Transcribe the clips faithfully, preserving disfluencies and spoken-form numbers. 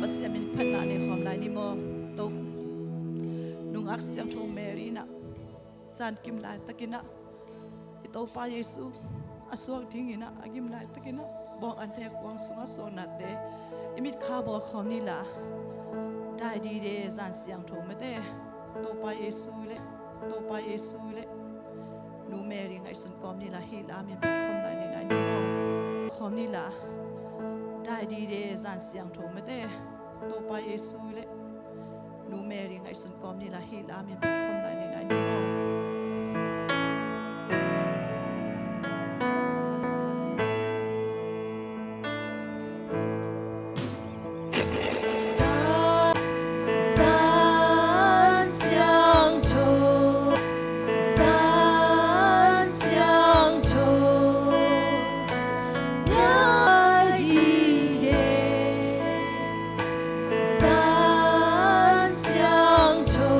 Pasian min phatna nei khawm lai ni maw? To nungak siangtho Mary in ah, zan kim laitakin ah i Topa Jesu a suak dingin ah a gim laitakin ah bawng an le kuang sungah suaknate i mitkha bawl khawm ni la. Dai dide zan siangtho mate, Topa Jesu le, Topa Jesu le Nu Mary ngaihsun kawm ni la, hih la min phat khawm lai ni lai ni maw? Khawm ni la. Dai dide zan siangtho mate, Topa Jesu le Nu Mary ngaihsun kawm ni la, hih la min phat khawm lai ni lai ni maw? Zan siangtho, zan siangtho, ngai dide. Zan siangtho,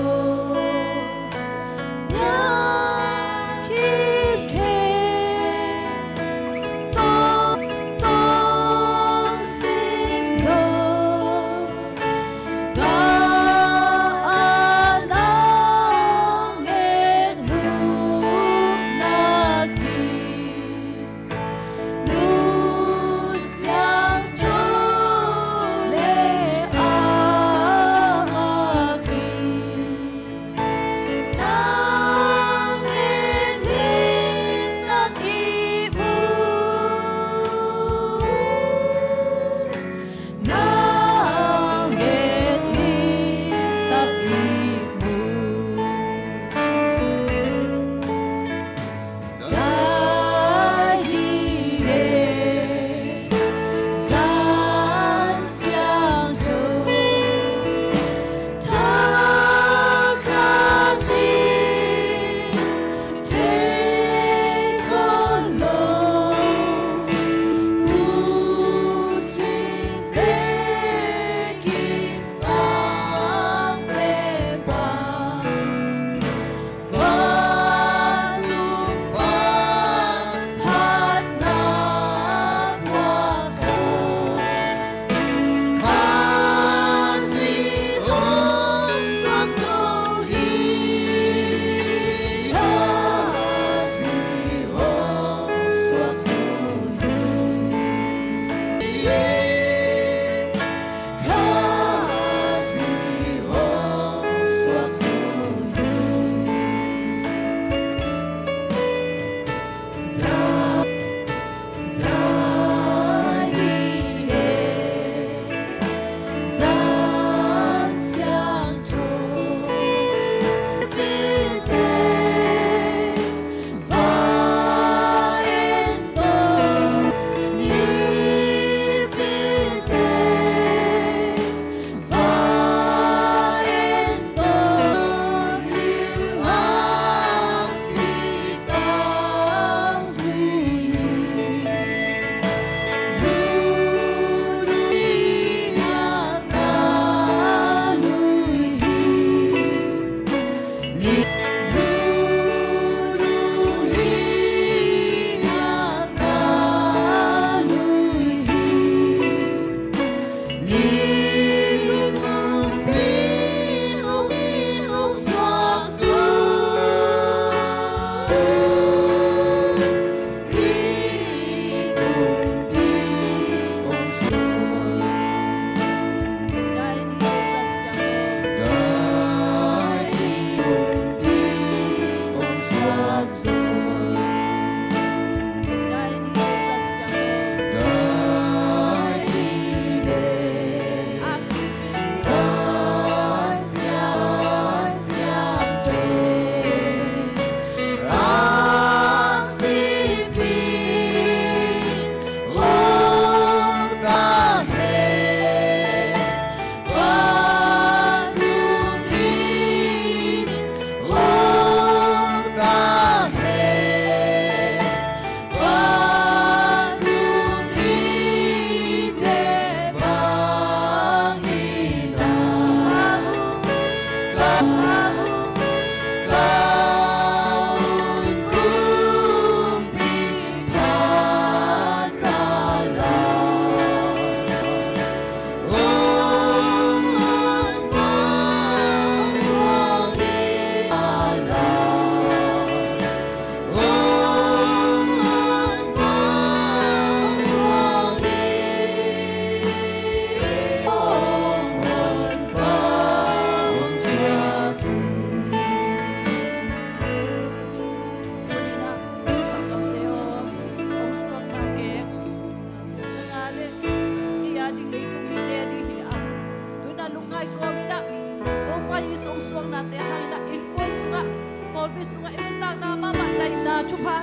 Hong suaknate hangin ah innkuan sungah, pawlpi sungah i nuntakna mahmah daihna thupha,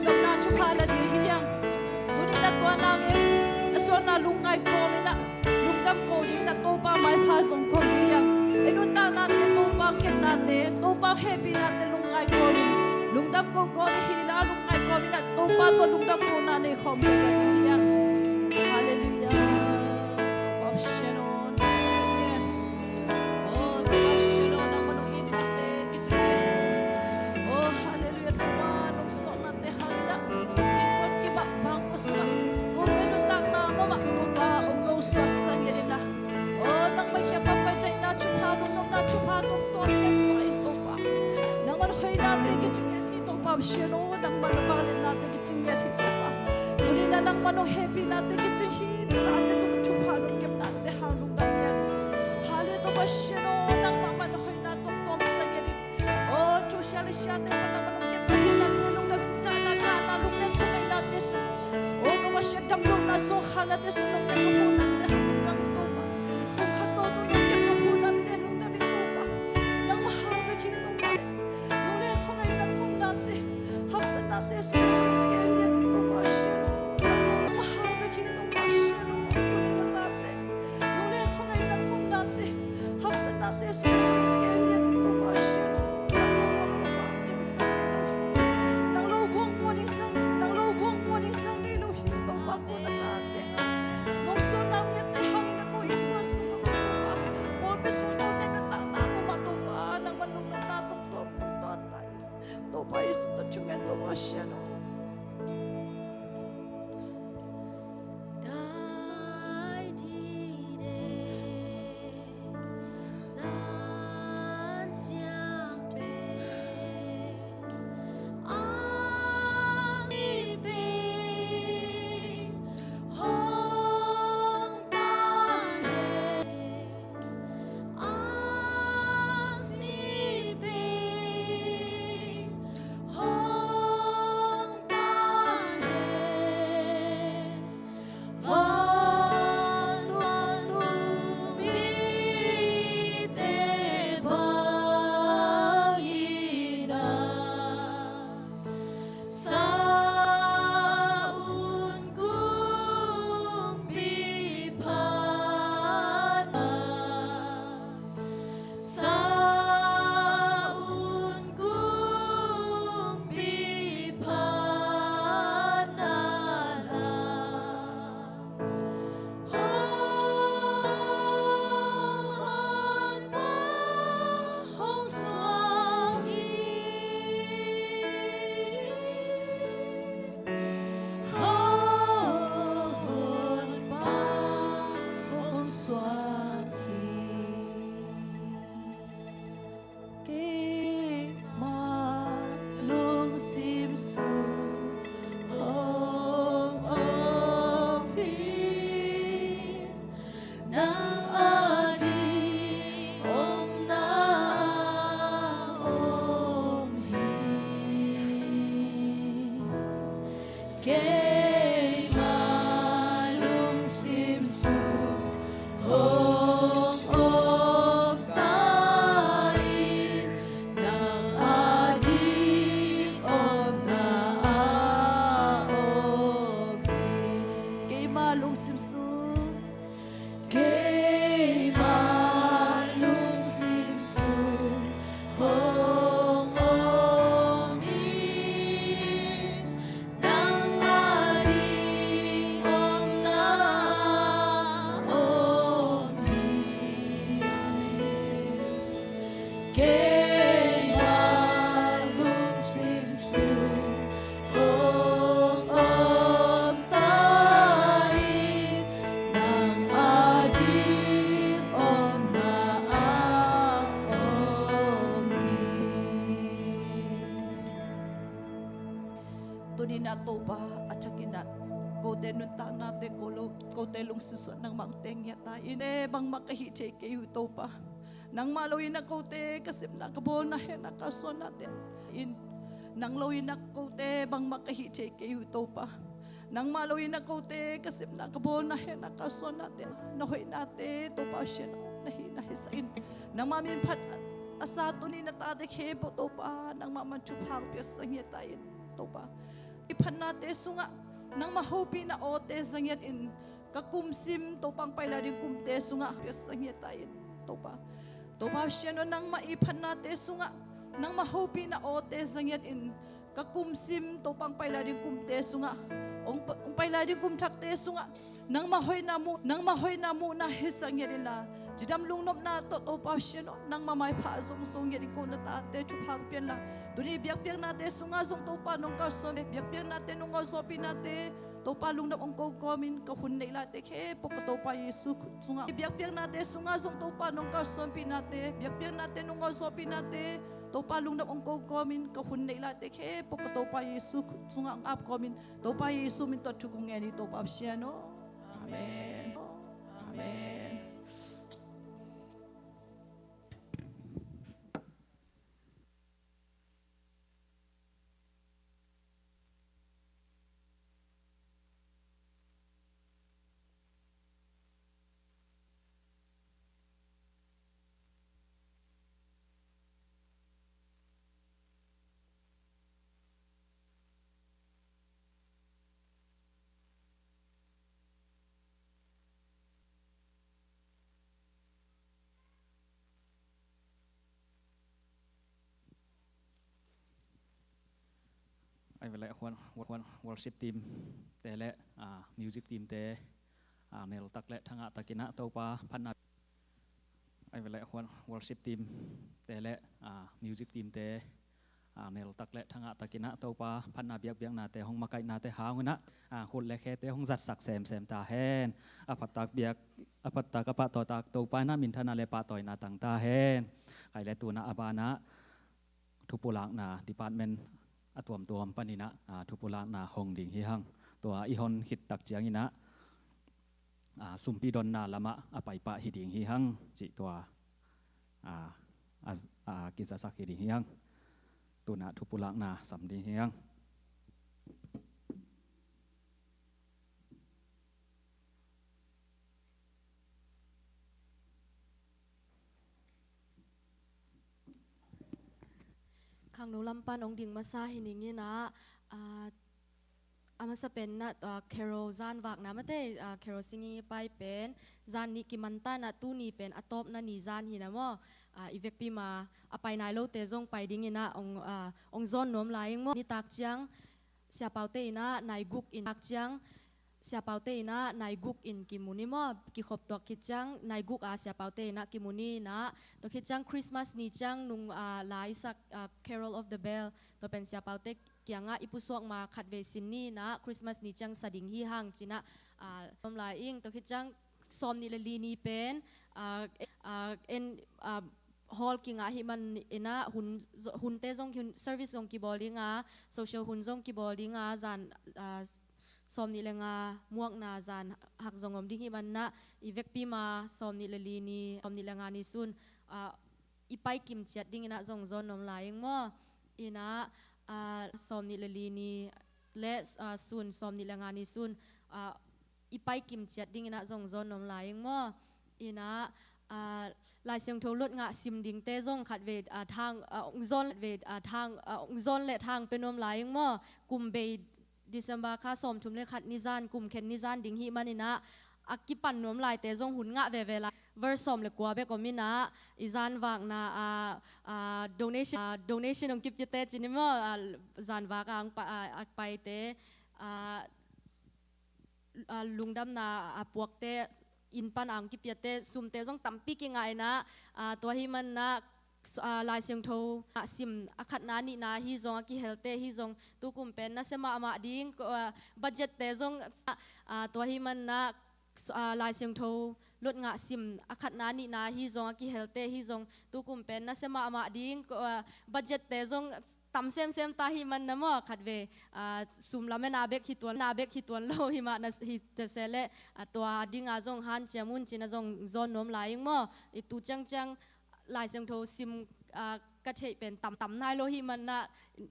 nopna thupha la ding hi hang. Tuni-in ah tua nangin a suakna lungngai kawmin ah lungdam ko dingin ah Topa maipha zong ko ding hi hang. I nuntaknate Topa kepnate, Topa hehpihnate lungngai kawmin lungdam ko ko ding hi la, lungngai kawmin ah Topa tawh lungdam kona nei khawm ziahziah ding hi hang. Halleluiah. Topa Pasian aw, nang aw, nang aw. Oh, Topa Pasian aw, nangmah nong it nate kicing hi. Oh, halleluiah, Topa, nong suaknate hangin ah innkuan kim ah, bangkua sungah, kote nuntakna mahmah Topa hong lo suaksak ngiat in ah. Oh, nangmah kiang pan pai daihna thupha, lungnopna thupha tawh tawm ngiat in Topa. Nangmah hoihnate kicing ngiat hi Topa Pasian aw, nangmah na vangliatnate kicing ngiat hi Topa. Tuni-in ah nangmah nong hehpihnate kicing hi, nunate nong thupha nong kepnate hang lungdam ngiat. Halleluiah, Topa Pasian aw, nangmah mah na hoihna tawh tawmsak ngiat in. Oh, thu sia le siate pan nangmah nong kepna hunate, lungdam in, dahna, kahna, lungleng khuangainate sung, oh, Topa Pasian, damlohna, zawhkhanate sung nong kepna hunate hang lungdam in Topa. Kum khat tawh tua nong kepna hunate lungdam in Topa. Nangmah hang bek hi Topa. Lungleng khuangaina, kawmnate, haksatnate sung nong kep ngiat in Topa Pasian aw, nangmah hang bek hi Topa Pasian aw, tuni-in ah tate lungleng khuangaina, kawmnate, haksatnate sung nong kep ngiat in Topa Pasian aw, nang lo buang, Topa, kep ding thang nei lo hi. Nang lo buang muan ding thang, nang lo buang muan ding thang nei lo hi Topa, ko na tate. Nong suahna ngiatte hangin ah ko innkuan sungah Topa, pawlpi sung kote nuntakna mahmah Topa, nangmah lungdamna tungtawn, tungtawn ta in. Topa Jesuh ta thungen, Topa Pasian aw. Keimah lungsim sung hong om hi, nang ading omna om hi. Keimah lungsim sung hong om ta in, nang ading omna a om hi. Keimah lungsim sung, keimah lungsim sung hong om hi, nang ading omna om hi. Keimah lungsim sung hong om ta in, nang ading omna a om hi. Tuni-in ah Topa a thakin ah kote nuntaknate, ko lo, kote lungsim sungah nangmah teng ngiat ta in. Bangmah ka hih thei kei uh Topa. Nangmah lo-in ah kote ka sepna, ka bawlna, hehna, kalsuannate in, nang lo-in ah kote bangmah ka hih thei kei uh Topa. Nangmah lo-in ah kote ka sepna, ka bawlna, hehna, kalsuannate, na hoihnate Topa Pasian aw, na hihna hisak in. Nangmah min phat A sa tuni na tate khempeuh Topa nangmah man thupha piaksak ngiat ta in Topa. I phatnate sungah nangmah hopihna awte za ngiat in ka kum sim Topa hong pai lai ding kumte sungah piaksak ngiat ta in Topa. Topa Pasian aw, nangmah i phatnate sungah nangmah hopihna awte za ngiat in ka kum sim Topa hong pai lai ding kumte sungah, hong pa-, hong pai lai ding kum thakte sungah nangmah hoihna muh, nangmah hoihna muhna hisak ngiat inla, cidam lungnopna tawh Topa Pasian aw, nangmah maipha zong zo ngiat in ko na tate thupha pianla, tuni biakpiaknate sungah zong Topa nong kalsuan, biakpiaknate nong ngawlzawhpihnate Topa lungdam hong ko kawmin ka hun neih laite khempeuh ka Topa Jesu khut sungah, biakpiaknate sungah zong Topa nong kalsuanpihnate, biakpiaknate nong ngawlzawhpihnate Topa lungdam hong ko kawmin ka hun neih laite khempeuh ka Topa Jesu khut sungah hong ap kawmin Topa Jesu min tawh thu kong ngen hi Topa Pasian aw. Amen. Amen. Ai vele huan, huan worship team te le, ah, music team te, ah, nel tak le thangah takinah Topa phatna. Ai vele huan worship team te le, ah, music team te, ah, nel tak le thangah takinah Topa phatna biakbiaknate hong makaihnate hangunah, ah, khut le khete hong zatsak semsem ta hen. A phattak biak, a phattak a pahtawtak Topa inah minthana le pahtawina tang ta hen. Kai le tunah a banah thupulakna department a tuamtuam paninah, ah, thupulakna hong ding hi hang. Tua i hon khittak cianginah, ah, sumpi donna lamah a paipah hi ding hi hang cih tua, ah, a, a kizasak hi ding hi hang. Tunah thupulakna sam ding hi hang. Khangno lam pan hong ding masa hi ning inah, ah, a masa pen inah, ah, Carol zan vakna mate, ah, Carol singing i pai pen zan nih kiman ta inah tuni pen a tawpna ni zan hi na maw. Ah, i vekpi ma a pai nai lote zong pai ding inah hong, ah, hong zawn nuam lai ing maw. Nitak ciang siapaute inah nai guk in tak ciang siapaute inah nai guk in kimu ni maw, kikhop tuak khit ciang nai guk a siapaute inah kimu ni inah, tua khit ciang Christmas ni ciang nung, ah, la i sak, ah, Carol of the Bell, tua pen siapaute kiangah i pusuak ma khatvei sin ni inah Christmas ni ciang sa ding hi hang cinah, ah, nuam lai ing. Tua khit ciang sawm nih le li ni pen, ah, ah, en, ah, hall kingah hi man inah hun, hunte zong hun, service zong kibawl dinga, social hun zong kibawl dinga, zan, ah, sawm nih le nga muakna zan hak zong om ding hi man inah, i vekpi ma sawm nih le li ni, sawm nih le nga ni sun, ah, i pai kim ciat ding inah zong zawn nuam lai ing maw. Inah, ah, sawm nih le li ni le, ah, sun, sawm nih le nga ni sun, ah, i pai kim ciat ding inah zong zawn nuam lai ing maw. Inah, ah, Lai Siangtho lot ngah sim dingte zong khatvei, ah, thang, ah, hong zawn, khatvei, ah, thang, ah, hong zawn le thang pe nuam lai ing maw. Kum bei December kha sawmthum le khat ni zan, kum khen ni zan ding hi man inah, a kipan nuam laite zong hun ngah veve lai. Verse sawm le kua bek om inah, i zan vakna, ah, ah, donation, ah, donation hong kipiate cin ni maw, ah, zan vak a hong pa, ah, a paite, ah, ah, lungdamna a puakte, inn pan a hong kipiate, sumte zong tampi kingah inah, ah, tua hi man inah, s-, ah, Lai Siangtho, ah, sim a khatna nihna hi zong a kihelte hi zong tukum pen nasia mahmah ding, ko-, ah, budgette zong, ah, tua hi man inah, s-, ah, Lai Siangtho lot ngah sim a khatna nihna hi zong a kihelte hi zong tukum pen nasia mahmah ding, ko-, ah, budgette zong tam semsem ta hi man inah maw, khatvei, ah, sum lamena bek hi tuan, na bek hi tuan lo hi mah na hi ta se leh, ah, tua dinga zong hanciam un cinah zong zawn nuam lai ing maw. I tu ciangciang Lai Siangtho sim, ah, ka theih pen tamtam nai lo hi man inah,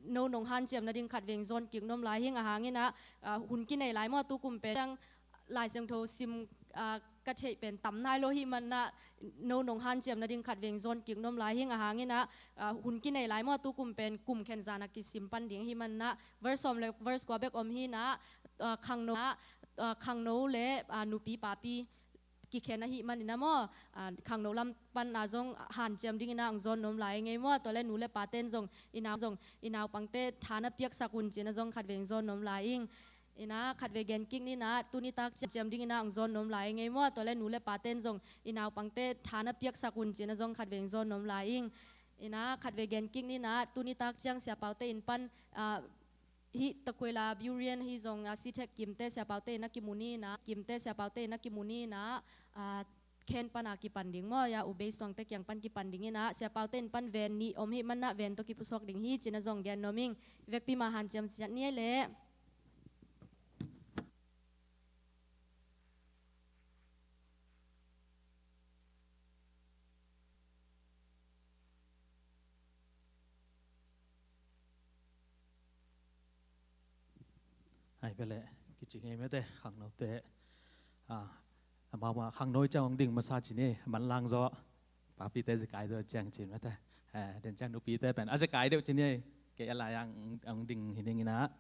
no nong hanciam nading khatvei hong zawn kik nuam lai hi ing a hang inah, ah, hun kinei lai maw tukum pen. Ciang Lai Siangtho sim, ah, ka theih pen tam nai lo hi manah, no nong hanciam nading khat veng zawn kik nuam lai hing. A hang inah, ah, hun kinei lai maw, tu kum pen kum khen zan a kisim pan ding hi manah, verse sawm le verse kua bek om hi inah, ah, khangno, ah, khangno le, ah, nupi papi kikhen ahi man inah maw, ah, khangno lam pan a zong hanciam ding inah ang zawn nuam lai ngei maw. Tua le nu le paten zong inau, zong inaupangte tha na piaksak un ci-in a zong khat veng zawn nuam lai ing. Inah khat vei gen kik ni inah, tuni tak ciam ding inah ang zawn nuam lai ngei maw. Tua le nu le paten zong inaupangte tha na piaksak un ci-in a zong khat vei zawn nuam lai ing. Inah khat vei gen kik ni inah, tuni tak ciang siapaute inn pan, ah, hih Takuela Burian hih zong, ah, C-Tech kimte siapaute inn a kimu ni inah, kimte siapaute inn a kimu ni inah, ah, khen pan a kipan ding maw, ya, Ubei Suangte kiang pan kipan ding inah, siapaute inn pan ven nih om hih manah ven tawh kipusuak ding hi ci-in a zong gen nuam ing. Vekpi mah hanciam ciat ni ei leh. Ai, bele, kici ngei mete, khangnote. Ah, amau mah khangno ciang hong ding masa ci ni, manlang zaw. Papite zikai zaw ciang cin mete. Eh, den ciang nupite pen a zikai deuh ci ni, kei a lai ang, ang ding hi ding inah.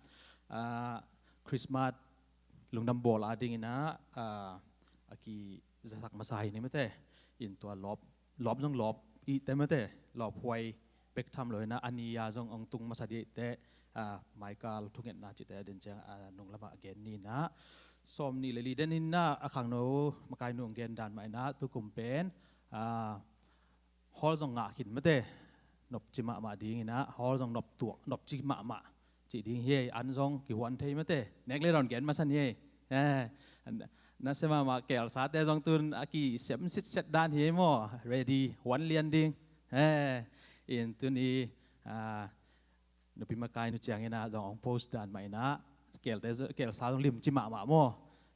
Ah, Christmas lungdam bawl a ding inah, ah, a kizasak masa hi ni mete. In tua lawp, lawp zong lawp ihte mete, lawp huai bek tham lo inah, a ni a zong hong tung masa dih te, ah, Michael thungetna cite den ciang, ah, nung lamah gen ni inah. Sawm nih le li den inah, a khangno makai nu hong gen dan mah inah, tu kum pen, ah, hall zong ngah khin mete, nopci mahmah ding inah, hall zong nop tuak, nopci mahmah cih ding hi ei. An zong kihuan thei mete, nek le dawn gen masa ni ei. Eh, na sia mahmah kelsate zong tun a kisem sitset dan hi ei maw, ready, huan lian ding. Eh, in tuni, ah, nupi makai nu ciang inah zong hong post dan mah inah, kelte z-, kelsa zong limci mahmah maw.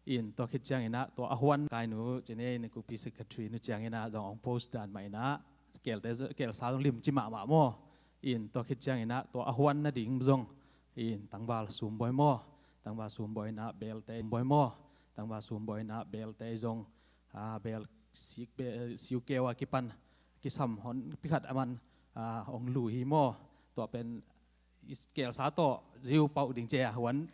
In tua khit ciang inah tua a huan kai nu ci ni, ni kupi secretary nu ciang inah zong hong post dan mah inah, kelte z-, kelsa zong limci mahmah maw. In tua khit ciang inah tua a huan nading zong, in tangval sumbawi maw, tangval sumbawi inah belte bawi maw, tangval sumbawi inah belte zong, ah, bel sik be-, siukeu a kipan kisam hon pikhat a man, ah, hong lui hi maw. Tua pen is kelsa tawh ziu pauh ding cia huan,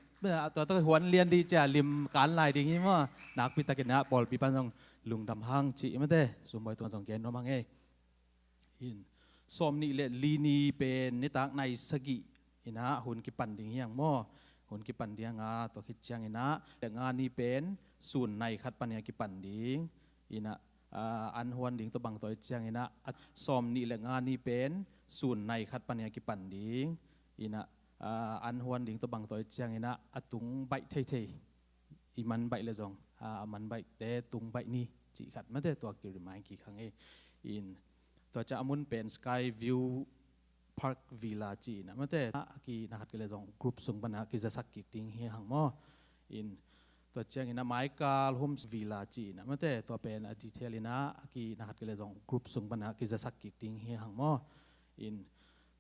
tua tawh huan lian ding cia lim kan lai ding hi maw. Nakpi takin ah pawlpi pan zong lungdam hang ci mete, sumbawi tuan zong gen nuam hang ei. In sawm nih le li ni pen nitak nai sagih inah hun kipan ding hi hang maw. Hun kipan ding hang a, tua khit ciang inah le nga ni pen sun nai khat pan inah kipan ding inah, ah, an huan ding tawh bang tawh i ciang inah, ah, sawm nih le nga ni pen sun nai khat pan inah kipan ding inah, ah, an huan ding tawh bang tawh i ciang inah a tung baih theithei. I man baih le zong, ah, a man baihte tung baih ni cih khat mete, tua ki remind kik hang ei. In tua ciang a mun pen Sky View Park Villa ci inah mete, a ki na khat kei le zong group sung pan a kizasak kik ding hi hang maw. In tua ciang inah Maikal Homes Villa ci inah mete, tua pen a detail inah a ki na khat kei le zong group sung pan a kizasak kik ding hi hang maw. In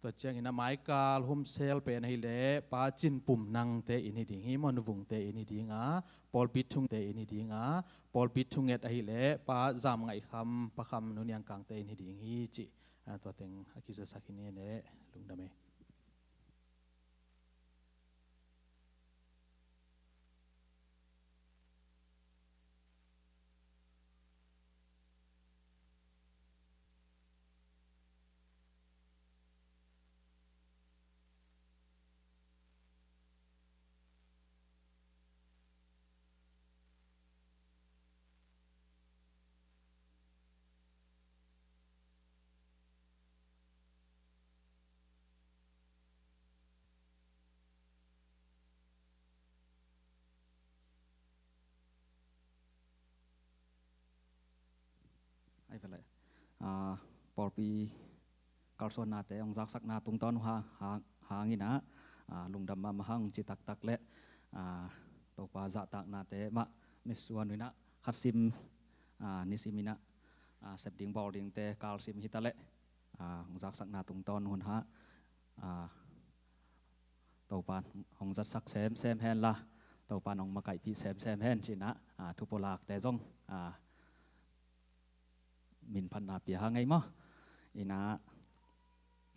tua ciang inah Maikal Homes Sale pen ahih leh Pa Cin Pum Nangte inn hi ding hi maw, Nu Vungte inn hi ding a, pawlpi thungte inn hi ding a, pawlpi thunget ahih leh Pa Zam Ngaih Kham, Pa Kham, Nu Niang Kangte inn hi ding hi cih. Ah, tua teng a kizasak hi ni ei leh, lungdam ei. Ai vele, ah, pawlpi kalsuannate hong zaksakna tungtawn uh ha, ha, hang inah, ah, lungdam mahmah hang ci taktak le, ah, Topa zahtaknate mah nisuan uh inah khat sim, ah, nisim inah, ah, sep ding bawl dingte kal sim hi ta leh, ah, hong zaksakna tungtawn hun ha, ah, Topan hong zatsak semsem hen la, Topan hong makaihpih semsem hen ci inah, ah, thupulakte zong, ah, Min phatna pia hang ei maw. Inah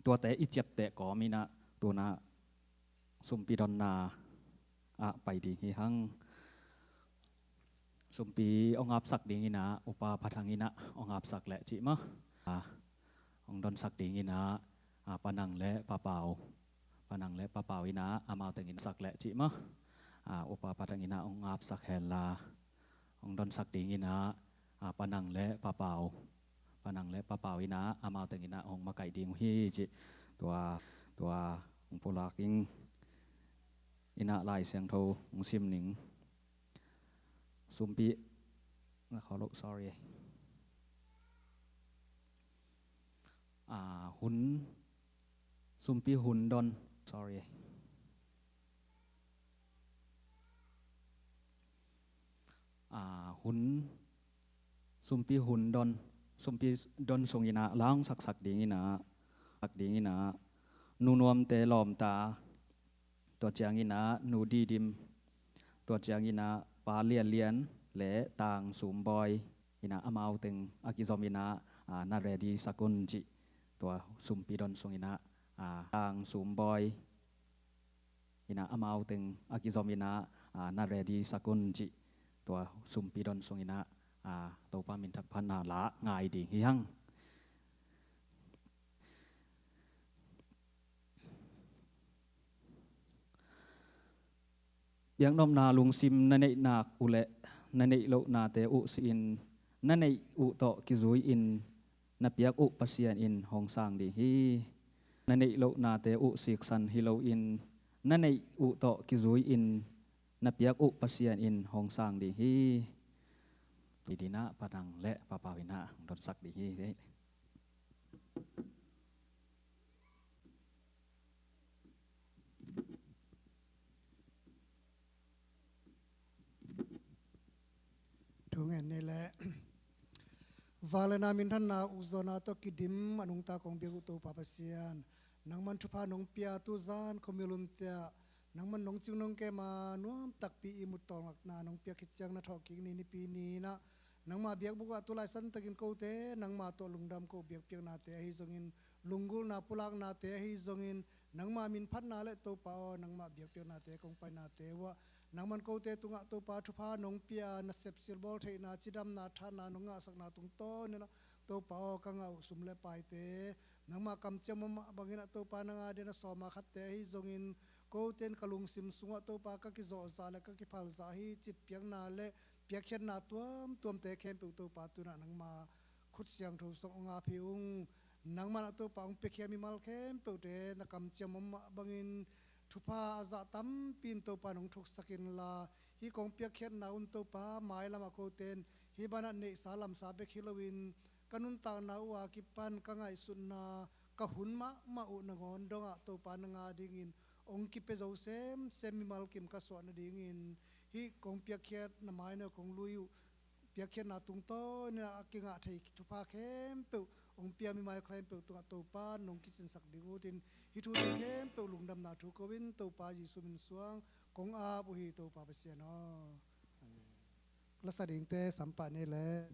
tuate i ciapteh kawm inah tunah sumpi donna ah pai ding hi hang. Sumpi hong apsak ding inah Upa Phathang inah hong apsak leh cih maw. Ah, hong donsak ding inah, ah, Pa Nang le Pa Pau. Pa Nang le Pa Pau inah amau teng inah sak leh cih maw. Ah, Upa Phathang inah hong apsak hen la. Hong donsak ding inah, ah, Pa Nang le Pa Pau. Pa Nang le Pa Pau inah amau teng inah hong makaih ding uh hi cih. Tua, tua hong pulak ing inah Lai Siangtho hong sim ning. Sumpi, na khawlo, sorry. Ah, hun, sumpi hun don, sorry. Ah, hun, sumpi hun don, sumpi don sung inah la hong saksak ding inah, sak ding inah, Nu Nuamte Lawmta, tua ciang inah Nu Didim, tua ciang inah Pa Lian Lian le Tang Sum Bawi inah amau teng a kizom inah, ah, na ready sak un cih. Tua sumpi don sung inah, ah, Tang Sum Bawi inah amau teng a kizom inah, ah, na ready sak un cih. Tua sumpi don sung inah, ah, Topa min phatna la ngai ding hi hang. Biaknopna lungsim na neih nak uh leh na neih lohnate uh si-in, na neih uh tawh kizui-in na piak uh Pasian in hong sang ding hi. Na neih lohnate uh siksan hi loin, na neih uh tawh kizui-in na piak uh Pasian in hong sang ding hi. Tua dinah Pa Nang le Pa Pau inah hong donsak ding hi. Thu ngen ni leh. Vangliatna minthanna ukzawhna tawh kidim a nungta kong biak uh Topa Pasian, nangman thupha nong pia, tuzan khuamial umte ah nangman nong cing nong kem a nuam takpi ihmut tawlngakna nong piak khit ciang na thawhkik ni nipi ni inah nangmah biakbuk ah tulaisan takin kote nangmah tawh lungdam ko, biakpiaknate ahi zongin, lunggulhna pulaknate ahi zongin, nangmah min phatna le Topa aw, nangmah biakpiaknate kong painate uh ah nangman kote tungah Topa thupha nong pia, nasep silbawl theihna, cidamna, thahatna nong ngahsakna tungtawn inah Topa aw, ka ngah uh sum le paite nangmah kamciam om mah bangin ah Topa nang a dia na sawm a khatte ahi zongin, kote in ka lungsim sungah Topa ka kizawhzah le ka kiphalzah hi cih piakna le piakkhiatna tuamtuamte khempeuh Topa tunah nangma khut siangtho sungah hong ap hi ung. Nangman ah Topa hong piakhia mimal khempeuhte na kamciam om mah bangin thupha a zah tampi in Topa nong thuksak inla, hih kong piakkhiatna un Topa mailam ah kote in hih banah neihsa lamsa bek hi loin, ka nuntakna uh a kipan ka ngaihsutna, ka hun mahmah uh nangawn dongah Topa nang a dingin hong kipia zo semsem mimal kim ka suah nadingin, hih kong piakkhiat na mai-ah kong lui uh piakkhiatna tungtawn inah a kingah thei thupha khempeuh hong pia mimal khempeuh tungah Topa nong kicinsak ding utin, hih thute khempeuh lungdamna thu ko-in Topa Jesu min suang kong ap uh hi Topa Pasian aw. Amen. Lasa dingte sampah ni leh.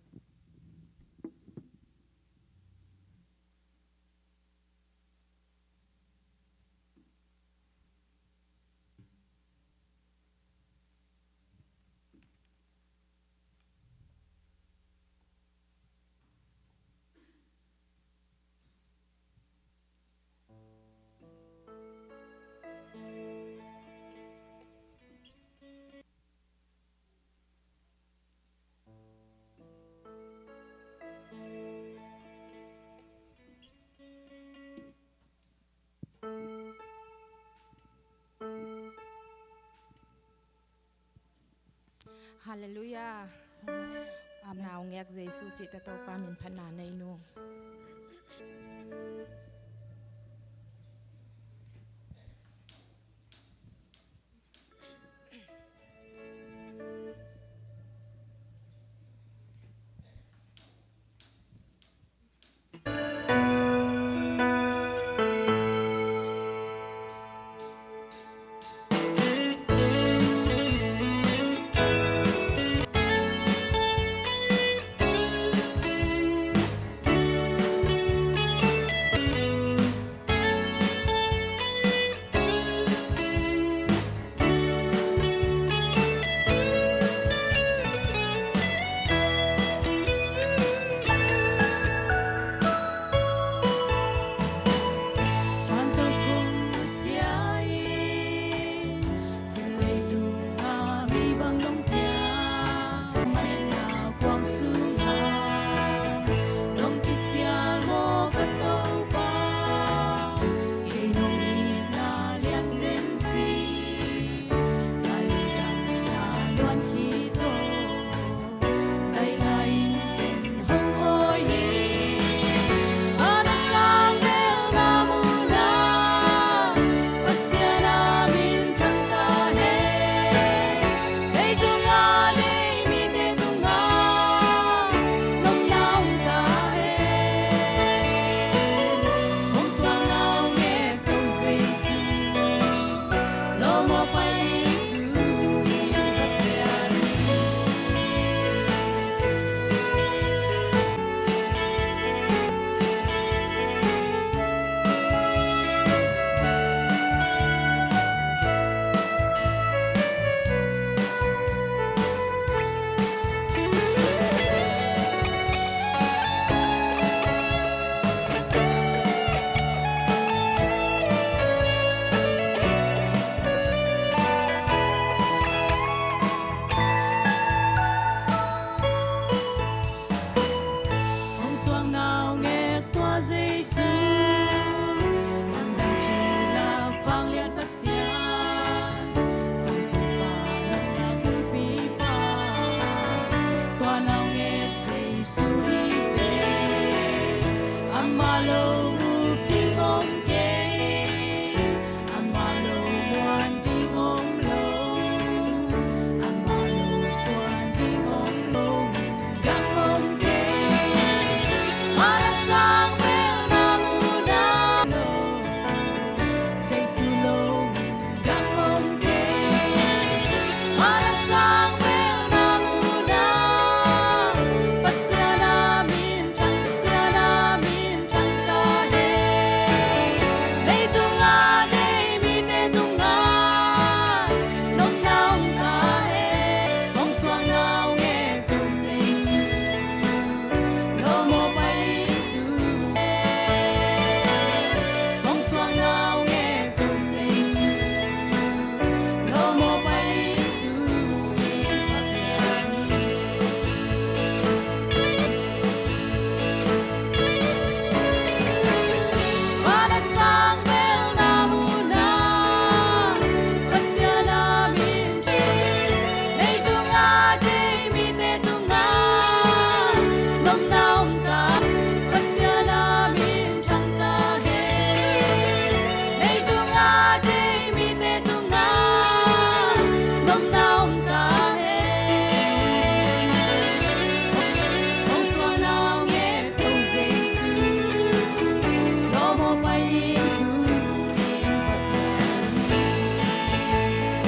Halleluiah. Amen. Amen. Nau ngek Jesu cihte Topa min phatna nei nung. Nang dang thu lak vanglian Pasian, tawntung pa nong lak bulpi pa, tua naungek Jesu hi ve. Amah lo up ding om kei, amah lo muan ding om lo, amah lo suan ding om lo, dang om kei. Mana sang bel na mu na lo, Jesu lo dang om kei. Mana sang bel na mu na, Pasian a min thang, Pasian a min thang ta hen. Leitung a deih mite tungah nopna om ta hen. Hong suak naungek Topa Jesu, lo mawh pai tu hen. Hong suak naungek Topa Jesu, lo mawh pai tu in phat pian in. Mana sang bel na mu na, Pasian a min thang. Leitung a deih mite tungah nopna om ta, Pasian a min thang ta hen. Leitung a deih mite tungah nopna om ta hen. Hong suak naungek Topa Jesu, lo mawh pai tu in phat pian in.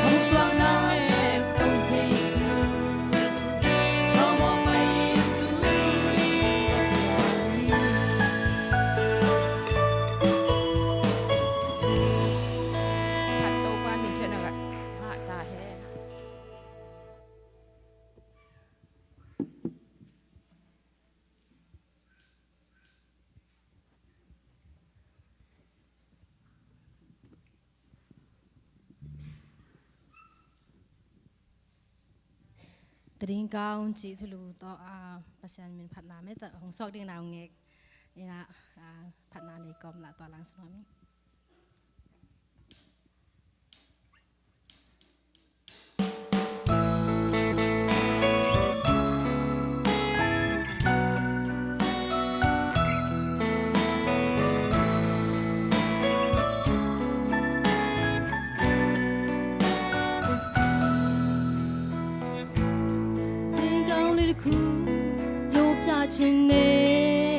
Hong suak naungek Topa Jesu, lo mawh pai tu in phat pian in. Phat Topa minthanna ngah ta hen. Tading kaun cih thulu tawh, ah, Pasian min phatna mete hong suak ding naungek in ah, ah, phatna nei kawm la tua lang sa nuam ing. Tading kaun li တစ်ခု ပြောပြချင်တယ်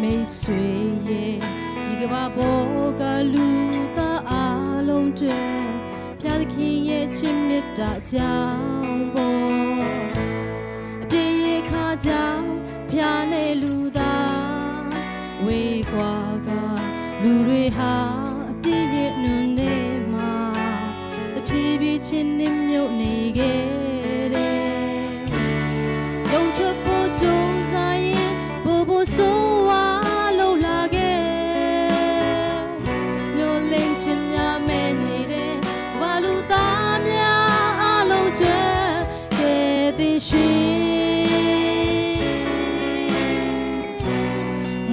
မိတ်ဆွေရဲ့ ဒီကမ္ဘာပေါ်က လူသားအားလုံးအတွက် ဘုရားသခင်ရဲ့ ချစ်မြတ်တာကြောင့်ပေါ့။ အပြစ်ရဲ့ခါကြောင့် ဘုရားနဲ့လူသား ဝေးကွာက လူတွေဟာ အပြစ်ရဲ့နွံထဲမှာ တဖြည်းဖြည်းချင်း နစ်မြုပ်နေခဲ့တယ်။ ရုန်းထွက်ဖို့ကြိုးစားရင်း ပိုပိုဆိုးဝါးလုပ်လာခဲ့။ မျှော်လင့်ချက်များမဲ့နေတဲ့ ကမ္ဘာလူသားများအားလုံးအတွက် ကယ်တင်ရှင်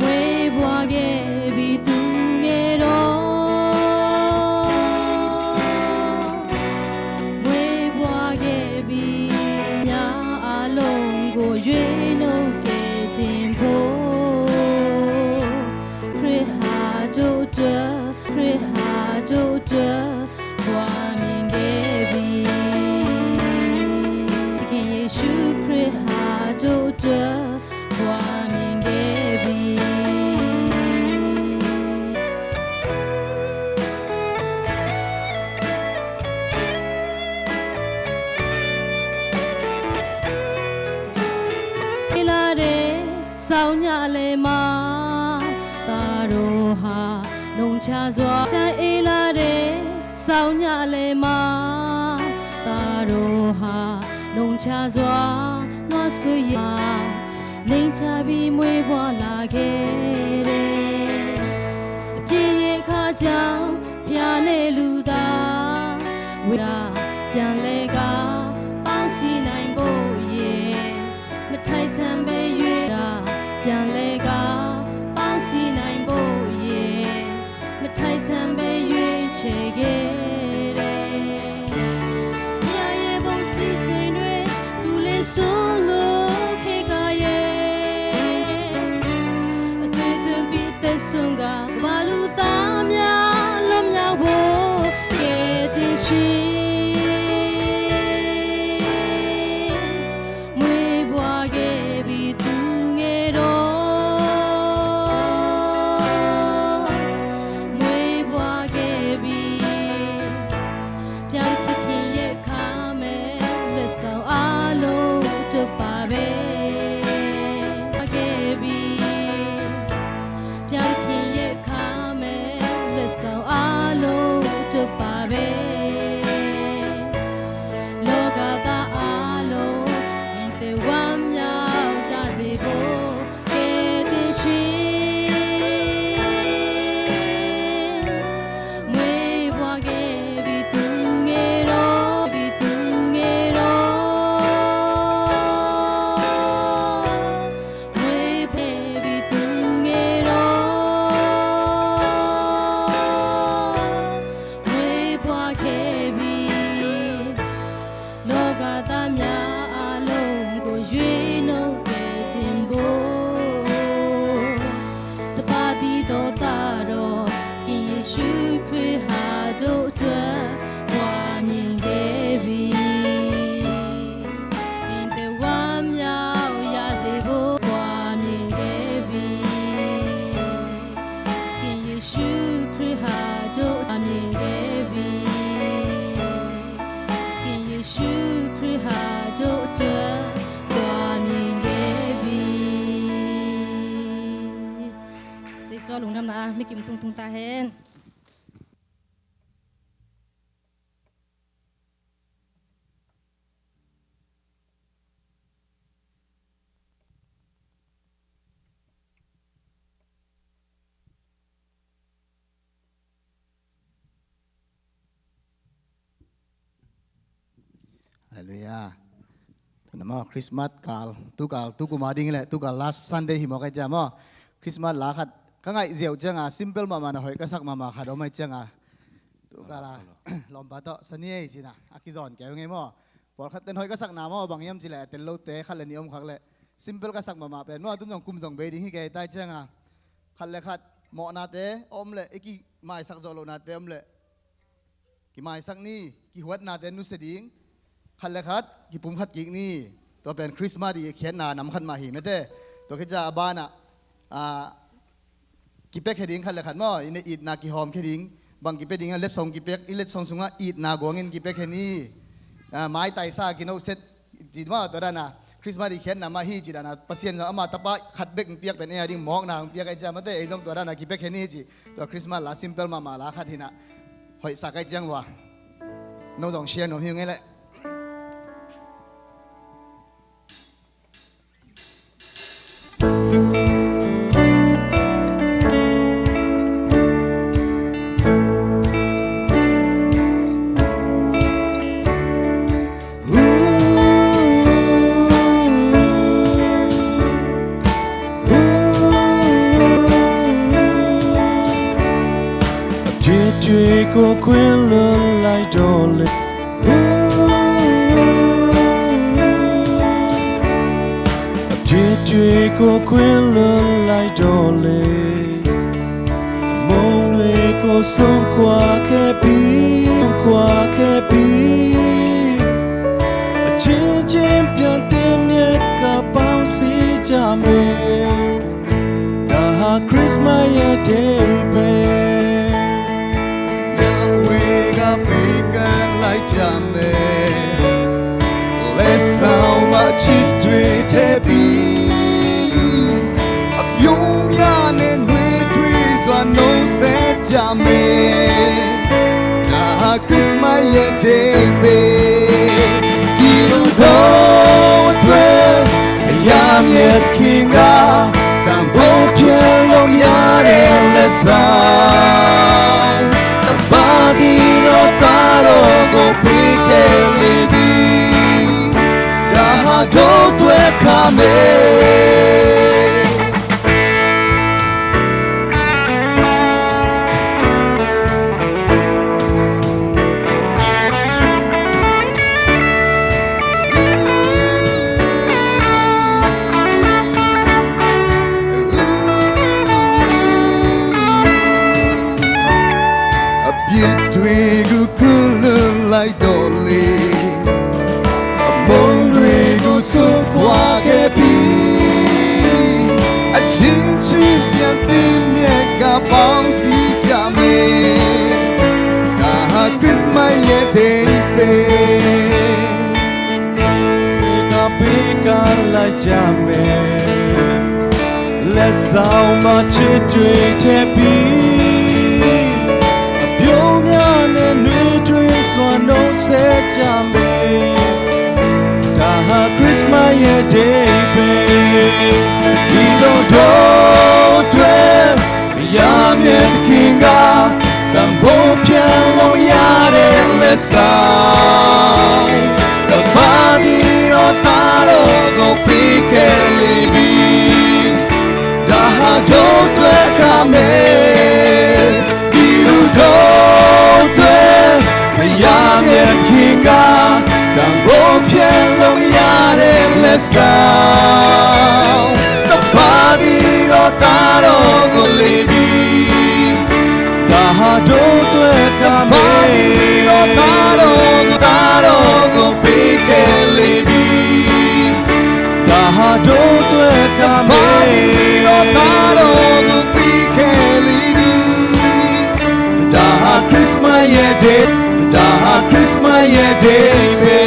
မွေးဖွားခဲ့ပြီ သူငယ်တော့ မွေးဖွားခဲ့ပြီ။ များအားလုံးကို ရွေးနှုတ်ကယ်တင်ဖို့ ခရစ်ဟာတို့အတွက် ခရစ်ဟာတို့အတွက် ကွာမြင်ခဲ့ပြီ။ သခင်ယေရှုခရစ်ဟာတို့အတွက် ကွာမြင်ခဲ့ပြီ။ အေးလာတဲ့ ဆောင်ညလဲမှာ သားတော်ဟာ နှုတ်ချစွာ ချမ်းအေးလာတဲ့ ဆောင်ညလဲမှာ သားတော်ဟာ နှုတ်ချစွာ နွားစခွေရာ နှိမ်ချပြီး မွေးဖွားလာခဲ့တယ်။ အပြစ်ရဲ့အခါကြောင့် ဘုရားနဲ့လူသား ဝေးတာ ပြန်လဲက ပေါင်းစည်းနိုင်ဖို့ရဲ့ မထိုက်တန်ပဲ ရွေးတာ ထံပဲ ရွေးချယ်ခဲ့တယ်။ ဘုရားရဲ့ဘုန်းစည်းစိမ်တွေ သူလည်းစွန့်လို့ခဲ့ကာရဲ့ အသွေးသွင်းပြီးအသက်စွန့်က ကမ္ဘာလူသားများလွတ်မြောက်ဖို့ ကယ်တင်ရှင် မွေးဖွားခဲ့ပြီ သူငယ်တော် မွေးဖွားခဲ့ပြီ။ ဘုရားသခင်ရဲ့ ခါမဲ့လက်ဆောင်အားလုံး အတွက်ပါပဲ။ ခဲ့ပြီ။ ဘုရားသခင်ရဲ့ ခါမဲ့လက်ဆောင်အားလုံး အတွက်ပါပဲ။ လောကသားအားလုံး မင်္ဂလာဝမ်းမြောက်ကြစေဖို့ ကယ်တင်ရှင် မွေးဖွားခဲ့ပြီ သူငယ်တော်၊ ပြီ သူငယ်တော် မွေးဖဲ့ပြီ သူငယ်တော် မွေးဖွားခဲ့ပြီ။ လောကသားများအားလုံးကို ရွေးနှုတ်ကယ်တင်ဖို့ တပါးသီးသောသားတော် သခင်ယေရှုခရစ်ဟာ တို့အတွက် ပွားမြင်ခဲ့ပြီ။ မင်္ဂလာဝမ်းမြောက်ရစေဖို့ ပွားမြင်ခဲ့ပြီ။ ခင်ယေရှုခရစ်ဟာ တို့ပွားမြင်ခဲ့ပြီ။ ခင်ယေရှုခရစ်ဟာ တို့အတွက် ပွားမြင်ခဲ့ပြီ။ စေးစွာ လူနမ်နာ မီးကိမ်ထုံထုံတာဟဲန်။ Halleluiah. Tuna maw, Christmas kal, tu kal, tu kum a ding leh, tu kal last Sunday hi maw, ka hih ciang maw, Christmas la khat ka ngaih ziau cianga, simple mahmah na hoih ka sak mahmah khat om ahih cianga, tu kal a lawmpa tawh sani ei cina a kizawn kei ngei maw. Pawlkhat ten hoih ka sakna maw, bang hiam cileh a tel lote khat le nih om khak leh, simple ka sak mahmah pen maw, tun zong kum zong bei ding hi kei tai cianga, khat le khat mawhnate om leh, i kimaisak zawh lohnate om leh, kimaisak ni, kihuatnate nusia ding, khat le khat kipumkhat kik ni. Tua pen Christmas i khiatna nam khat mah hi mete. Tua khit ciang a banah, ah, kipiakhia ding khat le khat maw, i neih itna kihawmkhia ding, bang kipia ding a, letsong kipiak, i letsong sungah itna guangin kipiakhia ni. Ah, maitaisa kinohset, ci maw, tua dana Christmas i khiatna mah hi ci dana, Pasian zong ama tapa khat bek hong piak pen ei a ding mawkna hong piak ahih ciang mate, ei zong tua dana kipiakhia ni ci. Tua Christmas la simple mahmah la khat hi na, hoihsa ka hih ciang ua, no zong share nuam hi ung ei leh. Christmas ရဲ့ day ပဲ ညဝေးကပေးကမ်းလိုက်ကြမယ် လက်ဆောင်မှာချစ်တွေထဲပြီး အပြုံးများနဲ့နွေးထွေးစွာနှုတ်ဆက်ကြမယ် ဒါဟာ Christmas ရဲ့ day ပဲ ဒီလိုတော့အတွက် အရာမြတ်ခင်က တန်ဖိုးဖြတ်လို့ရတဲ့လက်ဆောင် တပါးတည်းသောသားတော်ကိုပေးခဲ့လေပြီ ဒါဟာတို့အတွက်ခါမယ် အချင်းချင်းပြန်သင့်မြတ်ကပေါင်းစီကြမယ်။ ဒါဟာခရစ်စမတ်ရဲ့ဒိပ်ပဲ။ ကပေးကမ်းလိုက်ကြမယ်။ လက်ဆောင်မှာချစ်တွေထည့်ပြီး အပြုံးများနဲ့နွေးထွေးစွာနှုတ်ဆက်ကြမယ်။ ဒါဟာခရစ်စမတ်ရဲ့ဒိပ်ပဲ။ ဒီလိုတို့အတွက် ဘုရားမြတ်သခင်က တန်ဖိုးဖြတ်လို့မရတဲ့လက်ဆောင် တပါးတည်းသောသားတော်ကိုပေးခဲ့လေပြီ။ ဒါဟာတို့အတွက်အခမဲ့ ဒီလိုတို့အတွက် ဘုရားမြတ်သခင်က တန်ဖိုးဖြတ်လို့မရတဲ့လက်ဆောင် တပါးတည်းသောသားတော်ကိုလေပြီ။ ဒါဟာတို့အတွက်အခမဲ့ တပါးတည်းသောသားတော်ကို သားတော်ကိုပေးခဲ့လေပြီ။ ဒါဟာတို့အတွက်အခမဲ့ တပါးတည်းသောသားတော်ကိုပေးခဲ့လေပြီ။ ဒါဟာခရစ်စမတ်ရဲ့ဒိပ်၊ ဒါဟာခရစ်စမတ်ရဲ့ဒိပ်ပဲ။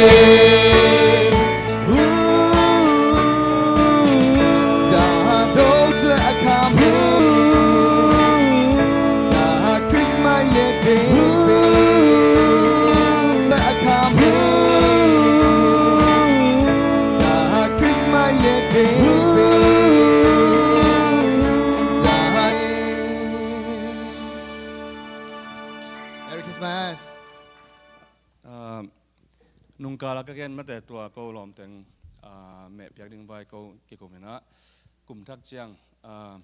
ဒါဟာတို့အတွက်အခမဲ့ ဒါဟာခရစ်စမတ်ရဲ့ဒိပ်ပဲ။ အခမဲ့ ဒါဟာခရစ်စမတ်ရဲ့ဒိပ်ပဲ။ ဒါဟာ Merry Christmas. Aa, nungkal a ka gen mate tua ko lawmteng, aa, meh piak ding vai ko kikum inah, kum thak ciang, aa,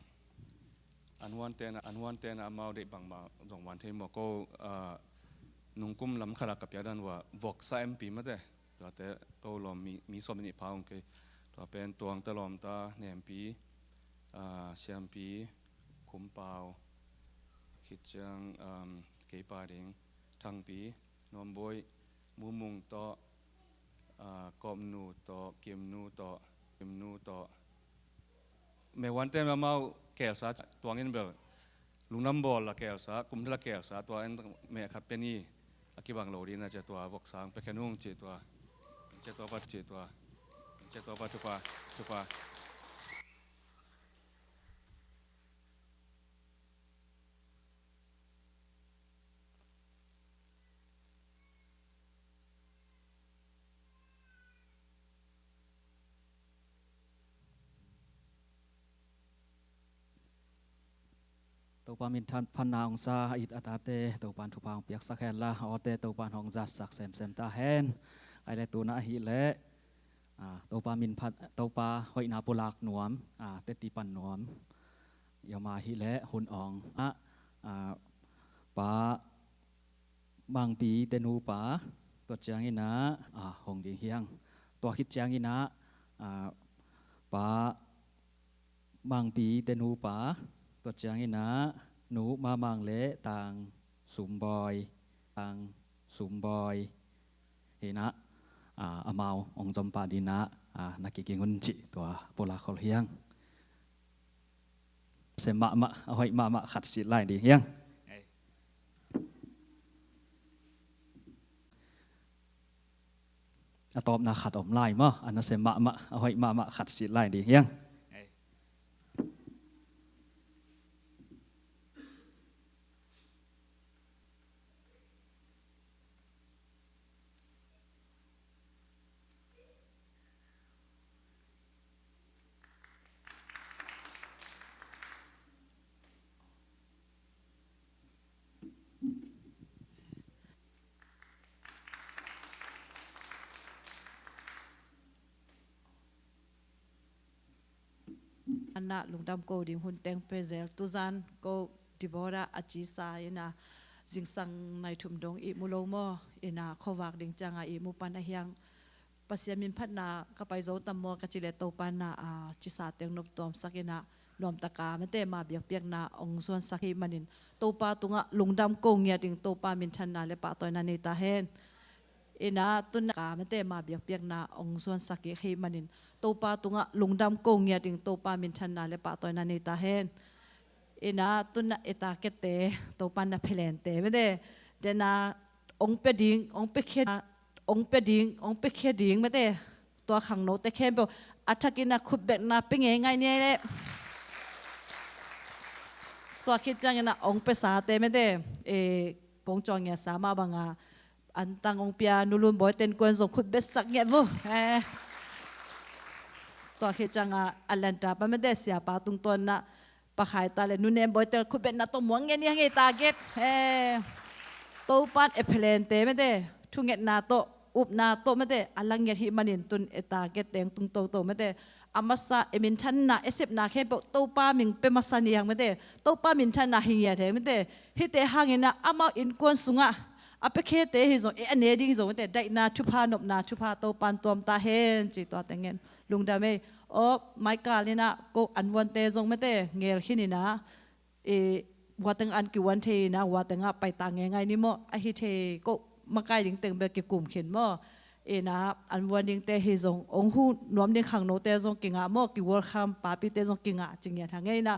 an huante na, an huante na amau deih bangmah zong van thei maw ko, aa, nungkum lam khat a ka piak dan uh a voksa M P mate, tuate ko lawm mi, mi sawm nih pha ung kei, tua pen Tuangta, Lawmta, Nempi, aa, Siampi, Khumpau, khit ciang, um, kei pa ding, Thangpi, Nuamboi, Mumung tawh, aa, Kawmnu tawh, Kimnu tawh, Kimnu tawh. Meh huante mah amau kelsa tuangin bel, lungdam bawl la kelsa, kum thak la kelsa, tua en meh khat pen i, a kibang lo ding na cia tua voksa pia khen ung ci tua, cia tua pa, ci tua, cia tua pa, thupha, thupha. Topa min than phanna hong sa a it a tate Topan thupha hong piaksak hen la, awte Topan hong zatsak semsem ta hen. Kai le tuna ahih leh, aa, Topa min phat, Topa hoihna pulak nuam, aa, teti pan nuam, i ama ahih leh hun ong ah, aa, Pa Mangpi te nupa, tua ciangin ah, aa, hong ding hiang. Tua khit ciangin ah, aa, Pa Mangpi te nupa, tua ciangin ah, Nu Mamang le Tang Sumbawi, Tang Sumbawi. Hi inah, aa, amau hong zom pah ding inah, aa, na kiging un cih tua pulak khol hiang. Sem mahmah, a hoih mahmah khat sit lai ding hiang. A tawpna khat om lai maw, a nasem mahmah, a hoih mahmah khat sit lai ding hiang. Anah lungdam ko ding hun teng pe zel, tuzan ko Dibora a cisa ina, zingsang nai thum dong ihmu lo maw, ina khuavak ding cianga ihmu pan a hiang, Pasian min phatna ka pai zo tam maw ka ci le Topa na, a, cisa teng nop tuamsak ina, nuamtaka mate ma biakpiakna ong zuansak hi manin Topa tungah lungdam ko ngiat ding, Topa minthanna le pahtawina nei ta hen. Ina tuna ka mete ma biakpiakna ong zuansak kik hi manin Topa tungah lungdam ko ngiat ding, Topa minthanna le pahtawina nei ta hen. Ina tuna eta kete Topa na phelente mete dena ong pe ding, ong pe khia, ong pe ding, ong pe khia ding mete tua khangnote khempeuh a thakin a khutbetna pe ngeingai ni le tua khit ciangin a ong pe sate mete e kong cuang ngia sa mah banga antang ong pia nulun boiten kuan zong khutbetsak ngiat vo. Eh. Tua khit cianga a lanta pa mete siapa tungtawn na pakhai ta le nunem boite khutbetna tawh muang ngiat ni hang e ta get. Eh. Topan e phelente mete thungetna tawh upna tawh mete a lang ngiat hi manin tun eta kete ong tung toto mete a masa e minthanna e sepna khempeuh Topa min pe masa ni hang mete Topa minthanna hi ngiat heng mete hite hangina amau innkuan sungah a pe khete hi zong e a ne ding hi zong mete daihna thupha nopna thupha Topan tuam ta hen ci tua tengen lungdam ei. Aw maikal ina ko anvuante zong mete ngel khin ina e wateng an kiwan thei ina watengah paita ngeingai ni maw ahi thei ko makai ding teng bek kikum khin maw. Ina anvuan dingte hi zong ong hu nuam ding khangnote zong kingah maw kiwalkham papite zong kingah ci ngiat hang e ina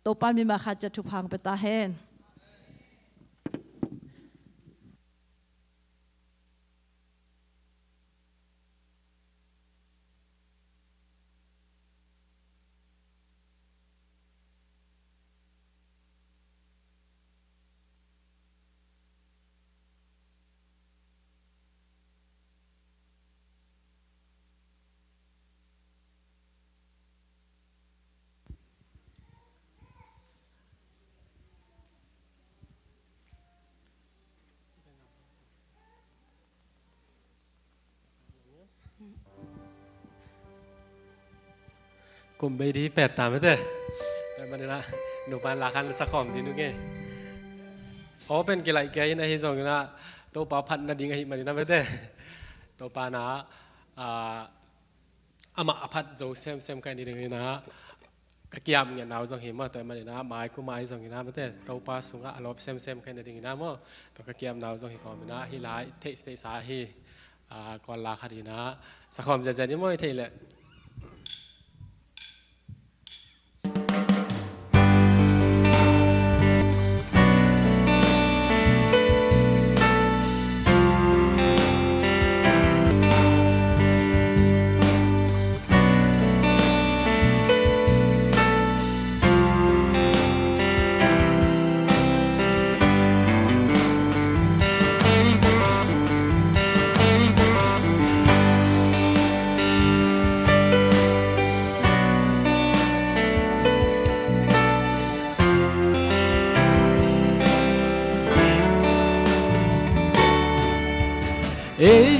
Topan mima khat ciat thupha ong pe ta hen. Kum bei di pet ta mete. Tua manina nupan lakan sakhawm di nuke. Open kilaih kia in ahi zongina Topa phatna ding ahi manina mete. Topa na a amah a phat zo semsem kai ni dingina ka kiam ngiatna uh zong hi maw tua manina mai ku mai zongina mete Topa sungah a lop semsem kai ni dingina maw tua ka kiamna uh zong hi kawmina hi lai theih theihsa hi. Kawlla khat hina sakhawm ziazia ni maw i theih leh. Ei,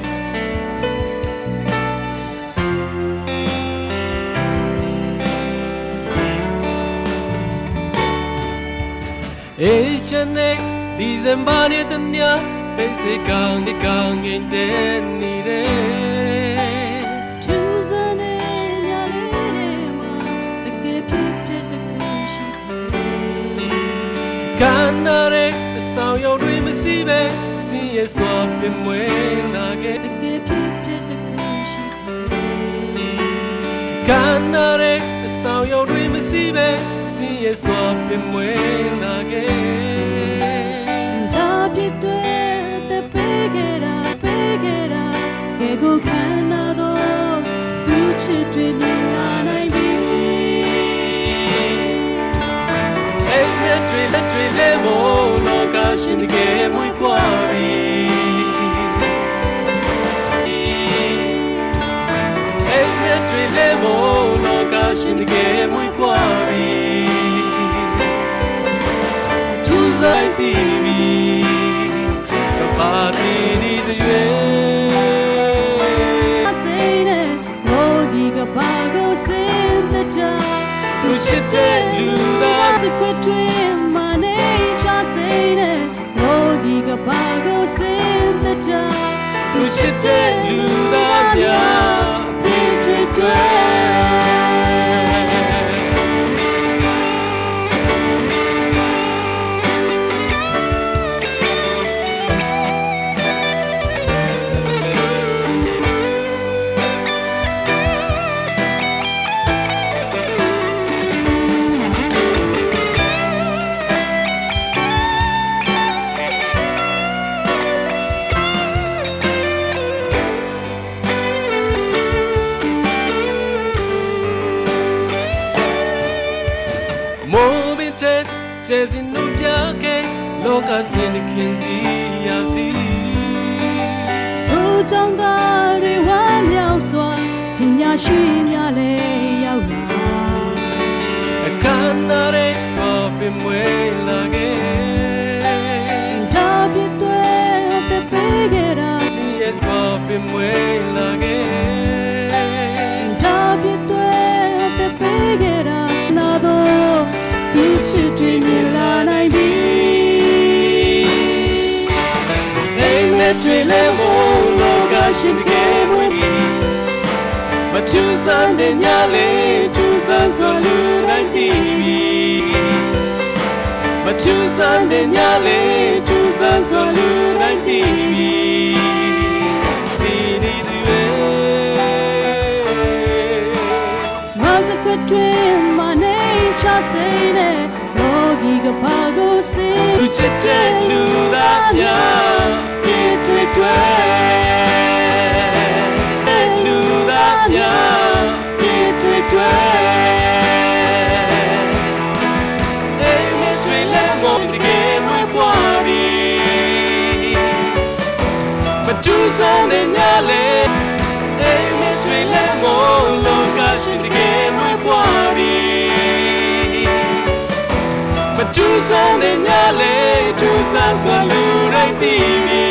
ei, cene December ni tania pese kang ni kang in den ni de. Tuzane nya le de ma teke pye pye teke shi. Kanare sao yau dui masibe si Yesu a pye mwe lage. Kanare sao yau dui masibe si Yesu a pye mwe lage. Tapitwe te pekera pekera kego kanado tuchitwe milanai mi. Ei, metre, metre, lemo, loka, shinige, mui, kwari. Ei, metre, lemo, loka, shinige, mui, kwari. Tuzai, timi, kapati, ni, de, yue. Asene. Nogi ga bago sim the da. Tuchite luda. Sekwetwe mane cha sene. Nogi ga bago sim the da. Tuchite luda ya. Twitwe. တဲ့ ကျေးဇူးနှုတ်ပြခဲ့ လောကစင်တခင်စီရာစီ သူ့ကြောင့်သာတွေဝမ်းမြောက်စွာ ပညာရှိများလည်းရောက်လာ အခမ်းအနားတွေ ပင်မွေးလာခဲ့ ငါပြစ်အတွက်အသက်ပေးခဲ့တာ ဆင်းရဲစွာပင်မွေးလာခဲ့ ငါပြစ်အတွက်အသက်ပေးခဲ့တာ နာသောသူချစ်တွေမြင်လာနိုင်ပြီ အိမ်မက်တွေလဲမို့ လောကရှင်တကယ်မွေးပြီ မထူးဆန်းတဲ့ညလေး ထူးဆန်းစွာလူတိုင်းသိပြီ မထူးဆန်းတဲ့ညလေး ထူးဆန်းစွာလူတိုင်းသိပြီ ဒီနေ့သူရဲ့ ငါစကွက်တွင်မှနှိမ်ချစိမ့်နဲ့ လောကီကမ္ဘာကိုစင် သူချစ်တဲ့လူသားများ ပြစ်တွေအတွက် လူသားများ ပြစ်တွေအတွက် အိမ်မက်တွေလဲမို့ တကယ်မွေးဖွားပြီ မထူးဆန်းတဲ့ညလေး အိမ်မက်တွေလဲမို့ လောကရှင်တကယ်မွေးဖွားပြီ မထူးဆန်းတဲ့ညလေး ထူးဆန်းစွာလူတိုင်းသိပြီ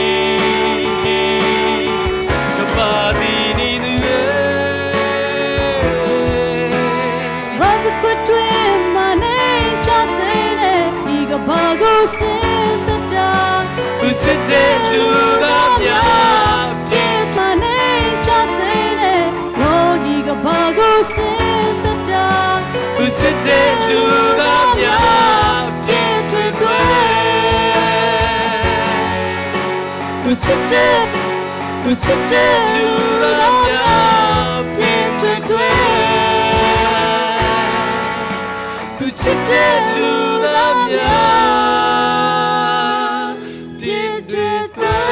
ကမ္ဘာဒီနေ့သူရဲ့ ငါစကွက်တွင်မှနှိမ်ချစိမ့်နဲ့ ဒီကမ္ဘာကိုစင်သတ္တ သူချစ်တဲ့လူသားများ ပြစ်မှနှိမ်ချစိမ့်နဲ့ လောကီကမ္ဘာကိုစင်သတ္တ သူချစ်တဲ့လူသားများ ပြစ်တွေအတွက် သူချစ်တဲ့ သူချစ်တဲ့လူသားများ ပြစ်တွေအတွက် သူချစ်တဲ့လူသားများ ပြစ်တွေအတွက်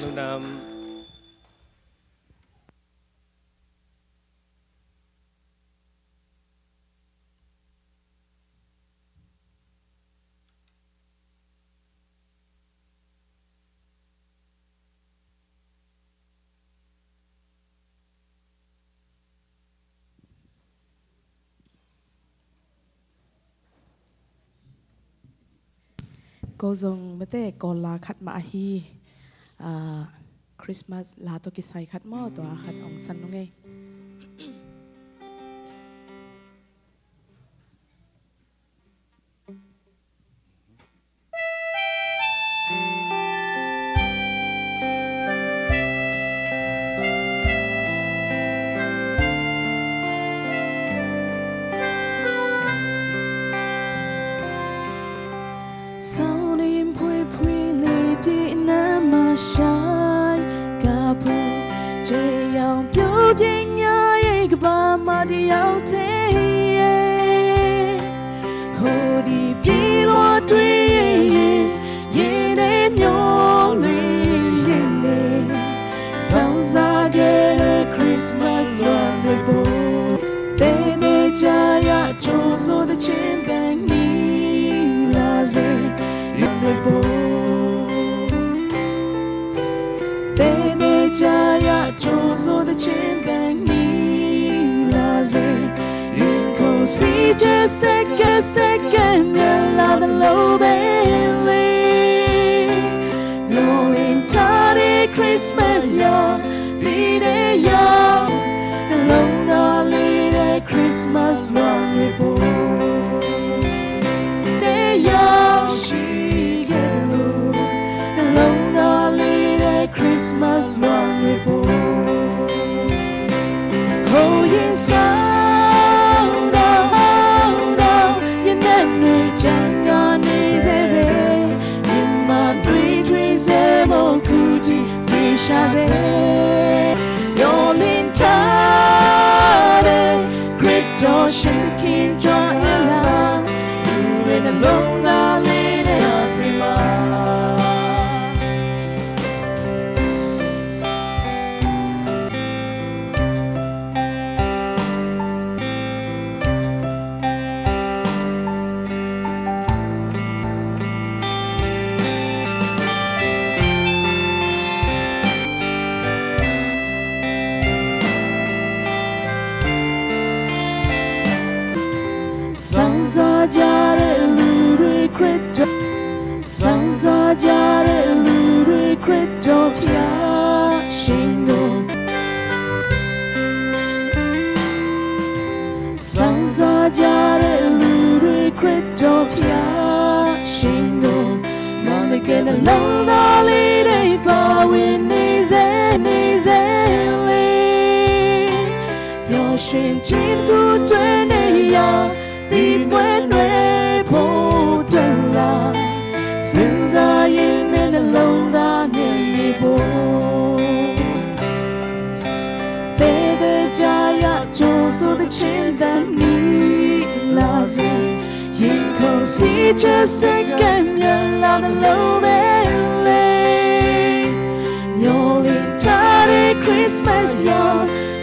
Lungdam. Ko zong mate Kawl la khat mah ahi, ah, Christmas la tawh kisai khat maw, tua khat ong san nung ei. Sound in pui pui li pi na ma shai ka pu je yao pyo pye nya ye ka ba ma di yao te ye. Ho di pi lo tui ye ye ne myo li ye ne. Sound za ge de Christmas luan re bo. Te ne cha ya cho so de chen de ni la ze luan re bo. Te ne cha ya cho so de chen de ni la ze. Yin ko si che se ke se ke mya la de lo be li. No in ta de Christmas ya. Pi de ya, na lo na li de Christmas luan re bo. Pi de ya, shi ge de lo, na lo na li de Christmas luan re bo. Ho yin sa da, da, yin de nui chang ga ni se be. Sangza jare lure Kristo pia shingo. Sangza jare lure Kristo pia shingo. Mande ke na long da le de pa win ni ze ni ze le. Dio shin chin gu twe ne ya. Di mwen nwe po tera. Sinza yin ne na long da mye po. Te de jaya cho su de chin da ni la zi. Yin ko si che se kem ya la da lo be le. Nyo lin ta de Christmas ya.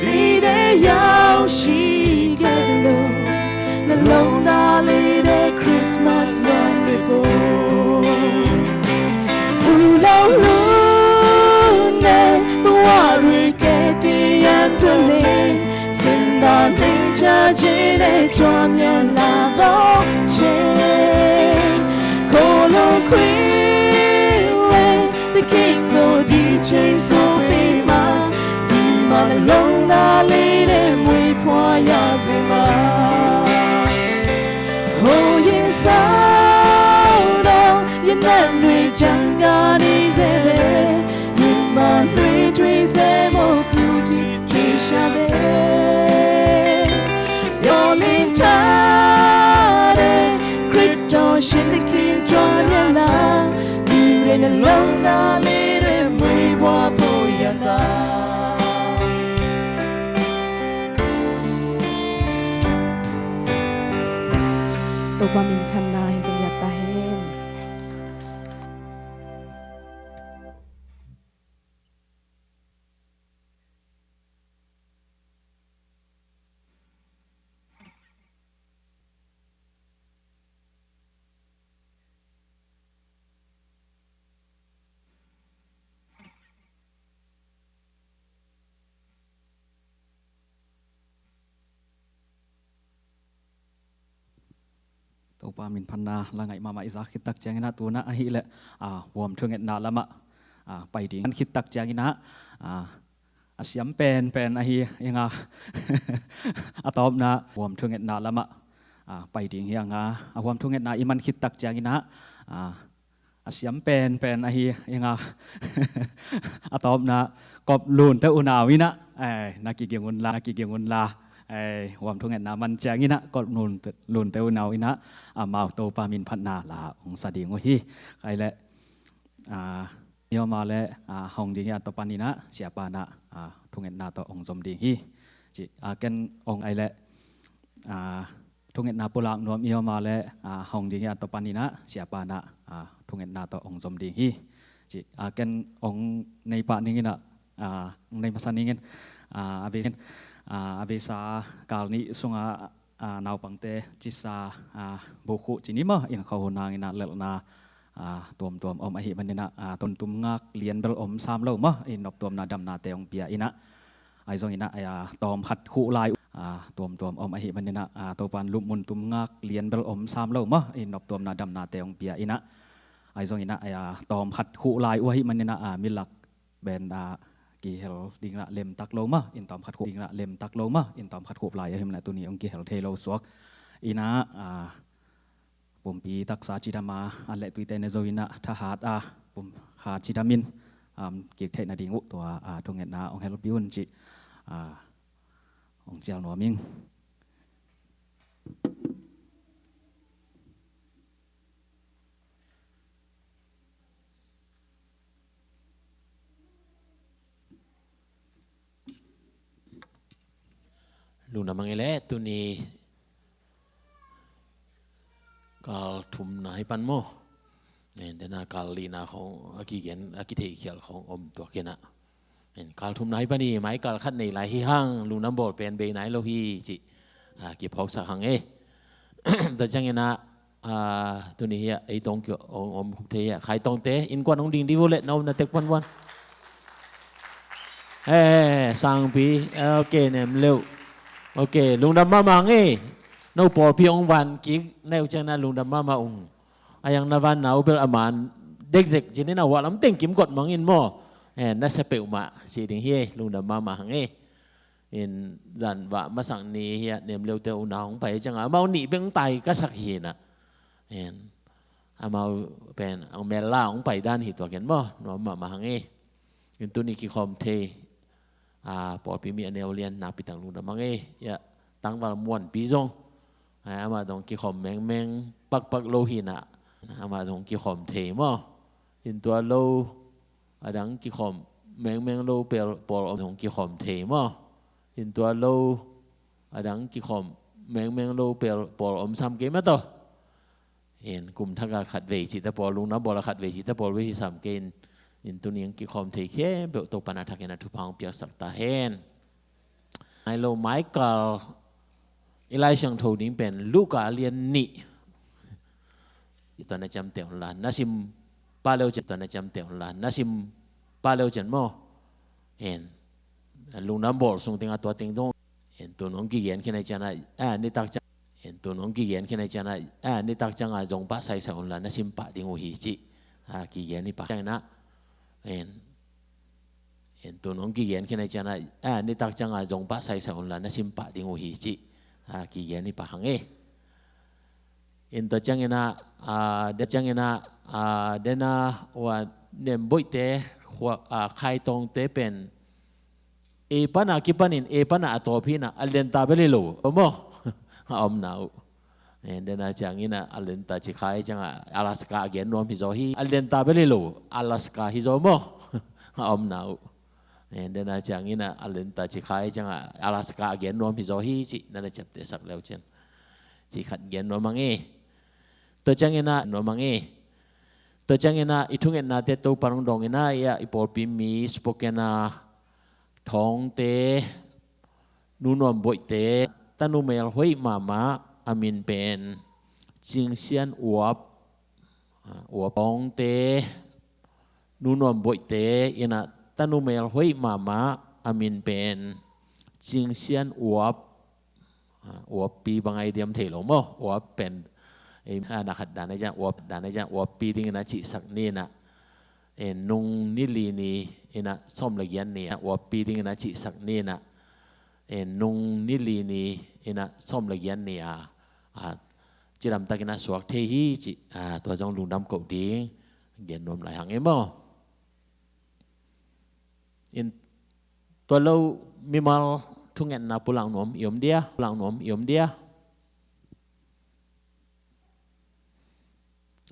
Lide yau shi gede lo. Na long na lide Christmas luan ripo. Pulau lune buarui keti antole. Senda ninja jine tuam ya la voce. Kolo kuile. The king go di chain so pima. Di man long na le de mui pua ya zima. Ho yin sa da yin nan nui chang ga ni se. Yin man nui tui se mo kuti kisha se. Yo lin ta de Kristo shin the king John ya la. Lure na long na lire mui bua po ya ta. Topa minthanna hi zong ya ta hen. Topa min phatna la ngaih mahmah i zak khit tak cianginah tunah ahileh, a, huam thungetna lamah, a, pai ding man khit tak cianginah, a, a siam penpen ahi inga a tawpna huam thungetna lamah, a, pai ding hi anga a huam thungetna i man khit tak cianginah, a, a siam penpen ahi inga a tawpna kop lunte unau inah, ai, na kiging unla, na kiging unla, ai, huam thungetna man cianginah kop lunte, lunte unau inah amau Topa min phatna la ong sa ding uh hi. Kaileh, a, i oma le, a, hong ding hi a, tua paninah siapa nah, a, thungetna tawh ong zom ding hi. Ci, a, ken ong ai le, a, thungetna pulak nuam i oma le, a, hong ding hi a, tua paninah siapa nah, a, thungetna tawh ong zom ding hi. Ci, a, ken ong nei pah ninginah, a, ong nei masa ningin, a, a vei, a, a veisa kal nih sunga, a, naupangte cisa, a, bukhuh cini mah in kho hun nanginah lelhna, a, tuamtuam om ahi maninah, a, tontum ngak lian bel om sam lo mah in noptuamna damnate ong pia inah. Ai zonginah, a, tawm khat khuh lai, a, tuamtuam om ahi maninah, a, Topan lupmun tum ngak lian bel om sam lo mah in noptuamna damnate ong pia inah. Ai zonginah, a, tawm khat khuh lai uh ahi maninah, a, milak ben, a, kihel dinginah lemtak lo mah in tawm khat khuh dinginah lemtak lo mah in tawm khat khuh lai ahi maninah tuni ong kihel thei lo suak inah, a, pumpi taksa cidama a le tuite ne zo inah thahat a pum kha cidamin, um, kik theih nading uh tua, a, thungetna ong helpi un ci, a, ong cial nuam ing. Lungdam mange le tuni kal thumna hi pan maw. Nen dena kal lina khong a kigen a kitheikhial khong om tuak hinah. Nen kal thumna hi pan hi mai kal khat nei lai hi hang lungdam bawl pen bei nai lo hi ci, a, kiphawksak hang e. Tua cianginah, a, tuni hiah ei tawng kiong om khup thei hiah khai tawngte innkuan hong ding dih uh leh na omna tek pan vuan. E, sangpi, ok, nem leuh. Ok, lungdam mahmah nge. No pawlpi hong van kik na uh cianginah lungdam mahmah ung. A yang na van nau bel a man dekdek cinin a huahlam teng kim kotmangin maw. Eh, na sia peuhmah ci ding hi, lungdam mahmah hang e. In zan vah masak ni hi a, nem leute unau hong pai ciangah amau nih beng tai ka sak hi na. In amau pen ang mel la hong pai dan hi tua ken maw, nuam mahmah hang e. In tuni kikhawm thei a, pawlpi mi a neu lian nakpi tak lungdam hang e. Ya, tangval muanpi zong, a, amah dong kikhawm mengmeng pakpak lo hi na, amah dong kikhawm thei maw. In tua lo a dang kikhawm mengmeng lo pel pawl om dong kikhawm thei maw. In tua lo a dang kikhawm mengmeng lo pel pawl om sam kei mah tawh. In kum thak a khat vei cih ta pawl, lungdam bawl a khat vei cih ta pawl vei hi sam kei in, in tuni ang kikhawm thei khempeuh Topa'n a thakin a thupha hong piaksak ta hen. Nai lo, Michael, i Lai Siangtho ding pen Luka a lian nih. I tua na ciamteh un la, na sim pah leu cian, tua na ciamteh un la, na sim pah leu cian maw. In lungdam bawl sung teng a tua teng dong. In tun hong kigen khin a i cian a, a, nitak ciang, in tun hong kigen khin a i cian a, a, nitak ciang a zong pah saisai un la, na sim pah ding uh hi cih. A, kigen hi pah ciang in a, in, in tun hong kigen khin a i cian a, a, nitak ciang a zong pah saisai un la, na sim pah ding uh hi cih. A, kigen hi pah hang e. In tua ciangin a, a, de ciangin a, a, dena ua nemboihte, khua-, a, khaitawngte pen, e pana kipanin, e pana a tawp hi na, a lenta bel hi lo, maw. A omna uh. E, dena ciangin a, a lenta ci khai ciang a, Alaska a gen nuam hi zaw hi, a lenta bel hi lo, Alaska hi zaw maw. A omna uh. E, dena ciangin a, a lenta ci khai ciang a, Alaska a gen nuam hi zaw hi, ci, na na ciapteh sak leu cian. Ci khat gen nuam hang e. Tua ciangin a, nuam hang e. Tua ciangin a, i thungetnate Topa'n hong dawngin a, i a, i pawlpi mi Spokane a Thawngte, Nu Nuam Boihte, tanu mel hoih mahmah, a min pen Cing Sian Uap, a, Uap Thawngte, Nu Nuam Boihte, in a tanu mel hoih mahmah, a min pen Cing Sian Uap, a, Uappi bang a i diam thei lo maw, Uap pen, ei, a, na khat dan a i ciang, Uap dan a i ciang, Uappi dingin a cihsak ni na. E, nung ni li ni in a sawm le giat ni a, Uappi dingin a cihsak ni na. E, nung ni li ni in a sawm le giat ni a, a, cidamtakin a suak thei hi cih, a, tua zong lungdam koh ding gen nuam lai hang e maw. In tua lo mimal thungetna pulak nuam i om dia, pulak nuam i om dia.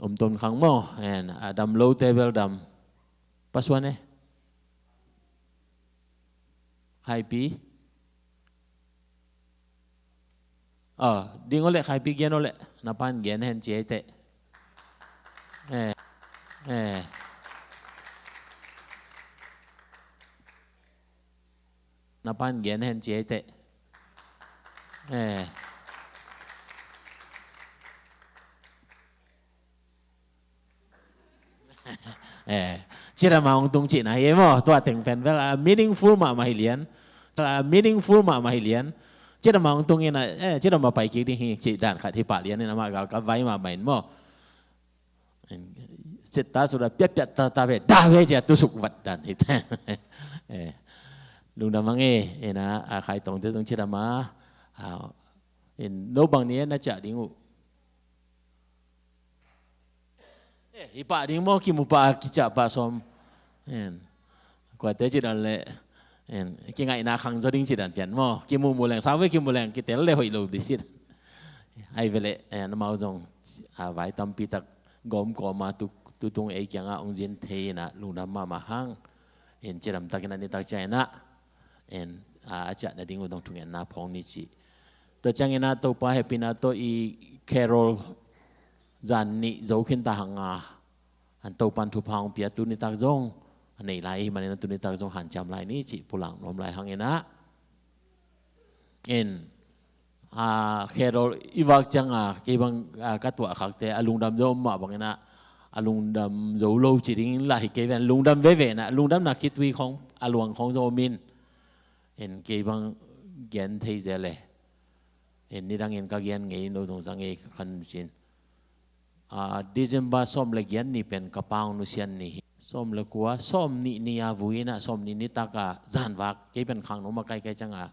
Om ton khang maw, en, a dam lote bel dam. Pasuan e. Khaipi. A, ding o le, Khaipi gen o le, na pan gen hen ci ei teh. E, e. Na pan gen hen ci ei teh. E. E, cidam a hong tung cihna hi e maw, tua teng pen bel, a, meaningful mahmah hi lian. A, meaningful mahmah hi lian. Cidam a hong tung in a, e, cidam a pai kik ding hi cih dan khat hi pah lian in amah gal ka vai mahmah in maw. Setta sudah piat piat ta ta ve, dah ve cia tusuk vat dan hi. E, lungdam hang e, e na, a, Khaitawngte tung cidam a, a, in lo bang ni e na ciah ding uh. E, hi pah ding maw, kimu pah, kiciah pah sawm. En. Kuate ci dan le, en, kingaihna khang zaw ding ci dan pian maw. Kimu mu leng, sau ve kimu leng, kitel le hoih lo di ci dan. Ai ve le, en, amau zong, a, vai tampi tak gawm kawm a tu, tutung ei kiangah hong zin thei in a lungdam mahmah hang. En, cidamtakin a nitak ciah in a. En, a, a ciah nading uh dong thungetna phawng ni ci. Tua ciangin a Topa hehpihna tawh i Carol zan nih zo khin ta hang a, an Topa'n thupha hong pia tuni tak zong a nei lai ahih manin a tuni tak zong hanciam lai ni cih pulak nuam lai hang in a. En, a, Carol i vak ciang a, kei bang, a, ka tuah khakte a lungdam zo mah bangin a, a lungdam zo lo ci ding lah hi kei ven, lungdam veve na, lungdamna khitui khong a luang khong zo min. En, kei bang gen thei zel e. En, nidangin ka gen ngei no zong zang ngei khan cin. December sawm le giat ni pen ka pa hong nusian ni hi. Sawm le kua, sawm nih ni a vui in ah, sawm nih ni tak a zanvak kei pen khangno makai kai ciang a,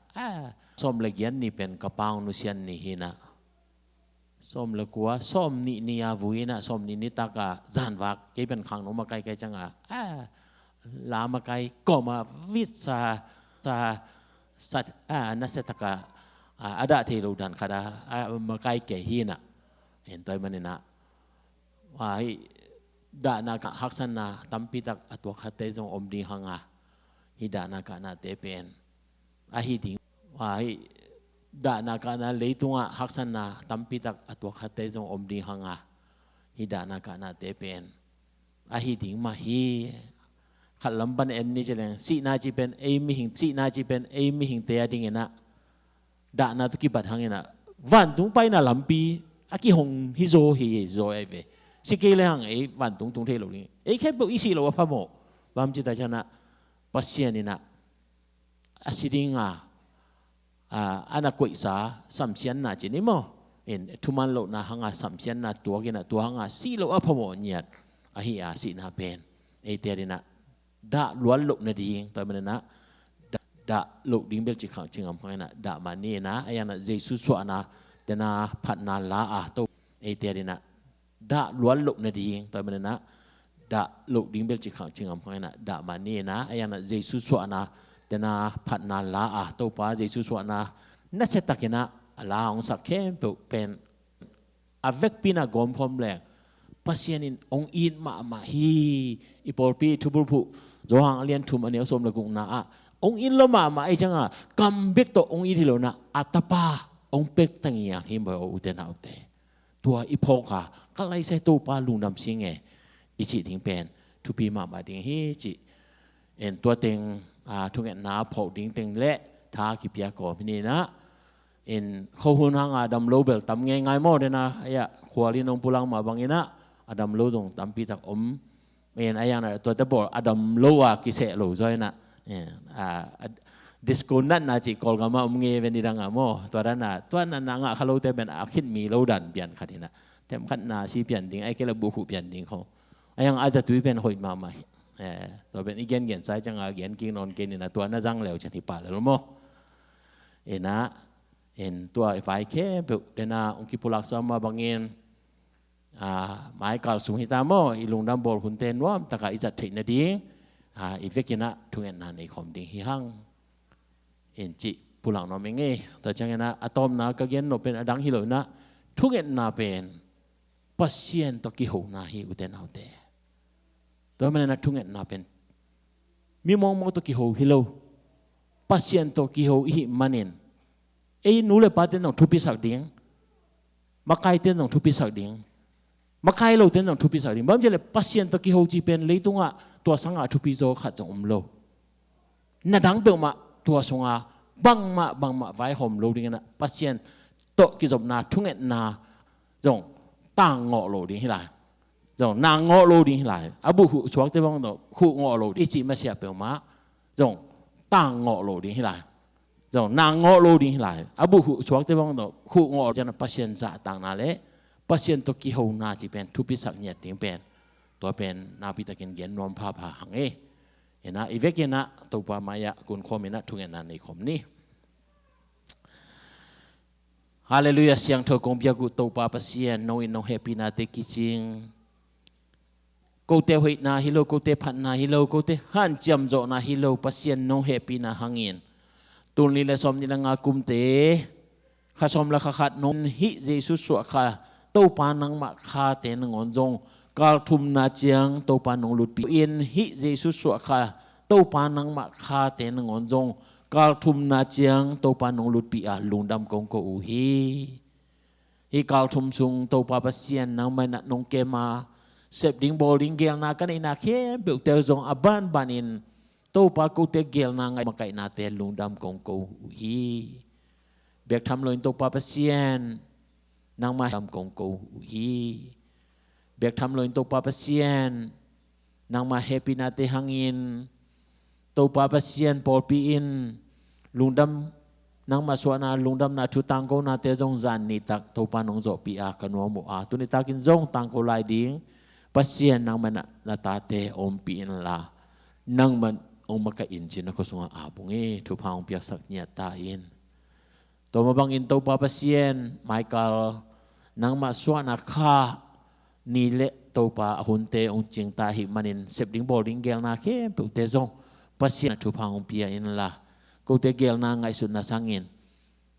sawm le giat ni pen ka pa hong nusian ni hi in ah. Sawm le kua, sawm nih ni a vui in ah, sawm nih ni tak a zanvak kei pen khangno makai kai ciang a, la makai kawm a vitsa sa, sa, nasia tak a, a dah thei lo dan khat a makai kei hi in ah. En toi man in ah, hih dahna kah haksatna tampi tak a tuak khatte zong om ding hang a, hih dahna kahnate pen ahi ding, hih dahna kahna leitungah haksatna tampi tak a tuak khatte zong om ding hang a, hih dahna kahnate pen ahi ding mah hi. Khat lam pan en ni ci leng, sihna ci pen ei mihing, sihna ci pen ei mihingte a ding in ah dahna tawh kibat hang in ah, vantung paina lampi a kihong hi zaw hi zaw ei ve. Si kei le hang ei vantung tung thei lo ding. Ei khempeuh i sih loh a phamawh. Bang ci ta ciang ah, Pasian in ah a si ding a, a na koihsa samsiatna ci ni maw? In thuman lohna hang a samsiatna tuak in ah, tua hang a sih loh a phamawh ngiat ahi a, sihna pen eite a ding in ah dah luat loh nading, tua man in ah dah, dah loh ding bel ci khang ci ngam khang in ah, dah mah ni in ah, a yang ah Jesu suahna te na phatna la a to, eite a ding in ah dah luat loh nading, tua man in ah dah loh ding bel ci khang ci ngam khang in ah, dah mah ni in ah, a yang ah Jesu suahna te na phatna la a, Topa Jesu suahna nasia tak in ah a la hong sak khempeuh pen a vekpi in ah gawmkhawm leng Pasian in hong it mahmah hi. I pawlpi thubulphuh Johan a lian thum a neu sawm le gukna ah hong it lo mahmah ei ciang a, kam bek tawh hong it hi lo in ah, a Tapa hong pek ta ngian hi maw, ute naute. Tua i phawk a, ka laisai Topa lungdam sing e i cih ding pen thupi mahmah ding hi cih. En tua teng, a, thungetna phawk ding teng le tha kipia kawm hi ni in ah. En khuahun hang a dam lo bel tam ngeingai maw, den a, a ya, khual in hong pulak mah bang in ah a dam lo zong tampi tak om. En a yang ah tuate bawl a dam lo a kiseh lo zaw in ah. En, a, a, disco natna cih Kawlgam ah om ngei ve, nidang ah maw. Tua dan a, tua natna ngah kha lote pen a khit mi lo dan pian khat in ah, themkhat nasi pian ding, ai kei le bukhuh pian ding kho. A yang a zatui pen hoih mahmah hi. Eh, tua pen i gengen sai ciang a gen kik nawn kei ni in ah, tua na zang leu ciang hi pah lel maw. In ah, en tua i vai khempeuh den a hong kipulak sa mah bang in, a, mai kal sung hi ta maw, i lungdam bawl hunte nuam tak a i zat theih nading, a, i vek in ah thungetna nei khawm ding hi hang. En cih pulak nuam ing ei. Tua ciang in ah a tawpna ka gen nop pen a dang hi lo in ah, thungetna pen Pasian tawh kihona hi, ute naute. Tua man in ah thungetna pen mi mawngmawng tawh kiho hi lo, Pasian tawh kiho i hih man in, ei nu le pate in zong thupisak ding, makaite in zong thupisak ding, makai lote in zong thupisak ding. Bang ci le Pasian tawh kiho cih pen leitung ah tua sang a thupi zaw khat zong om lo. Na dang peuhmah tua sung a bangmah bangmah vaihawm lo ding in ah, Pasian tawh kizopna thungetna zong tang ngawh lo ding hi lai. Zong nang ngawh lo ding hi lai. A bukhuh suakte bang zong khuh ngawh lo ding i cih masiah peuhmah zong tang ngawh lo ding hi lai. Zong nang ngawh lo ding hi lai. A bukhuh suakte bang zong khuh ngawh lo ding, Pasian zahtakna le Pasian tawh kihona cih pen thupisak ngiat ding pen, tua pen nakpi takin gen nuam phapha hang ei. In ah i vek in ah Topa mai ah kunkhawm in ah thungetna nei khawm ni. Halleluiah, siangtho kong biak uh Topa Pasian, nong it nong hehpihnate kicing. Kote hoihna hi lo, kote phatna hi lo, kote hanciam zawhna hi lo, Pasian nong hehpihna hangin, tul nih le sawm nih le nga kumte kha sawm le kha khat nong hih Jesu suah kha, Topa nangmah khate nangawn zong kal thumna ciang Topa nong lutpih in, hih Jesu suah kha, Topa nangmah khate nangawn zong kal thumna ciang Topa nong lutpih a lungdam kong ko uh hi. Hih kal thum sung Topa Pasian nangmah in ah nong kem a, sep ding bawl ding geelna ka neihna khempeuhte uh zong a banbanin Topa kote geelna ngaih makaihnate lungdam kong ko uh hi. Bek tham loin Topa Pasian nangmah dam kong ko uh hi. Bek tham loin Topa Pasian nangmah hehpihnate hangin Topa Pasian pawlpi in lungdam Nangmah suahna lungdamna thu tangkonate zong zan nitak Topa nong zawhpih a ka nuam uh a, tuni takin zong tangko lai ding. Pasian nangmah na, na tate ompih inla, nangmah hong makaih in cin na khua sungah a bung hi. Thupha hong piaksak ngiat ta in. Tua mah bangin Topa Pasian, Michael, nangmah suahna kha ni le Topa a hunte hong cingta ahih manin sep ding bawl ding geelna khempeuhte zong Pasian a thupha hong pia inla, kote geelna ngaihsutna sangin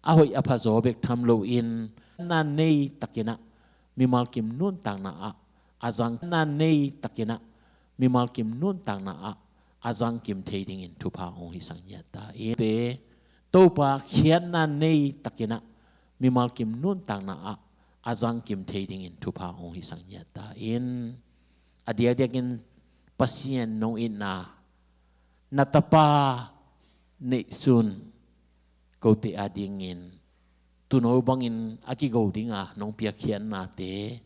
a hoih a phazaw bek tham loin na nei takinah mimal kim nuntakna ah a zang na nei takinah mimal kim nuntakna ah a zang kim thei dingin thupha hong hisak ngiat ta in. Te Topa khiatna nei takinah mimal kim nuntakna ah a zang kim thei dingin thupha hong hisak ngiat ta in. A diakdiakin Pasian nong itna na tapa neihsun kote a dingin tuuno bangin a kigo dinga nong piakkhiatnate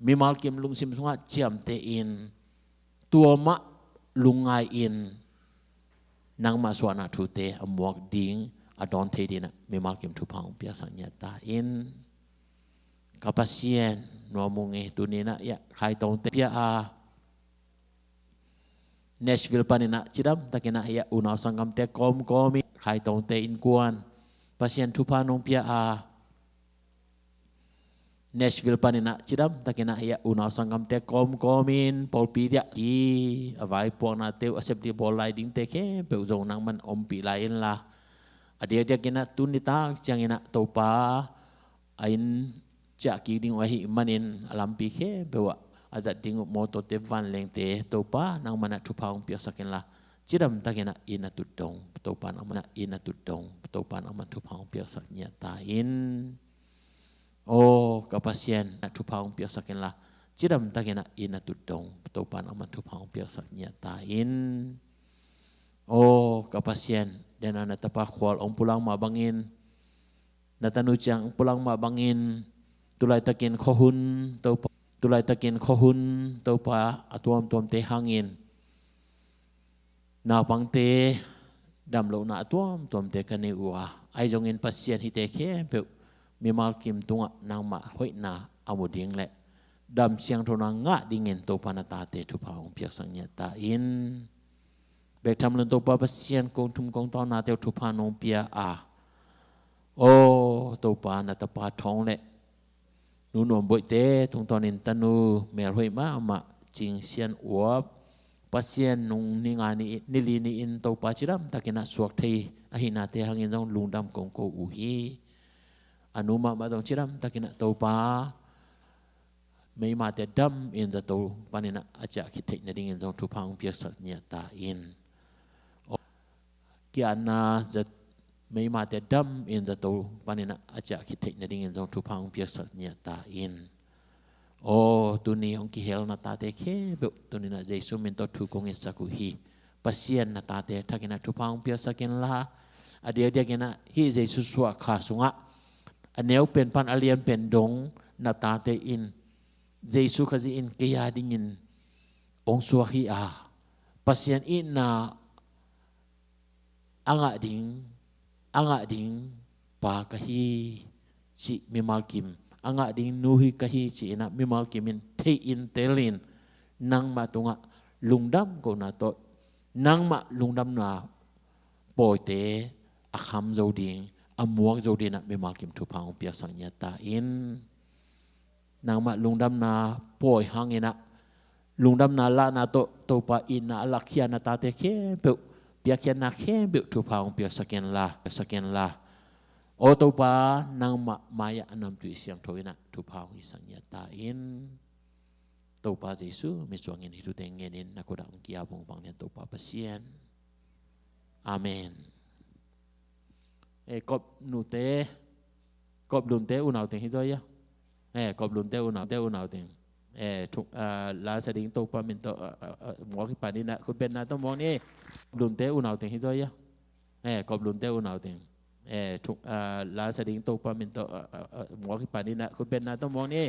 mimal kim lungsim sungah ciamteh in, tua mah lungngai in nangmah suahna thute a muak ding a dawn thei dinah mimal kim thupha hong piaksak ngiat ta in. Ka Pasian, nuam ung e, tuninah ia Khai Tongte pia a Nashville paninah cidam takinah ia unau sanggamte kawmkawm in Khai Tongte innkuan Pasian thupha nong pia a Nashville paninah cidam takinah ia unau sanggamte kawmkawm in pawlpi diah i a vaipuaknate uh a sep dih bawl lai dingte khempeuh zong nangman ompih lai inla, a diakdiakinah tuni tak cianginah Topa a inn ciah kik ding uh ahih manin a lampi khempeuh ah a zat ding uh mawtawte vanlengte Topa nangmanah thupha hong piaksak inla, cidam takinah inn a tut dong Topa nangmanah inn a tut dong Topa nangman thupha hong piaksak ngiat ta in. Aw ka Pasian, na thupha hong piaksak inla, cidam takinah inn a tut dong Topa nangman thupha hong piaksak ngiat ta in. Aw ka Pasian, dena na tapa khual hong pulang mah bangin, na tanu ciang hong pulang mah bangin, tulaitakin khuahun Topa, tulaitakin khuahun Topa a tuamtuamte hangin naupangte damlohna a tuamtuamte ka nei uh a, ahi zongin Pasian hihte khempeuh mimal kim tungah nangmah hoihna a mu ding le dam siangthona ngah dingin Topa na tate thupha hong piaksak ngiat ta in. Bek tham loin Topa Pasian, kong thum kong tawnate uh thupha nong pia a, aw Topa na tapa Thawng le Nu Nuam Boihte tungtawnin tanu melhoih mahmah Cing Sian Uap, Pasian nung ni nga ni, ni li ni-in Topa cidam takinah suak thei ahihnate hangin zong lungdam kong ko uh hi. A nu mahmah zong cidam takinah Topa meimate dam in zato paninah a ciah khit theih nadingin zong thupha hong piaksak ngiat ta in. Kiatna zat meimate dam in zato paninah a ciah khit theih nadingin zong thupha hong piaksak ngiat ta in. Aw tuni hong kihel na tate khempeuh tuninah Jesu min tawh thu kong ngetsak uh hi. Pasian na tate thakinah thupha hong piaksak inla, a diakdiakinah hih Jesu suah kha sungah a neu pen pan a lian pen dong na tate in Jesu Khazih in kei a dingin hong suak hi a, Pasian itna a ngah ding, a ngah ding pa ka hi cih mimal kim, a ngah ding nu hi ka hi cih inah mimal kim in theih in telin nangmah tungah lungdam kohna tawh nangmah lungdamna pawite a kham zo ding, a muak zo dinah mimal kim thupha hong piaksak ngiat ta in. Nangmah lungdamna pawi hanginah lungdamna lahna tawh Topa itna a lakkhiatna tate khempeuh, piakkhiatna khempeuh thupha hong piaksak inla, piaksak inla. Aw Topa nangmah mai-ah a namtui siangtho inah thupha hong hisak ngiat ta in. Topa Jesu min suangin hih thute ngenin na khutah hong ki-ap ung vanglian Topa Pasian. Amen. Eh, kop nute, kop lunte unau teng hi tua ia. Eh, kop lunte unau, te unau teng. Eh, thuk, ah, la sa ding Topa min tawh, ah, ah, ah, muak hi pan inah, khut betna tawh muak ni. Kop lunte unau teng hi tua ia. Eh, kop lunte unau teng. Eh, thuk, ah, la sa ding Topa min tawh, ah, ah, ah, muak hi pan inah, khut betna tawh muak ni.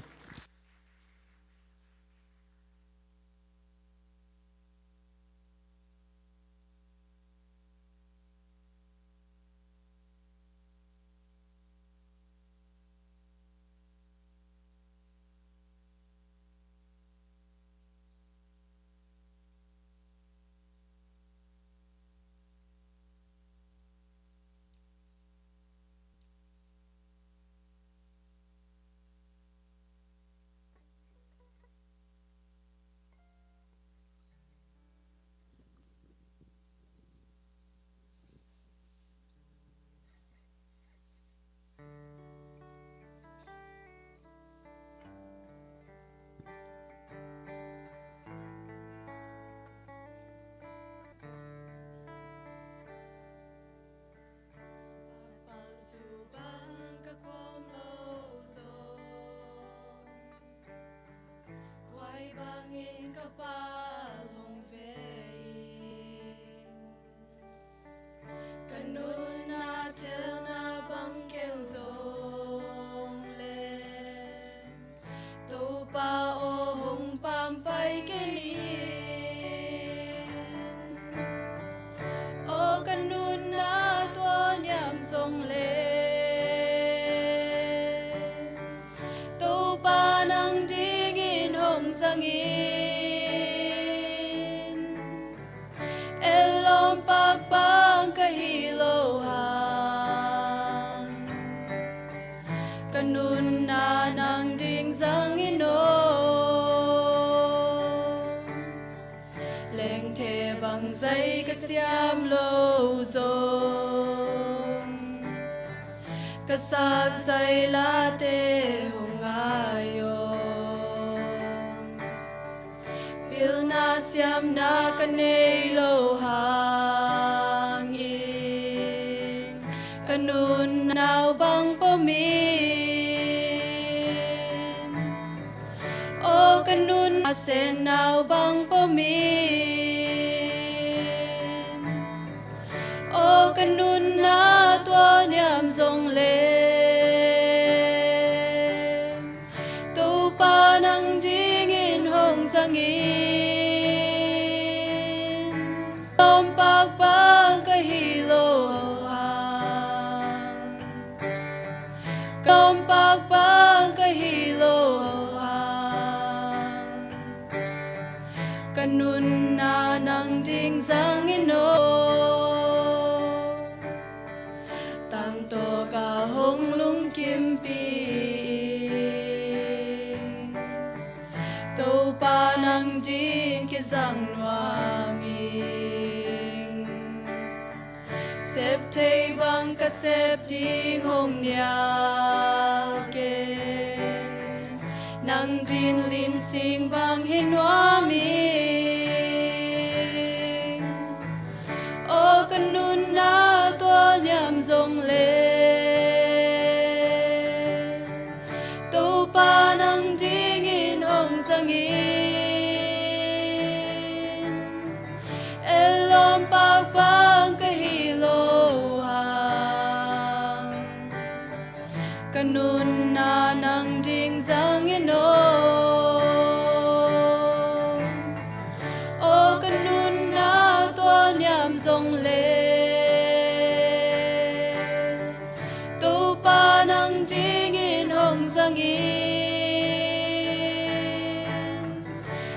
Bangzah ka siam lo zong ka sapzah late hong ngai aw. Pilna siamna ka nei lo hangin ka nunau bang pom in, aw ka nunna sennau bang pom in, aw ka nunna tua niam zong leng Topa nang dingin hong zangin, lawmpak bang ka hi lo hang, lawmpak bang ka hi lo hang, ka nunna nang ding zangin aw. Tangtawka hong lungkimpih in, Topa nang ding kizang nuam ing. Sep thei bang ka sep ding hong nial ken, nang ding limsing bang hi nuam ing. Aw ka nunna tua niam zong leng Topa nang dingin hong zangin, ei lawmpak bang ka hi lo hang, ka nunna nang ding zangin aw. Aw ka nunna tua niam zong leng Topa nang dingin hong zangin,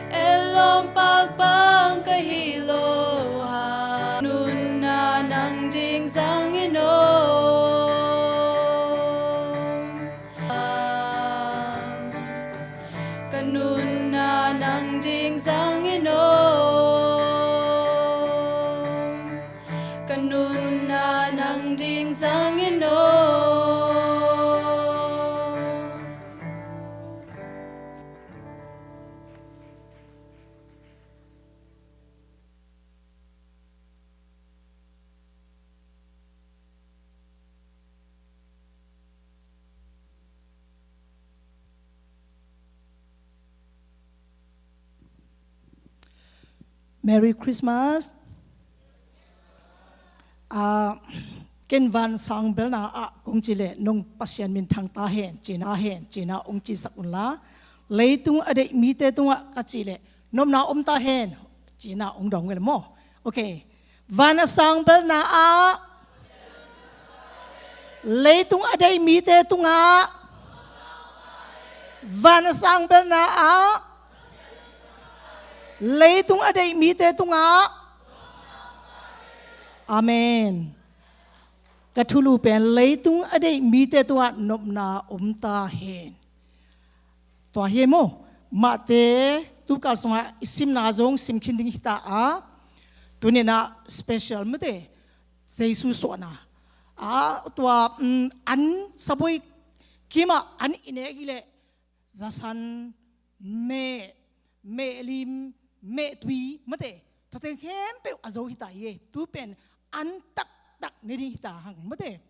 ei lawmpak bang ka hi lo hang, nunna nang ding zangin aw. Ka nunna nang ding zangin aw. Ka nunna nang ding zangin aw. Merry Christmas. Ah, ken van sang belna ah kong ci leh nong Pasian min thang ta hen, cina hen, cina ong cisak unla. Leitung a deih mite tungah ka ci leh nopna om ta hen, cina ong dong ngel maw. Okay. Van a sang belna ah, leitung a deih mite tungah, van a sang belna ah, leitung a deih mite tungah. Amen. Ka thulu pen leitung a deih mite tungah nopna om ta hen. Tua hi e maw, Mate tukal sungah i simna zong sim khin ding hi ta a, tuni-in ah special mate, Jesu suahna. A, tua, um, an saboi kimah an i nek hi leh zasan, meh, mehlim, mehtui mate, tua teng khempeuh a zo hi ta hi e. Tu pen an taktak ne ding hi ta hang mate.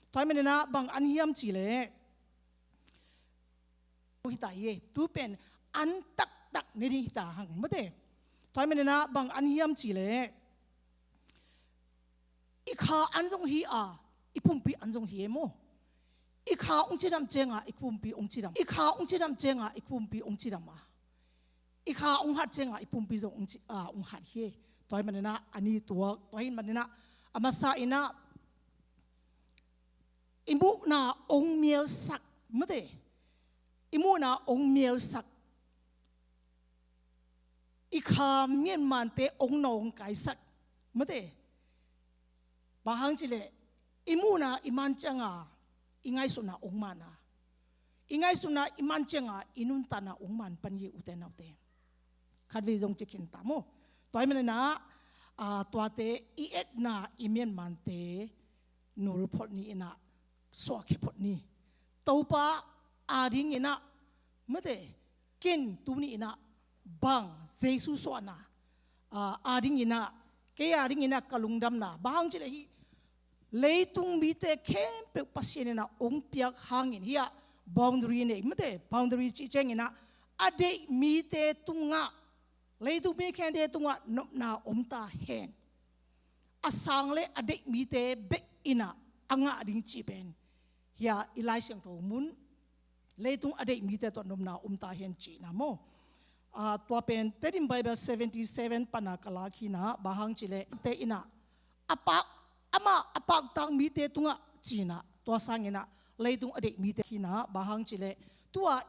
Tua ahih manin ah bang an hiam cih leh, hi ta hi e. Tu pen an taktak ne ding hi ta hang mate. Tua ahih manin ah bang an hiam cih leh, i kha an zong hi a, i pumpi an zong hi e maw. I kha ong cidam ciangin i pumpi ong cidam. I kha ong cidam ciangin i pumpi ong cidam a, i kha ong hat ciangin i pumpi zong ong ci-, ah, ong hat hi e. Tua ahih manin ah a ni tuak, tua ahih manin ah a masa in ah i muhna ong mialsak mate. I muhna ong mialsak. I kha mianmante ong nawngkaisak mate. Bang hang cih leh i muhna i man ciangin i ngaihsutna ong man a, i ngaihsutna i man ciangin i nuntakna ong man pan hi, ute naute. Khatvei zong ci khin ta maw. Tua ahih manin ah A, tuate i etna i mianmante nul phot ni inah, suahkhia phot ni. Topa adinginah, mate, ken tuni inah bang Jesu suahna, a, adinginah, kei adinginah ka lungdamna, bang hang cileh hih leitung mite khempeuh Pasian inah ong piak hangin, hiah boundary nei, mate, boundary cih cianginah a deih mite tungah, leitung mi khente tungah nopna om ta hen. A sang le a deih mite bek inah a ngah ding cih pen, hiah i Lai Siangtho mun, leitung a deih mite tawh nopna om ta hen cihna maw. A, tua pen Tedim Bible seventy seven pana ka lak hinah, bang hang cileh te inah, a pak, amah a paktak mite tungah cinah, tua sanginah leitung a deih mite hinah, bang hang cileh tua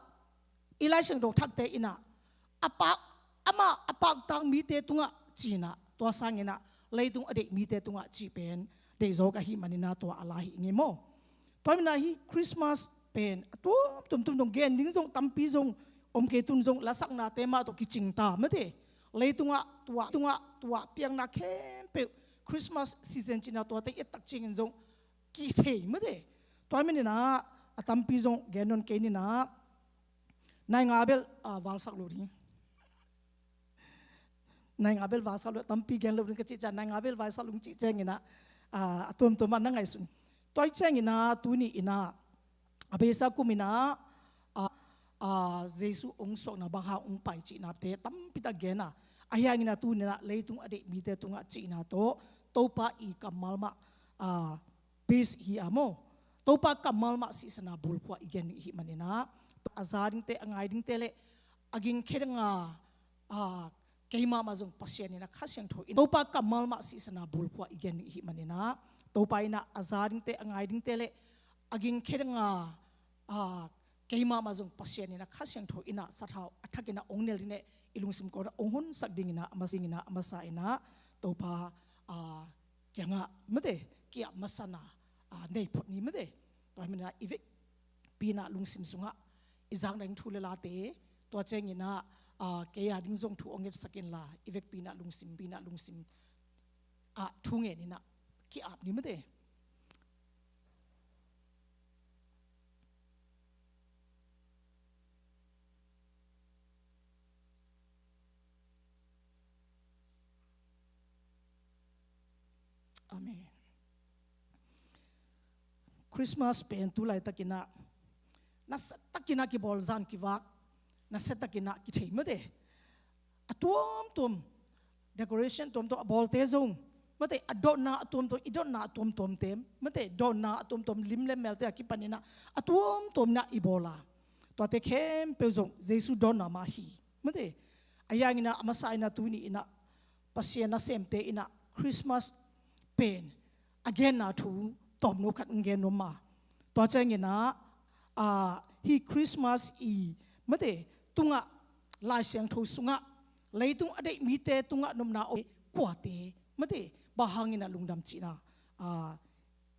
i Lai Siangtho thakte inah, a pak, amah a paktak mite tungah cinah, tua sanginah leitung a deih mite tungah cih pen deihzawk ahih maninah tua a la hi ngei maw. Tua hi maninah hih Christmas pen a tuamtuam, tuamtuam gen ding zong tampi zong om kei, tun zong lasaknate mah tawh kicing ta, mate. Leitungah tua, tungah tua piakna khempeuh Christmas season cinah tuate i et tak ciangin zong kithei, mate. Tua hi maninah a tampi zong gen nawn kei ninah, nai nga bel, a, valsak lo ding. Nai nga bel valsak lo, tampi gen lo ding ka cih ciang, nai nga bel valsak lo cih cianginah, a, a tuamtuam ah na ngaihsun. Tua hi cianginah tuni inah a beisa kum inah, a, a, Jesu ong suahna bang hang ong pai cihnate tampi tak gen a, ahi hanginah tuni inah leitung a deih mite tungah cihna tawh Topa i kammal mah, a, base hi a maw. Topa kammal mah sisan a bulphuh a i gen i hih maninah, a za dingte, a ngai dingte le a gingkhia ding a, a, keimah mah zong Pasian inah Kha Siangtho in, Topa kammal mah sisan a bulphuh a i gen i hih maninah, Topa inah a za dingte, a ngai dingte le a gingkhia ding a, a, keimah mah zong Pasian inah Kha Siangtho inah sathau a thak inah ong nel ding le i lungsim kawtah ong honsak dinginah a masa, dinginah a masa inah Topa, a, kiangah, mate, ki-ap masana, a, nei phot ni, mate. Tua hi maninah i vekpi inah lungsim sungah i zakna ding thu le late, tua cianginah, a, kei a ding zong thu ong ngetsak inla, i vekpi inah lungsim, pi inah lungsim, a, thu ngen inah ki-ap ni, mate. Amen. Christmas pen tu laitakinah nasia takinah kibawl, zan kivak nasia takinah kithei, mate. A tuamtuam, decoration tuamtuam, a bawlte zong, mate, a dotna a tuamtuam, i dotna a tuamtuamte, mate, dotna a tuamtuam, lim le melte a kipaninah a tuamtuam inah i bawl a, tuate khempeuh zong Jesu dotna mah hi, mate. Ahi hanginah a masa inah tuni inah Pasian nasemte inah Christmas pen a genna thu tawmno khat ong gen nuam a. Tua cianginah, a, hih Christmas i, mate, tungah Lai Siangtho sungah leitung a deih mite tungah nopna om kuate, mate, bang hangin a lungdam cihna, a,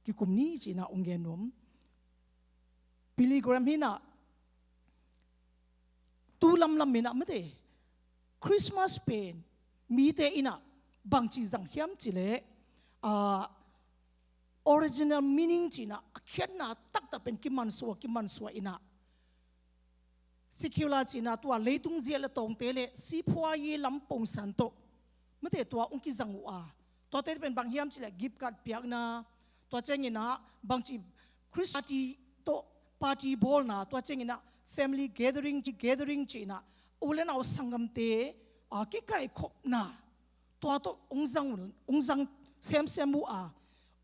kikum ni cihna ong gen nuam. Billy Graham hinah tu lamlam inah, mate, Christmas pen mite inah bangci zang hiam cileh, a, original meaning cihna, a khiatna taktak pen kimansuah, kimansuah inah secular cihna, tua leitung ziah le tawngte le siphuayi lam pongsan tawh, mate, tua ong kizang uh a, tuate pen bang hiam cileh gift card piakna, tua cianginah bangci Christmas party tawh, party bawlna, tua cianginah family gathering, gathering cihnah u le nau sanggamte, a, kikaikhopna, tua tawh ong zang, ong zang semsem uh a,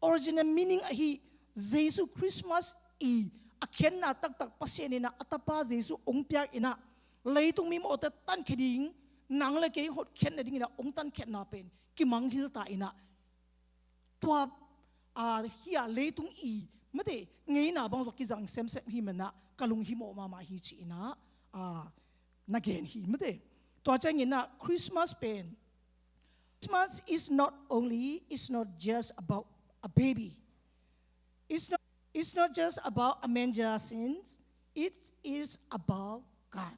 original meaning ahi Jesu Christmas i a khiatna taktak Pasian inah a tapa Jesu ong piak inah leitung mimawhte tankhia ding, nang le kei hotkhiat nadinginah ong tankhiatna pen kimanghilta inah tua, a, hih a leitung i, mate, ngeina bang tawh kizang semsem hi manah ka lunghimawh mahmah hi ci-inah, a, na gen hi, mate. Tua cianginah Christmas pen, Christmas is not only, is not just about a baby. It's not, it's not just about a manger scene. It is about God.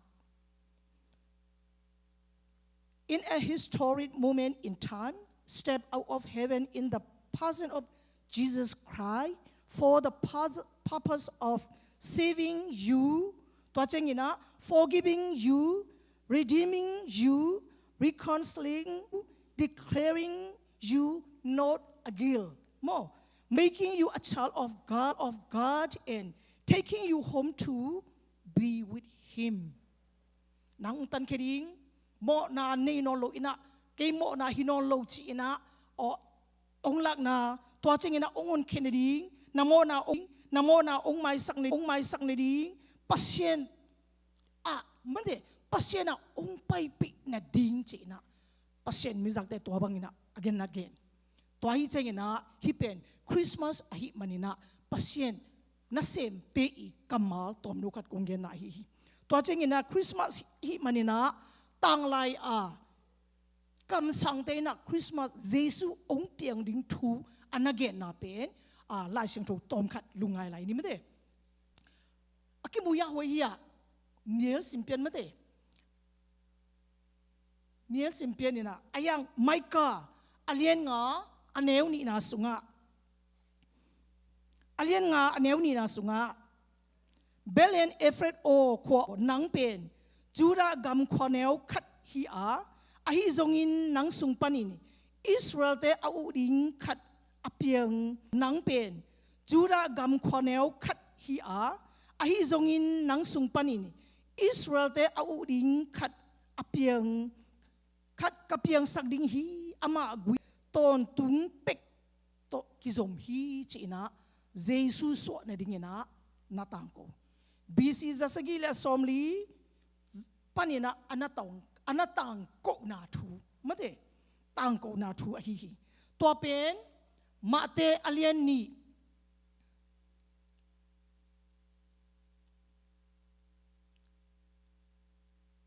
In a historic moment in time, step out of heaven in the person of Jesus Christ for the purpose of saving you, tua ciangin ah, forgiving you, redeeming you, reconciling, declaring you not a guilt, maw, making you a child of God, of God, and taking you home to be with Him. Nang hong tankhia ding, mawhna nei nawn lo in ah, kei mawhna hi nawn lo ci-in ah, aw, hong lakna, tua ciangin ah hong honkhia nading, na mawhna hong, na mawhna hong maisak na, hong maisak nading, Pasian ah, mate, Pasian ah hong paipih nading ci-in ah, Pasian mizakte tua bangin ah a gen na gen. Tua hi ciangin ah, hih pen Christmas ahih manin ah, Pasian nasemte i kammal tawmno khat kong genna ahi hi. Tua ciangin ah Christmas hih manin ah, tanglai a kamsangte in ah Christmas Jesu hong piang ding thu a na genna pen, a, Lai Siangtho tawm khat lungngai lai ni mate. A kimu ya huai hi a, Mial Simpian mate. Mial Simpian in ah, a yang Micah a lian nga a neu nihna sungah, a lian nga a neu nihna sungah, Bethlehem Ephrath aw khua aw, nang pen Judah gam khuaneu khat hi a, ahi zongin nang sung panin Israelte a uh ding khat a piang, nang pen Judah gam khuaneu khat hi a, ahi zongin nang sung panin Israelte a uh ding khat a piang, khat ka piangsak ding hi, amah gui tawntung pek tawh kizom hi ci-in ah, Jesu suah nadingin ah na tangko. B C za sagih le sawmli panin ah a na tang, a na tangkohna thu, mate, tangkohna thu ahi hi. Tua pen Matthai a lian nih,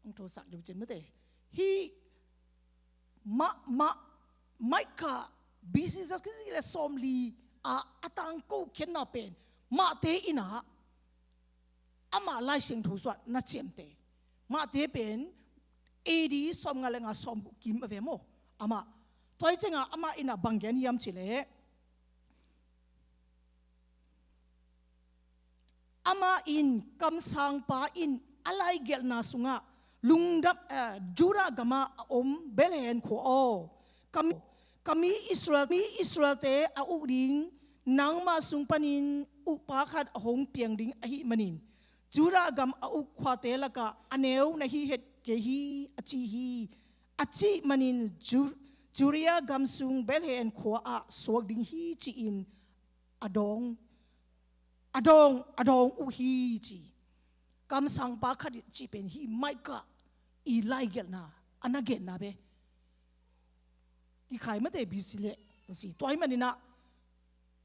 hong thosak deuh cin mate. Hih ma, ma, Micah B C za sagih le sawmli a, a tangko khiatna pen Matthai in ah, amah Lai Siangtho sungah na ciamteh. Matthai pen A D sawmnga le nga, sawmguk kim a ve maw, amah. Tua hi ciangah amah in ah bang gen hiam cih leh, amah in, kamsangpa in a laigelhna sungah, lungdam, eh, Judah gamah a om Bethlehem khua aw, ka mi, ka mi Israel, mi Israelte a uh ding nangmah sung panin uhpa khat a hong piang ding ahih manin, Judah gam a uh khuate lakah a neu na hi het kei hi, a ci hi. A cih manin Ju-, Judea gam sung Bethlehem khua ah suak ding hi, ci-in a dawng, a dawng, a dawng uh hi, ci. Kamsangpa khat cih pen hih Micah i laigelhna a na genna ve. Kikhai mate, B C le, si. Tua ahih manin ah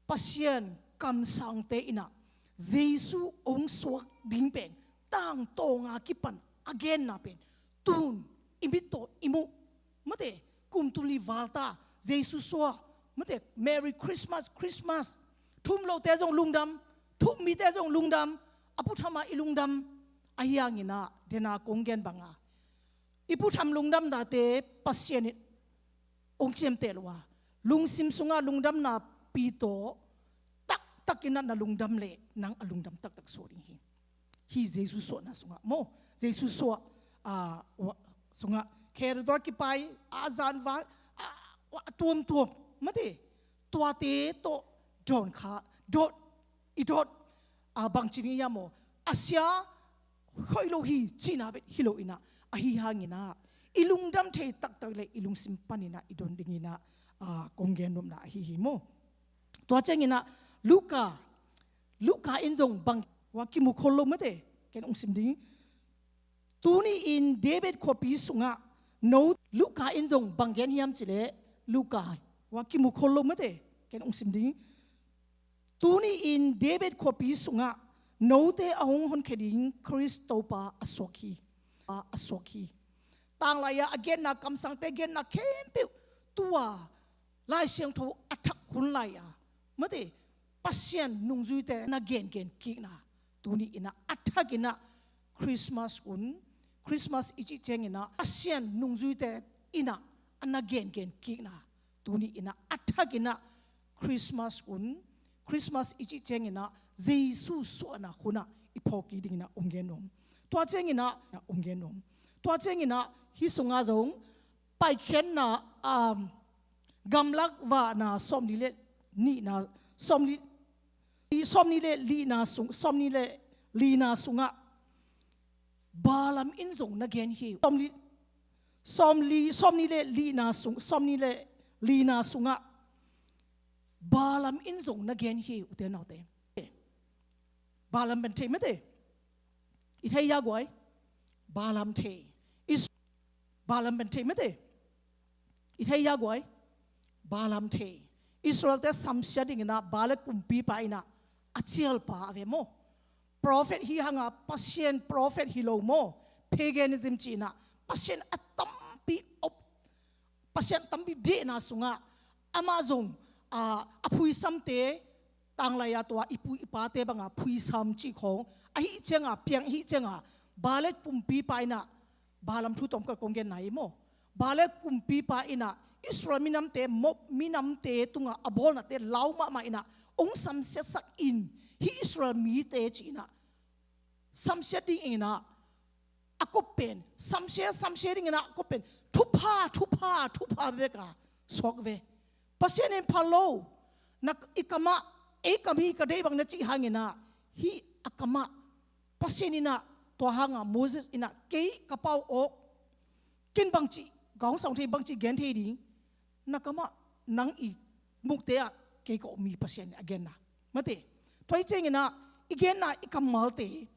Pasian kamsangte in ah Jesu hong suak ding pen tangtawnga kipan a genna pen tun i mit tawh i muh, mate, kum tul li val ta, Jesu suah, mate, Merry Christmas, Christmas. Thum lote zong lungdam, thum mite zong lungdam, a putham ah i lungdam. Ahi hangin ah, dena kong gen banga, i putham lungdamnate Pasian in hong ciamteh lo a, lungsim sungah lungdamna pi tawh, taktak in ah na lungdam leh nang a lungdam taktak suak ding hi. Hih Jesu suahna sungah maw, Jesu suah, ah, sungah kher tawh a kipai, a zanval, a, a tuamtuam, mate, tuate tawh dawn kha, dawt, i dawt, a, bangci ding hiam maw, a sia hoih lo hi cihna bek hi lo in ah, ahi hangin ah i lungdam thei taktak le i lungsim panin ah i dawn dingin ah, a, kong gen nopna ahi hi maw. Tua ciangin ah Luka, Luka in zong bang, wa kimu khol lo mate, ken hong sim ding. Tuni-in David khuapi sungah no, Luka in zong bang gen hiam cih leh, Luka, wa kimu khol lo mate, ken hong sim ding. Tuni-in David khuapi sungah note a hong honkhia ding Khrist Topa a suak hi, a, a suak hi. Tanglai-ah a genna, kamsangte genna khempeuh, tua Lai Siangtho a thak hun lai-ah, mate, Pasian nungzuite na gengen kikna, tuni in ah a thak in ah Christmas hun, Christmas i cih ciangin ah Pasian nungzuite in ah a na gengen kikna, Tuni in ah a thak in ah Christmas hun, Christmas i cih ciangin ah Jesu suahna hun ah i phawk kik dingin ah hong gen nuam. Tua ciangin ah hong gen nuam. Tua ciangin ah hih sungah zong Paikhiatna, um, gamlak vahna sawmnih le nihna, sawmnih, sawmnih le lina sung, sawmnih le lina sungah Balaam in zong na gen hi. Sawmli, sawmli, sawmnih le lina sung, sawmnih le lina sungah Balaam in zong na gen hi, ute naute. Balaam pen thei mate. I thei hia guai? Balaam thei. Is-, Balaam pen thei mate. I thei hia guai? Balaam thei. Israelte samsia dingin ah Balak kumpipa in ah a cialpa a ve maw. Prophet hi hang a, Pasian prophet hi lo maw. Paganism ci-in ah Pasian a tampi op, Pasian tampi biakna sungah amah zong, a, a phuisamte, tanglai-a tua i pu i pate banga phuisam cih khawng ahih cianga, piang ahih cianga, Balak kumpipa in ah Balaam thu tawmkhat kong genna hi maw. Balak kumpipa in ah Israel minamte, Moab minamte tungah a bawlnate lau mahmah in ah hong samsiatsak in, hih Israel mite ci-in ah samsia dingin ah a kop pen, samsia, samsia dingin ah a kop pen thupha, thupha, thupha bek a suak ve. Pasian in phal lo, na, i kamah, ei kam hi ka deih bang na cih hangin ah, hih a kamah Pasian in ah, tua hangah Moses in ah, kei ka pau awk, ken bangci, ka hong sang thei, bangci gen thei ding, na kamah nang i mukte ah kei ka om hi, Pasian in a genna. Mate, tua hi ciangin ah i genna, i kammalte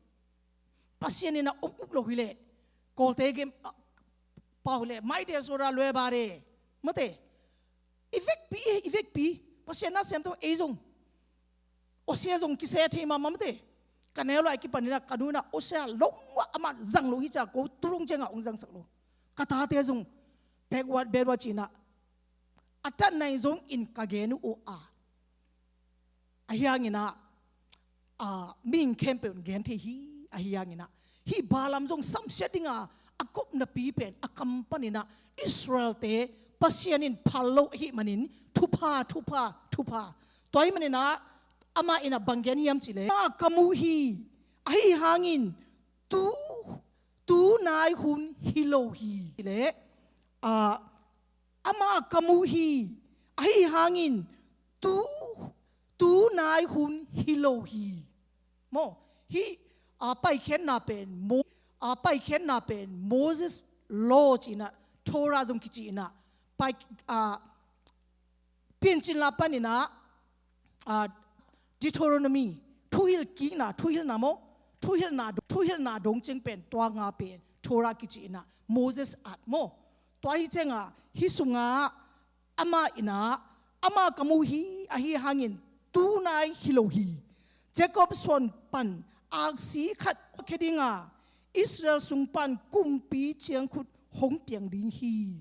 Pasian in ah om uk lo hi leh, Kawlte gen, ah, pau hi leh, mai de sora lue ba de. Mate, i vekpi, i vekpi, Pasian na sem to ei zong. Hosea zong kisia thei mahmah mate. Ka neu lai kipan in ah ka nu in ah Hosea lawm ah amah zang lo hi cia, ko turung ciangah hong zangsak lo. Ka tate zong backward, backward ci-in ah a tatna in zong in ka gen uh a. Ahi hangin ah, a, mihing khempeuh in gen thei hi. Ahi hangin ah, hih Balaam zong samsia dinga a kopnapi pen a kam panin ah Israelte Pasian in phal lo ahih manin thupha, thupha, thupha. Tua ahih manin ah amah in ah bang gen hiam cih leh, amah ka mu hi, ahi hangin tu, tu nai hun hi lo hi. Cih leh, a, amah ka mu hi, ahi hangin tu, tu nai hun hi lo hi. Maw, hih, a, Paikhiatna pen Mo-, a, Paikhiatna pen Moses Law ci-in ah, Torah zong kici-in ah, Pai-, a, Piancil La panin ah, a, Deuteronomy, thuhilh kikna, thuhilhna maw, thuhilhna, thuhilhna dong ciang pen, tua nga pen Torah kici-in ah, Moses at maw. Tua hi ciangah, hih sungah amah in ah, amah ka mu hi, ahi hangin tu nai hi lo hi. Jacob suan pan aksi khat khia dinga, Israel sung pan kumpi ciangkhut hong piang ding hi.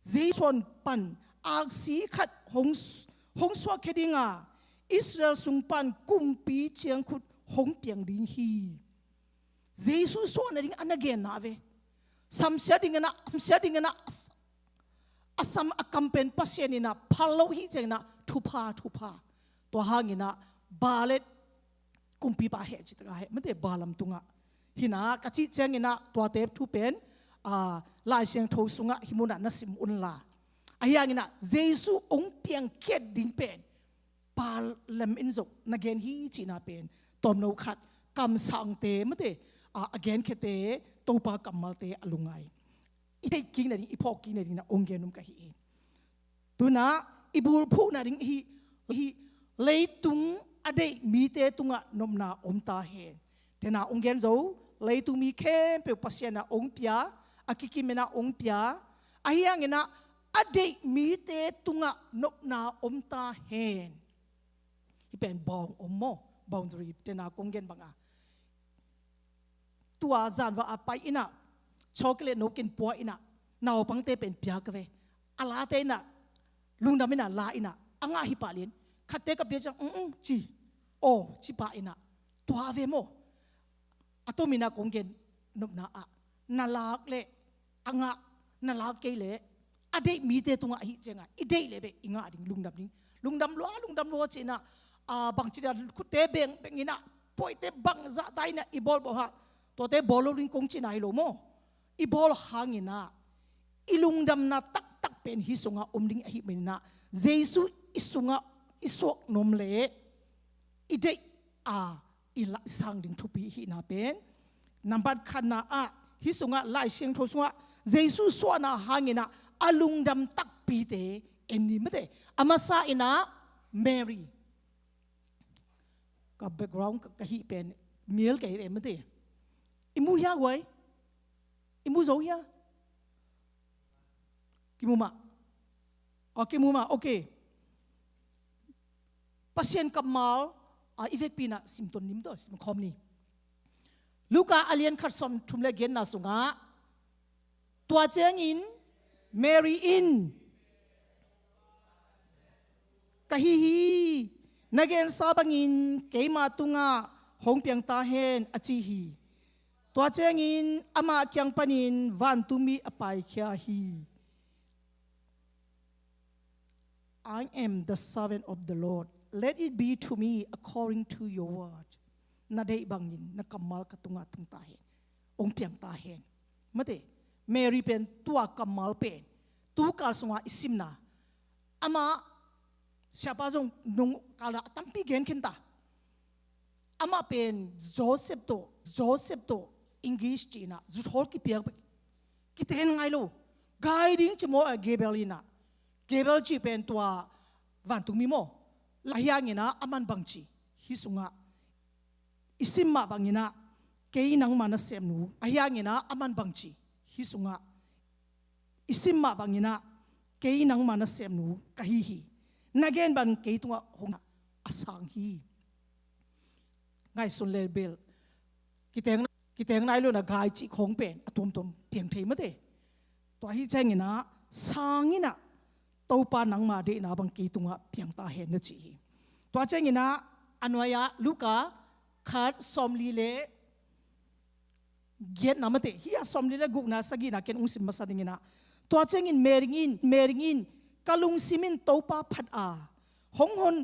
Jesu suan pan aksi khat hong, hong suak khia dinga, Israel sung pan kumpi ciangkhut hong piang ding hi. Jesu suahna ding a na genna ve. Samsia dingin ah, samsia dingin ah, a sam a kam pen Pasian in ah phal lo hi ciangin ah thupha, thupha. Tua hangin ah Balak kumpipa heh cih takah heh, mate, Balaam tungah. Hi-in ah ka cih ciangin ah tuate thu pen, a, Lai Siangtho sungah hih munah na sim unla. Ahi hangin ah Jesu hong piangkhiat ding pen Balaam in zong na gen hi cihna pen tawmno khat, kamsangte, mate, a, a genkhiate Topa kammalte a lungngai. I theih kik nading, i phawk kik nading na hong gen nuam ka hi hi. Tu-in ah i bulphuh nading hi, hi leitung a deih mite tungah nopna om ta hen. Tena hong gen zo, leitung mi khempeuh Pasian in ah hong pia, a kikim in ah hong pia. Ahi hangin ah a deih mite tungah nopna om ta hen. Hih pen bawng om maw, boundary, tena kong gen bangah. Tua zanvah a pai-in ah, chocolate no kin pua-in ah, naupangte pen pia ka ve. A late in ah, lungdam in ah, la in ah, a ngah hi pah lian. Khatte ka pia ciang, "Mm, mm," ci. "Aw," ci pah in ah. Tua ve maw. A tomin ah kong gen nopna ah, na lak leh a ngah, na lak kei leh a deih mite tungah ahih ciangah i deih leh beh i ngah ding, lungdam ding. Lungdam lua, lungdam lua ci-inah, a, bangci-inah khutte beng, beng inah, puaite bangzah ta inah i bawlbawh hah, tuate bawl lo ding kong cihna hi lo maw. I bawl hanginah i lungdamna taktak pen hih sungah om ding ahih maninah, Jesu i sungah i suak nuam leh i deih a i la-, i sang ding thupi hihna pen, nambat khatna ah, hih sungah Lai Siangtho sungah Jesu suahna hanginah a lungdam takpite en ni mate. A masa inah Mary. Ka background ka, ka hih pen mial kei ve mate. I mu hia guai? I mu zo hia? Kimu mah. Aw, kimu mah, okay. Pasian kammal, a, i vekpi inah simton ni maw, simkhawm ni. Luka a lian khat sawmthum le giatna sungah, tua ciangin Mary in, "Ka hi hi, na gensa bangin keima tungah hong piang ta hen," a ci hi. Tua ciangin amah kiang panin vantungmi a paikhia hi. "I am the servant of the Lord. Let it be to me according to your word." Na deih bangin na kammal ka tungah tung ta hen, hong piang ta hen. Mate, Mary pen tua kammal pen tu kal sungah i simna, amah siapa zong nung kal ah tampi gen khen ta. Amah pen Joseph tawh, Joseph tawh English ci-inah zuthawl kipiak, kiten ngai lo. Gai ding ci maw, a, Gabriel inah. Gabriel cih pen tua vantungmi maw. Ahi hanginah aman bangci, hih sungah i sim mah banginah, "Kei nangma nasemnu." Ahi hanginah aman bangci, hih sungah i sim mah banginah, "Kei nangma nasemnu ka hi hi. Na gen bang kei tungah hong a sang hi." Ngaihsun le bel, kiteng, kiteng nai lo inah gai cih khawng pen a tuamtuam piang thei mate. Tua ahih cianginah sanginah, "Topa nangma deihna bang kei tungah piang ta hen," na ci hi. Tua cianginah a nuai-ah Luka khat sawmli le giatna mate, hih a sawmli le gukna, sagihna ken ung sim masa dinginah. Tua ciangin Mary in, Mary in, "Ka lungsim in Topa phat a, hong hon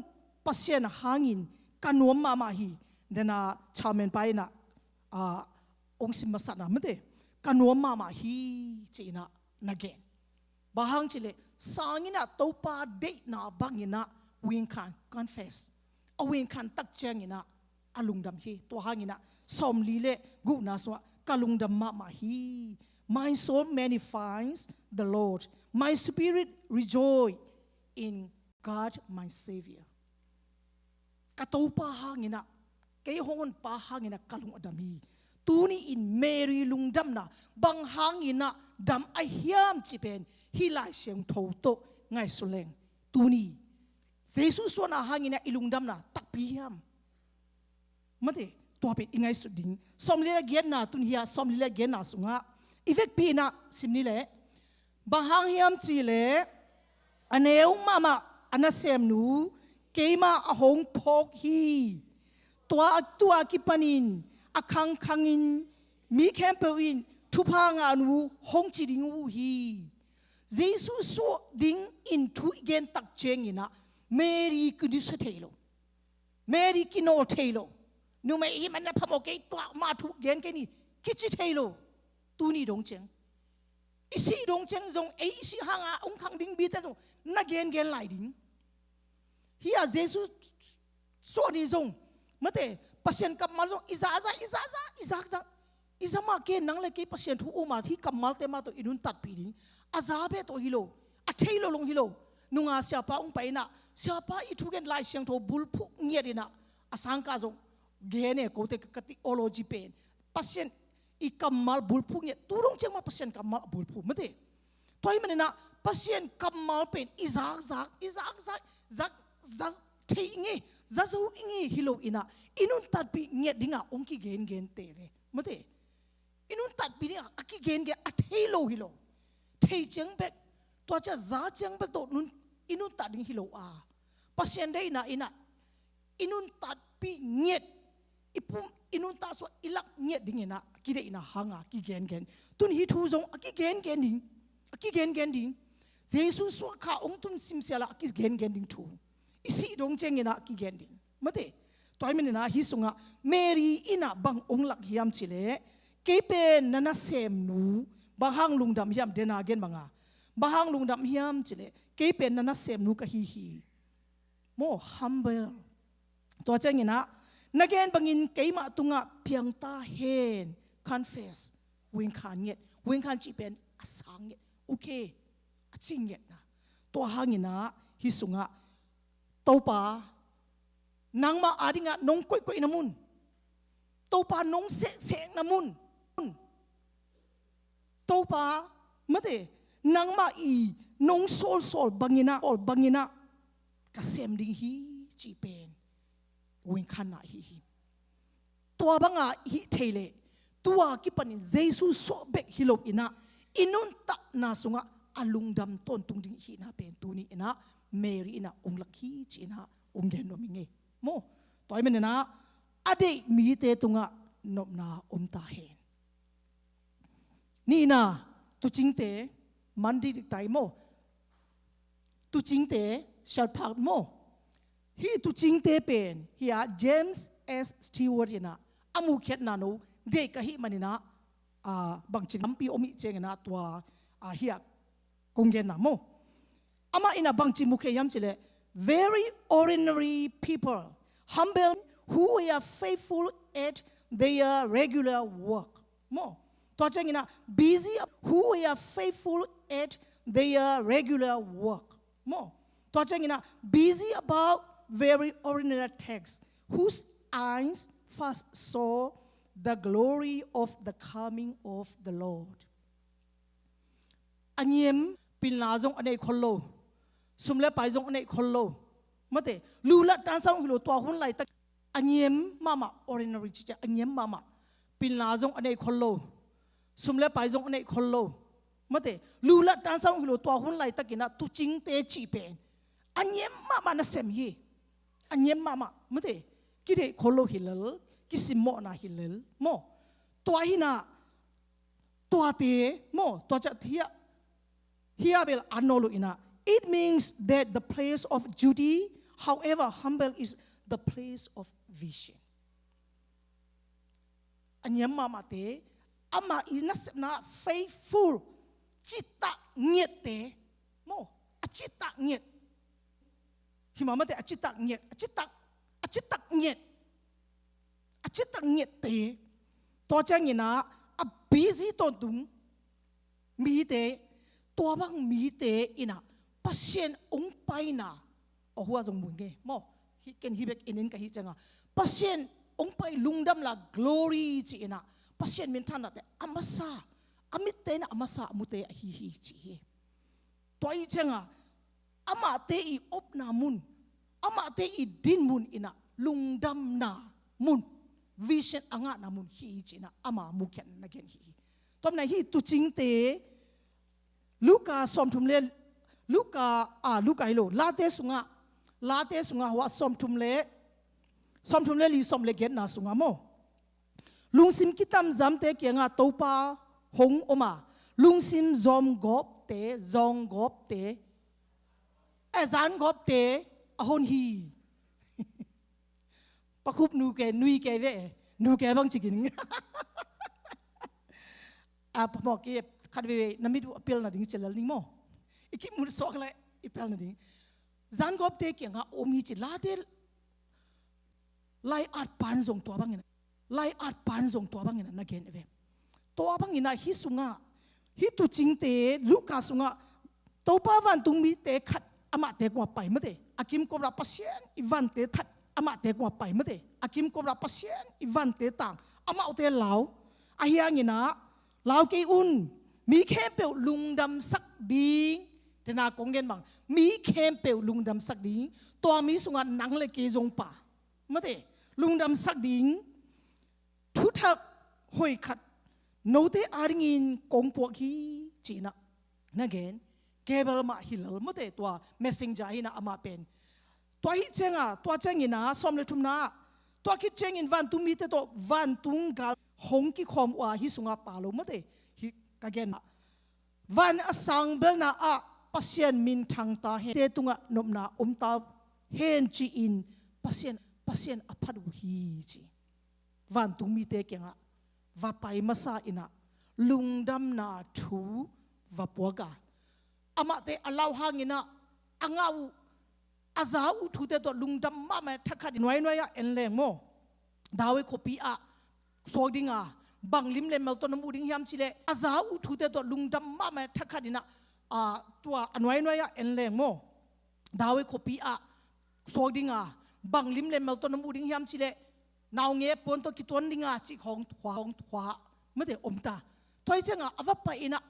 Pasian hangin ka nuam mahmah hi." Dena chairman pa inah, a, ung sim masana mate, "Ka nuam mahmah hi," ci-inah na gen. Bang hang cih leh sanginah Topa deihna banginah we can confess. A we can tak cianginah a lungdam hi. Tua hanginah sawmli le gukna sungah, "Ka lungdam mahmah hi. My soul magnifies the Lord. My spirit rejoice in God my Savior." Ka Topa hanginah, kei hong honpa hanginah ka lung a dam hi. Tuni-in Mary lungdamna bang hanginah dam a hiam cih pen hih Lai Siangtho tawh ngaihsun leng, tuni Jesu suahna hanginah i lungdamna takpi hiam? Mate, tua pen i ngaihsut ding. Sawmli le giatna, tun hia sawmli le giatna sungah i vekpi inah sim ni leh, bang hang hiam cih leh, "A neu mahmah a nasemnu keimah a hong phawk hi. Tua, tua kipanin a khangkhangin mi khempeuh in thupha ngahnu hong ci ding uh hi." Jesu suah dingin thu i gen tak cianginah Mary kinusia thei lo. Mary kinawl thei lo. "Numei hih man na phamawh kei, tua mah thu gen kei ni," kici thei lo. Tuni dong ciang, i sih dong ciang zong, ei i sih hanga hong khang ding mite zong na gengen lai ding. Hih a Jesu suah ni zong, mate, Pasian kammal zong i zahzah, i zahzah, i zahzah. I za mah ken, nang le kei Pasian thu um a, hih kammalte mah tawh i nuntatpih ding. A za beh tawh hi lo, a thei lo long hi lo. Nunga siapa hong pai inah, siapa i thugen Lai Siangtho bulphuh ngiat inah, a sangkah zong gen e, kote ka, ka theology pen Pasian i kammal bulphuh ngiat, tu dong ciang mah Pasian kammal a bulphuh mate. Tua ahih maninah Pasian kammal pen i zakzak, i zakzak, zak, zak thei i ngei, za zo i ngei hi lo inah, i nuntatpih ngiat dingah hong kigengen te ve mate. I nuntatpih dingah a kigengen a thei lo hi lo. Thei ciang bek, tua ciah za ciang bek tawh nun, i nuntat ding hi lo a, Pasian deihna inah i nuntatpih ngiat, i pum, i nuntat suah, i lak ngiat dinginah kideihna hanga kigengen. Tun hih thu zong a kigengen ding, a kigengen ding. Jesu suah kha hong tun simsial ah a kigengen ding thu. I sih dong ciangin ah kigen ding. Mate, tua ahih manin ah hih sungah Mary in ah bang hong lak hiam cileh, kei pen na nasemnu, bang hang lungdam hiam, dena gen banga. Bang hang lungdam hiam cileh, kei pen na nasemnu ka hi hi. Maw, humble. Tua ciangin ah, na gen bangin keimah tungah piang ta hen, confess, wingkhan nget, wingkhan cih pen a sang nget, okay, a ci ngetna. Tua hangin ah, hih sungah, Topa, nangmah adingah nong koihkoihna mun, Topa nong sehsehna mun, Topa, mate, nangmah i nong sawlsawl bangin ah, sawl bangin ah ka sem ding hi, cih pen wingkhanna ahi hi. Tua banga hih thei leh, tua kipanin Jesu suah bek hi loin ah, i nuntakna sungah a lungdam tawntung ding hihna pen tuni in ah Mary in ah hong lak hi, ci-in ah hong gen nuam ing ei. Maw, tua ahih manin ah a deih mite tungah nopna om ta hen. Nihna, tuucingte, man dikdik ta hi maw. Tuucingte, shepherd maw. Hih tuucingte pen, hih ah James S Stewart in ah a mukhiatna, no deih ka hih manin ah, ah, bangci tampi om ih ciangin ah tua, ah, hih ah kong genna maw. Amah in ah bangci mukhia hiam cileh, very ordinary people, humble, who were faithful at their regular work. Maw, tua ciangin ah busy, who were faithful at their regular work. Maw, tua ciangin ah busy about very ordinary tasks, whose eyes first saw the glory of the coming of the Lord. A ngiam, pilna zong a nei khol lo, sum le pai zong a nei khol lo, mate, lulat tansa zong hi lo, tua hun laitak a ngiam mahmah, ordinary cicia, a ngiam mahmah, pilna zong a nei khol lo, sum le pai zong a nei khol lo, mate, lulat tansa zong hi lo, tua hun laitakin ah tuucingte cih pen a ngiam mahmah nasem hi. A ngiam mahmah, mate, kideih khol lo hi lel, kisimmawhna hi lel maw. Tua hi-in ah tuate maw, tua ciah hih ah, hih ah bel an nawn lo in ah, it means that the place of duty, however humble, is the place of vision. A ngiam mahmahte, amah i nasepna faithful, citak ngiatte maw, a citak ngiat. Hi mah, mate, a citak ngiat, a citak, a citak ngiat, a citak ngiatte. Tua ciangin ah a busy tawntung mite, tua bang mite in ah Pasian hong paina, aw, hua zong mu ing ei maw. Hih ken hih bek en in ka hih ciangah, Pasian hong pai lungdamna, glory ci-in ah, Pasian minthanna te a masa, a mitte in ah a masa, a mute ahi hi ci hi. Tua ahih ciangah amahte i upna mun, amahte i din mun in ah lungdamna mun, vision a ngahna mun hi ci-in ah ama mukhiatna gen hi hi. Tua manin ah hih tuucingte, Luka sawmthum le, Luka, ah, Luka hi lo, Late sungah, Late sungah, hua sawmthum le, sawmthum le li, sawm le giatna sungah maw, lungsim kitamzamte kiangah Topa hong om a, lungsim zawmgawpte, zawmgawpte, eh, zangawpte a hon hi. Pakhup nu ke, nui ke ve, nu ke bang ci ing. A phamawh kei, khat veivei na mit uh a pial nading ci lel ning maw. I kimu suak leh i pial nading. Zangawpte kiangah om hi ci, Late lai-at pan zong tua bangin, lai-at pan zong tua bangin na gen ve. Tua bangin ah hih sungah, hih tuucingte, Luka sungah, Topa vantung mite khat amahte kungah pai, mate, a kimkot ah Pasian i vante khat amahte kungah pai, mate, a kimkot ah Pasian i vante tang, amaute lau. Ahi hangin ah, lau kei un, mi khempeuh lungdamsak ding, tena kong gen bang, mi khempeuh lungdamsak ding, tua mi sungah nang le kei zong pha, mate, lungdamsak ding thuthak hoih khat note adingin kong puak hi, ci-in ah na gen. Gabriel mah hi lel, mate, tua messenger hi-in ah amah pen. Tua ahih ciangah, tua ciangin ah sawm le thumna ah, tua khit ciangin vantung mite tawh vantung gal hong kikhawm uh a, hih sungah pha lo, mate, hih ka gen ah, van a sang belna ah Pasian min thang ta hen, te tungah nopna om ta hen ci-in Pasian, Pasian a phat uh hi ci. Vantung mite kiangah va pai masa inah lungdamna thu va puak a, amahte a lau hanginah a ngah uh, a za uh thute tawh lungdam mahmah thakhat in nuainuai ah en leng maw. David khuapi ah suak dinga bang lim le mel tawh na muh ding hiam cileh a za uh thute tawh lungdam mahmah thakhat inah, a, tua a nuainuai ah en leng maw. David khuapi ah suak dinga bang lim le mel tawh na muh ding hiam cileh naunge puan tawh kituan dinga cih khawng thua, khawng thua mate om ta. Tua hi cianga a va pai inah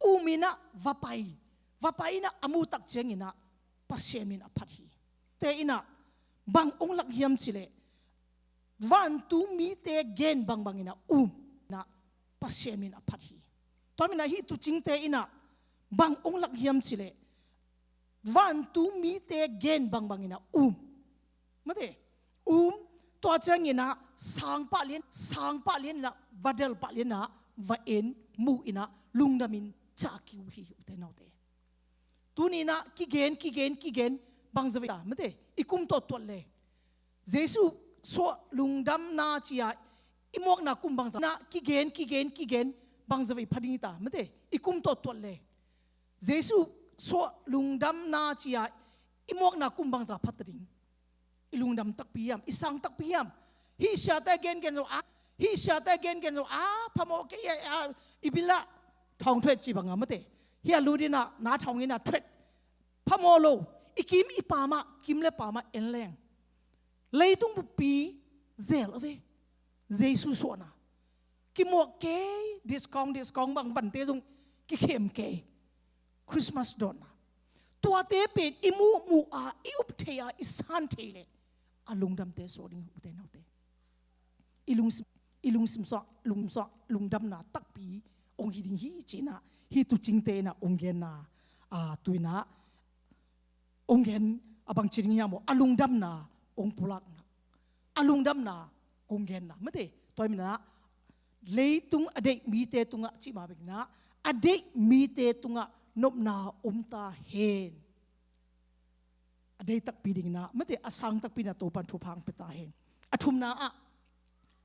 um inah va pai, va pai inah a muh tak cianginah Pasian min a phat hi. Te inah bang ong lak hiam cileh vantung mite gen bangbang inah um inah Pasian min a phat hi. Tua minah hih tucingte inah bang ong lak hiam cileh vantung mite gen bangbang inah um. Mate, um, tua cianginah sangpah lian, sangpah lian inah va delpah lian inah va en muh inah lungdamin cah ki uh hi ute naute. Tuninah kigen, kigen, kigen bangza vei ta mate, i kum tawh tuat le Jesu suah lungdamna cia i muakna kum bangza na kigen, kigen, kigen bangza vei pha ding hi ta mate, i kum tawh tuat le Jesu suah lungdamna cia i muakna kum bangza phat ta ding. I lungdam takpi hiam, i sang takpi hiam? Hih siate gengen zo a, hih siate gengen zo a, phamawh kei a, i bilah thawng thuet ci banga mate. Hih a lut inah na thawng inah thuet. Phamawh lo, i kim i pamah, kim le pamah en leng. Leitung buppi zel a ve. Jesu suahna kimuak kei, discount, discount bang vante zong kikhem kei. Christmas dawnna tuate pen i muhmuh a, i up thei a, i san thei leh a lungdamte suak ding ute naute. I lungsim, i lungsim suak, lungsim suak lungdamna takpi ong hi ding hi cinah hih tucingte inah ong genna, a, tuinah ong gen a bangci ding hiam aw, a lungdamna ong pulakna, a lungdamna kong genna mate. Tua minah leitung a deih mite tungah cih mah bek inah a deih mite tungah nopna om ta hen. A deih takpi ding inah mate, a sang takpi inah Topan thupha ong pia ta hen. A thumna ah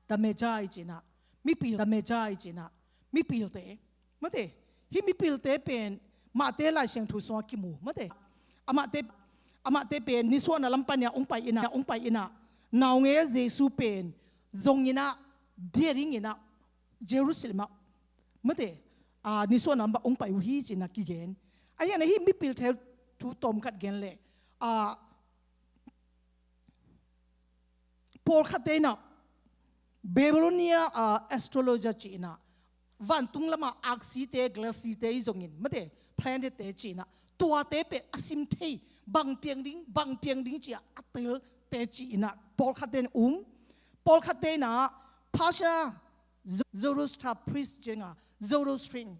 the Magi cinah mipil, the Magi cinah mipilte mate. Hih mipilte pen Mate Lai Siangtho sungah kimu mate. Amahte, amahte pen nisuahna lam pan inah ong pai inah, ong pai inah naunge Jesu pen zong inah dia ding inah Jerusalem ah mate, a, nisuahna lam pan ong pai uh hi cinah kigen. Ahi inah hih mipilte thu tawmkhat gen leh, a, pawlkhatte inah Babylonia, a, astrologer ci inah vantung lamah aksite, galaxyte i zongin mate, planette ci inah tuate pen a sim thei, bang piang ding, bang piang ding ci a a telte ci inah pawlkhatte in um. Pawlkhatte inah Persia, Zo-, Zoroaster priest ci inah Zoroastrian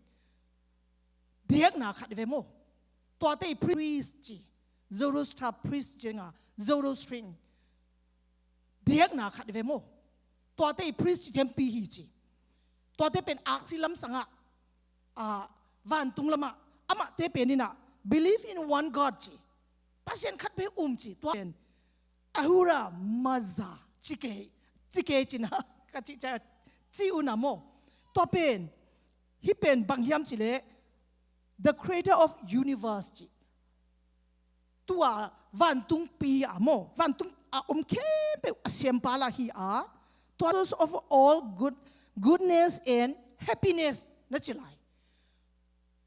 biakna khat ve maw. Tuate i priest ci, Zoroaster priest ci inah Zoroastrian biakna khat ve maw. Tuate i priest ci tempi hi ci. Tuate pen aksi lamsangah, a, vantung lamah amahte pen inah believe in one God ci. Pasian khat ve um ci. Tua pen Ahura Mazda ci kei, ci kei cinah ka cih ca ci unah maw. Tua pen, hih pen bang hiam cileh the creator of universe ci. Tua vantungpi a maw, vantung a om khempeuh a siampa lah hi a, tua source of all good, goodness and happiness na ci lai.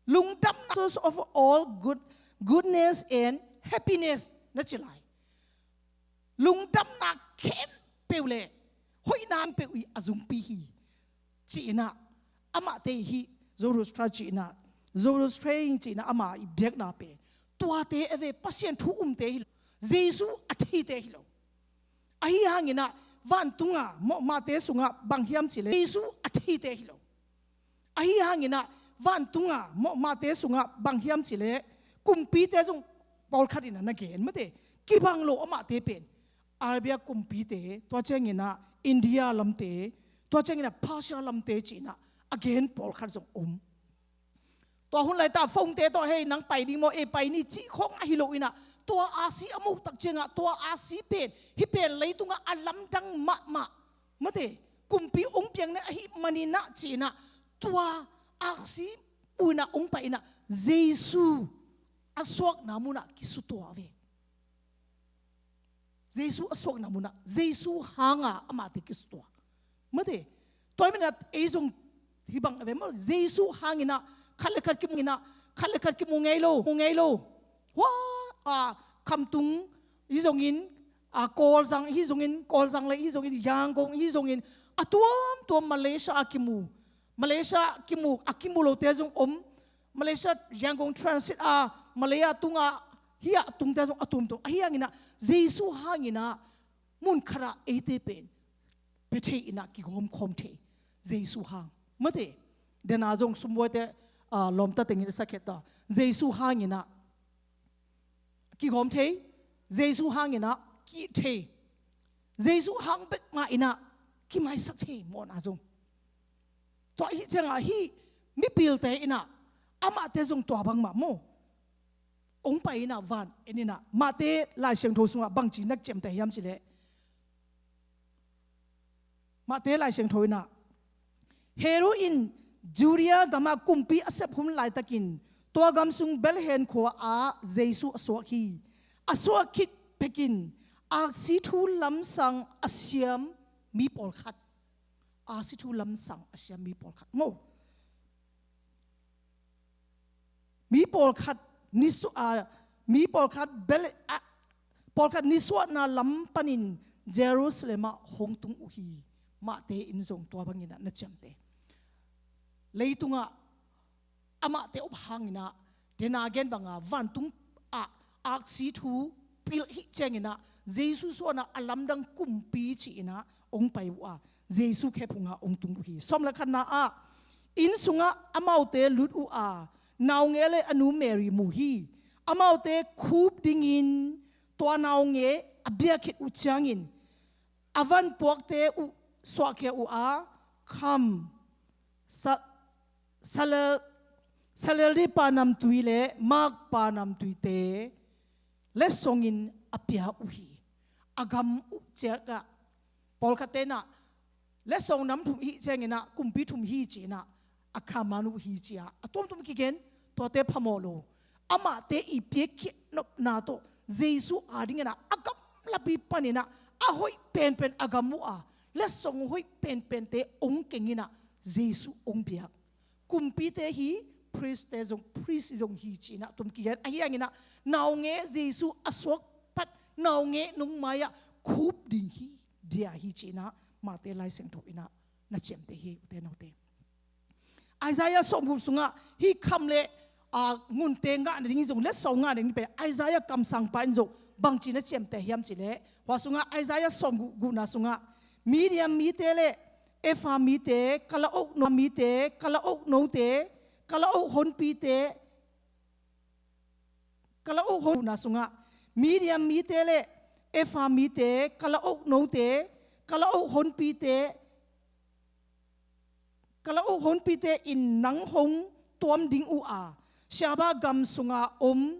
Lungdamna source of all good, goodness and happiness na ci lai. Lungdamna khempeuh le hoihna khempeuh i a zungpi hi. Ci inah amahte hih Zoroaster ci inah, Zoroastrian ci inah ama i biakna pen tuate a ve, Pasian thu umte hi lo, Jesu a theite hi lo. Ahi hanginah vantungah mawhmate sungah bang hiam cileh Jesu a theite hi lo. Ahi hanginah vantungah mawhmate sungah bang hiam cileh kumpite zong pawlkhat inah na gen mate, kibang lo amahte pen Arabia kumpite, tua cianginah India lamte, tua cianginah Persia lamte ci inah a gen pawlkhat zong om. Tua hun laitah phone-te tawh, "Hei, nang pai ding maw, ei pai ni," cih khawng ahi lo inah, tua aksi a muh tak ciangah, tua aksi pen hih pen leitungah a lamdang mahmah, mate, kumpi hong piakna ahih maninah ci-inah, tua aksi muh inah hong pai inah, Jesu a suakna munah kisutua ve. Jesu a suakna munah Jesu hanga amahte kisutua. Mate, tua hi manah ei zong hih bang a ve maw, Jesu hanginah khat le khat kimu inah, khat le khat kimu ngei lo, mu ngei lo. Hua, a, Khamtung hi zongin, a, Kawlzang hi zongin, Kawlzang le hi zongin, Yangon hi zongin, a tuamtuam Malaysia a kimu. Malaysia kimu, a kimu lote zong om. Malaysia Yangon transit a, Malaya tungah, hih a tungte zong a tuamtuam. Ahi hanginah, Jesu hanginah, mun khatah eite pen pia thei inah, kigawm khawm thei. Jesu hang. Mate, dena zong sumbuaite, a, lawmta tengin a sakhiat ta. Jesu hanginah kigawm thei, Jesu hanginah kih thei, Jesu hang bek mah inah kimaisak thei mawhna zong. Tua ahih ciangah hih mipilte inah, amahte zong tua bangmah maw, hong pai inah van en inah, Matthai Lai Siangtho sungah bangci na ciamteh hiam cih leh, Matthai Lai Siangtho inah, Herod in Judea gamah kumpi a sep hun laitakin, tua gam sung Bethlehem khua-ah Jesu a suak hi. A suak khit pekin aksi thu lamsang a siam mi pawlkhat, aksi thu lamsang a siam mi pawlkhat maw, mi pawlkhat nisu-, a, mi pawlkhat bel-, a, pawlkhat nisuahna lam panin Jerusalem ah hong tung uh hi. Matthai in zong tua bangin ah na ciamteh. Leitungah amahte op hangin ah, dena gen banga vantung ah aksi thu pilh hih ciangin ah, Jesu suahna a lamdang kumpi ci-in ah hong pai uh a, Jesu khephungah hong tung uh hi. Sawm le khatna ah, inn sungah amaute lut uh a, naungek le a nu Mary mu hi. Amaute khup dingin tua naungek a bia khit uh ciangin, a vanpuakte uh suahkhia uh a, kham, sa-, salel, salel dih panamtui le mak panamtuite letsongin a pia uh hi. A gam uh ciangah, pawlkhatte in ah letsong nam thum hih ciangin ah, kumpi thum hi ci-in ah, a khaman uh hi ci-a a tuamtuam kigen, tuate phamawh lo. Amahte i piakkhiat nopna tawh Jesu adingin ah a gamlapi panin ah a hoih penpen a gam uh a, letsong hoih penpente hong keng in ah Jesu hong biak. Kumpite hi, priestte zong, priest zong hi ci-in ah tuam kigen. Ahi hangin ah naungek Jesu a suak pat naungek nung mai-ah khup ding hi, bia hi ci-in ah Matthai Lai Siangtho in ah na ciamteh hi, ute naute. Isaiah sawmguk sungah hih kham le, a, ngunte ngah nading zong, letsong ngah nading pen Isaiah kamsangpa in zong bangci na ciamteh hiam cih leh, hua sungah Isaiah sawmguk, gukna sungah, Midian mite le Efa mite, Kalaok no mite, Kalaok note, Kalaok honpite, Kalaok hon-, gukna sungah, Midian mite le Efa mite, Kalaok note, Kalaok honpite, Kalaok honpite in nang hong tuam ding uh a, Sheba gam sunga om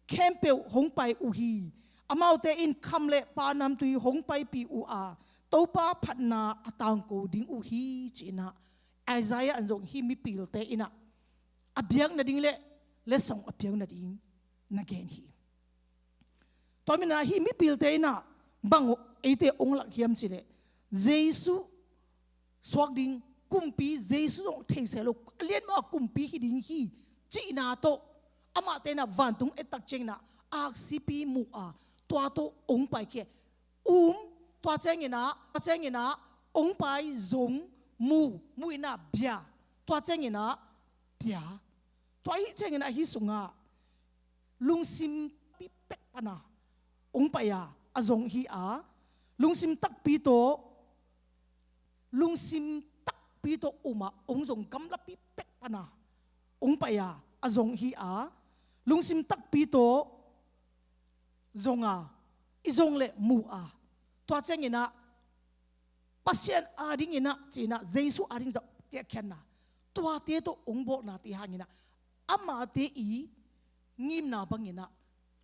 khempeuh hong pai uh hi. Amaute in kham le panamtui hong paipih uh a, Topa phatna a tangko ding uh hi, ci-in ah Isaiah in zong hih mipilte in ah a biak nading le letsong a piak nading na gen hi. Tua manin ah hih mipilte in ah bang eite hong lak hiam cih leh, Jesu suak ding kumpi, Jesu zong theisel lo, a lian mah kumpi hi ding hi cihna tawh, amahte in ah vantung et tak ciangin ah aksipi mu a, tua tawh hong paikhia. Um, tua ciangin ah, tua ciangin ah hong pai, zong, mu, mu in ah bia, tua ciangin ah bia. Tua ahih ciangin ah hih sungah lungsim pipek pana hong pai a, a zong hi a, lungsim takpi tawh, lungsim takpi tawh um a, hong zong gamlapi pek pana hong pai a, a zong hi a, lungsim takpi tawh zong a, i zong le mu a, tua ciangin ah Pasian adingin ah, ci-in ah, Jesu adingin ah, tiahkhiatna, tuate tawh hong bawlnate hangin ah, Amahte i ngimna banginah,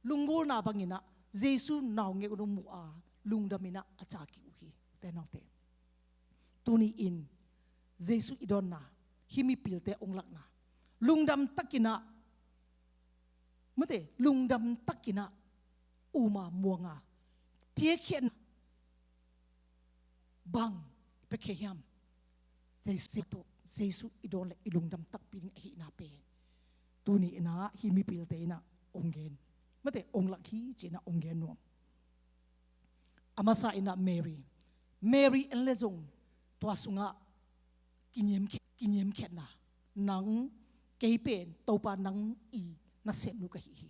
lunggulna banginah Jesu naungek un hong mu a, lungdaminah a caki uh hi. Te naute, tuni-in Jesu i dawnna, hih mipilte hong lakna, lungdam takinah, mate, lungdam takinah uma muanga piakkhiatna bang pia khe hiam? Jesu tawh, Jesu i dawn le i lungdam takpi ding ahihna pen tuni inah hih mipilte inah hong gen, mate, hong lak hi ci-inah hong gen nuam. A masa inah Mary, Mary en le zong tua sungah kiniamkhiat, kiniamkhiatna, nang, kei pen Topa nang i nasepnu ka hi hi.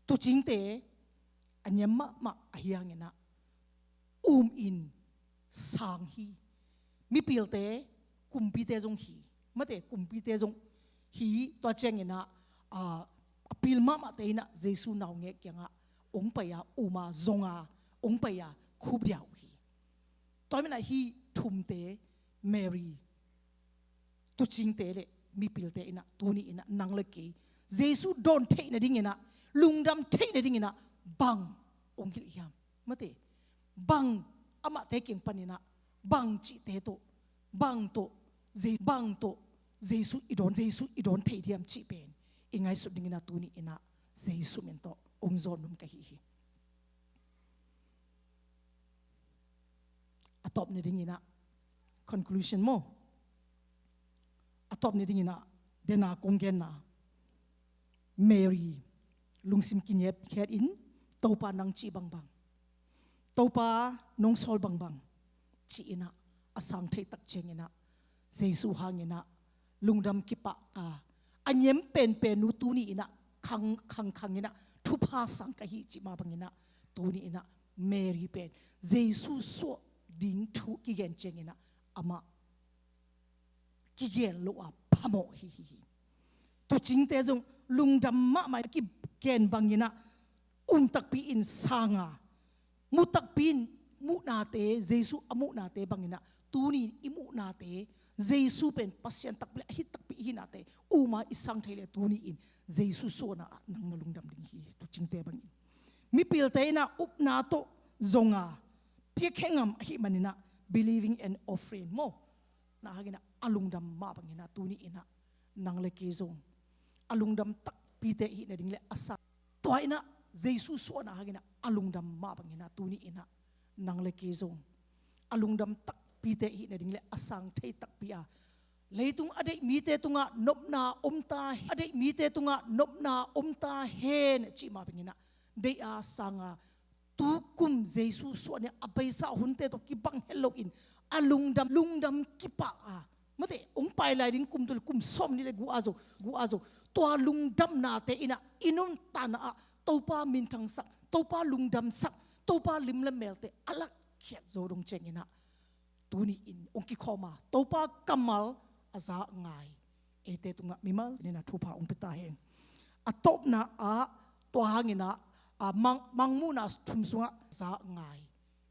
Tuucingte a niam mahmah ahi hanginah um in sang hi. Mipilte kumpite zong hi, mate, kumpite zong hi. Tua cianginah a, a pil mahmahte inah Jesu naungek kiangah hong pai a, um a, zong a, hong pai a, khupdia uh hi. Tua minah hih thumte, Mary, tuucingte le mipilte inah tuni inah nang le kei Jesu dawn theih nadinginah, lungdam theih nadinginah bang hong hilh hiam? Mate, bang, amahte kiang paninah bang cihte tawh, bang tawh, Je-, bang tawh Jesu i dawn, Jesu i dawn thei diam cih pen i ngaihsut dinginah tuni inah Jesu min tawh hong zawn nuam ka hi hi. A tawp nadinginah conclusion maw? A tawp nadinginah dena kong genna, Mary lungsim kiniamkhiat in, Topa nang cih bangbang, Topa nong sawl bangbang ci-inah a sang thei tak cianginah Jesu hanginah lungdam kipah a, a niam penpen uh tuni inah khang, khang, khanginah thupha sang ka hi cih mah banginah tuni inah Mary pen Jesu suah ding thu kigen cianginah amah kigen lo a phamawh hi hi hi. Tuucingte zong lungdam mahmah, kigen banginah um takpi in sang a, mu takpi in muhnate, Jesu a muhnate banginah tuni i muhnate, Jesu pen Pasian takpi le a hih takpi i hihnate um a i sang thei le tuni in Jesu suahna ah nang na lungdam ding hi. Tuucingte bangin mipilte inah upna tawh zong a piakhia ngam ahih maninah believing and offering maw, na hanginah a lungdam mah banginah tuni inah nang le kei zong a lungdam takpite i hih nading le a sang, tua inah Jesu suahna hanginah a lungdam mah banginah tuni inah nang le kei zong a lungdam takpite i hih nading le a sang thei takpi a, leitung a deih mite tungah nopna om ta, a deih mite tungah nopna om ta hen cih mah banginah deih a, sang a, tukum Jesu suahna a beisa hunte tawh kibang het loin a lungdam, lungdam kipah a, mate, hong pai lai ding kum tul, kum sawmnih le guk a zo, guk a zo, tua lungdamnate inah i nuntakna ah Topa minthangsak, Topa lungdamsak, Topa lim le melte a lakkhiat zo dong cianginah tuni in hong kikhawm a, Topa kammal a za ngai eite tungah mimal nina thupha hong pia ta hen. A tawpna ah tua hanginah a mang, mangmuhna thum sungah za ngai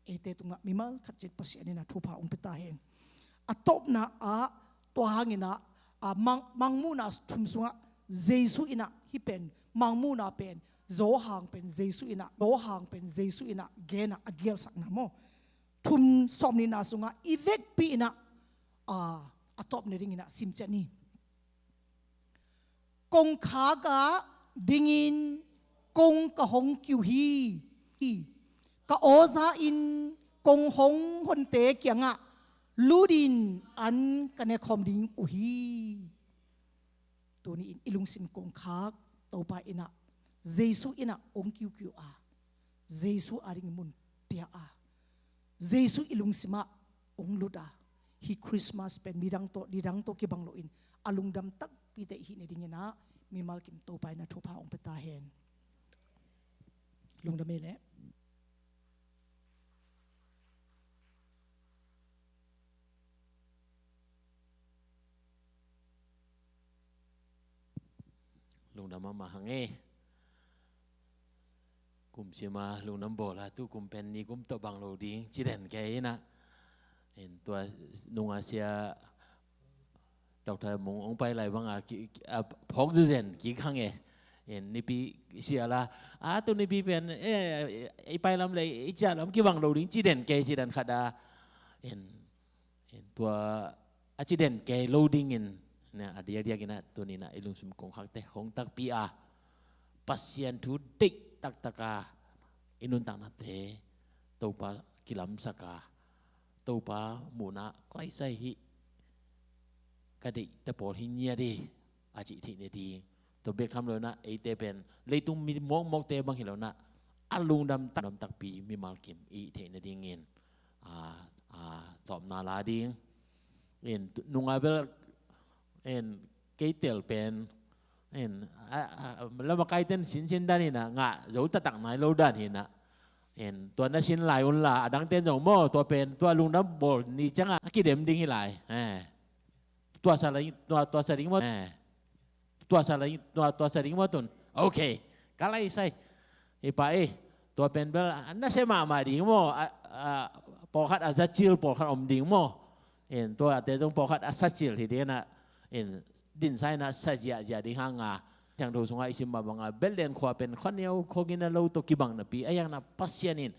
eite tungah mimal khat cin Pasian inah thupha hong pia ta hen. A tawpna ah tua hanginah a mang, mangmuhna thum sungah Jesu inah hih pen mangmuhna pen Johan pen Jesu inah, Johan pen Jesu inah gen a, a gialsakna maw, thum sawmnihna sungah i vekpi inah a, a tawp nadinginah sim ciat ni. Kongkhak ah dingin kong ka hong kiu hi. Ka aw za-in kong hong honte kiangah lutin an ka nekhawm ding uh hi. Tuni in i lungsim kongkhak Topa inah, Jesu inah hong kiukiu a, Jesu ading mun pia a, Jesu i lungsimah hong lut a, hih Christmas pen midang tawh, nidang tawh kibang loin a lungdam takpite i hih nadinginah mimal kim Topa inah thupha hong pia ta hen. Lungdam ei leh. Lungdam mahmah hang e. Kum sima lungdam bawl a, tu kum pen ni kum tawh bang lo ding ci den kei inah. In tua nunga sia Doctor Mung hong pai lai banga ki, ki, a, phawk zuzen kik hang e. In Nipi siala, a, tu Nipi pen, e, i pai lam le i ciah lam kibang lo ding ci den kei ci dan khat a. In, in tua a ci den kei lo dingin, ne, a diakdiak in a, tuni in a i lungsim kongkhakte hong takpi a, Pasian thu deih taktak a, i nuntaknate Topa kilamsak a, Topa muhna ka laisai hi, ka deihte pawl hi ngiat hi, a cih theih nading. Tua bek tham lo in a, eite pen leitung mi mawkmawkte bang hi lo in a, a lungdam tak, lungdam takpi mimal kim i theih nadingin, a, a, tawpna la ding. In, nunga bel, in, kei tel pen, in, a, a, lamakaiten sinsin dan in a, ngah zo taktak nai lo dan hi in a. In, tua na sin lai un la, a dangten zong maw, tua pen, tua lungdam bawl ni ciangin a kidem ding hi lai. Eh. Tua sa lai, tua, tua sa ding maw. Eh. Tua sa lai, tua, tua sa ding maw tun. Okay. Ka laisai. Hi pa e. Tua pen bel, a, nasia mahmah ding maw. A, a, pawlkhat a za cil, pawlkhat om ding maw. In, tuate zong pawlkhat a sa cil hi ding a, in, dinsa in a sa ziahziah ding hang a. Siangtho sungah i sim mah banga, Bethlehem khua pen khua neu khua gina lo tawh kibang napi, a iang na Pasian in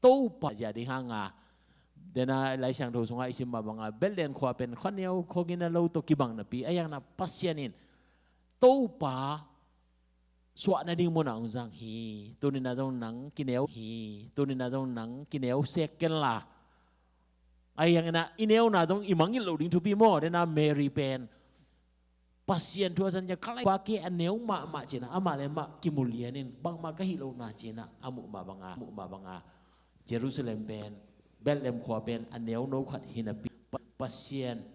Topa ziah ding hang a. Dena Lai Siangtho sungah i sim mah banga, Bethlehem khua pen khua neu khua gina lo tawh kibang napi, a iang na Pasian in Topa suah nading munah hong zang hi. Tuni in a zong nang kineu hi. Tuni in a zong nang kineu sek ken la. A iang in a i neuna zong i mangngilh lo ding thupi maw. Dena Mary pen Pasian thu a zang ciang, ka lai pa kei a neu mahmah ci in a, amah le amah kimu lian in, bangmah ka hih lo na ci in a, a muh mah banga, muh mah banga, Jerusalem pen, Bethlehem khua pen a neu no khat hi napi, Pa-, Pasian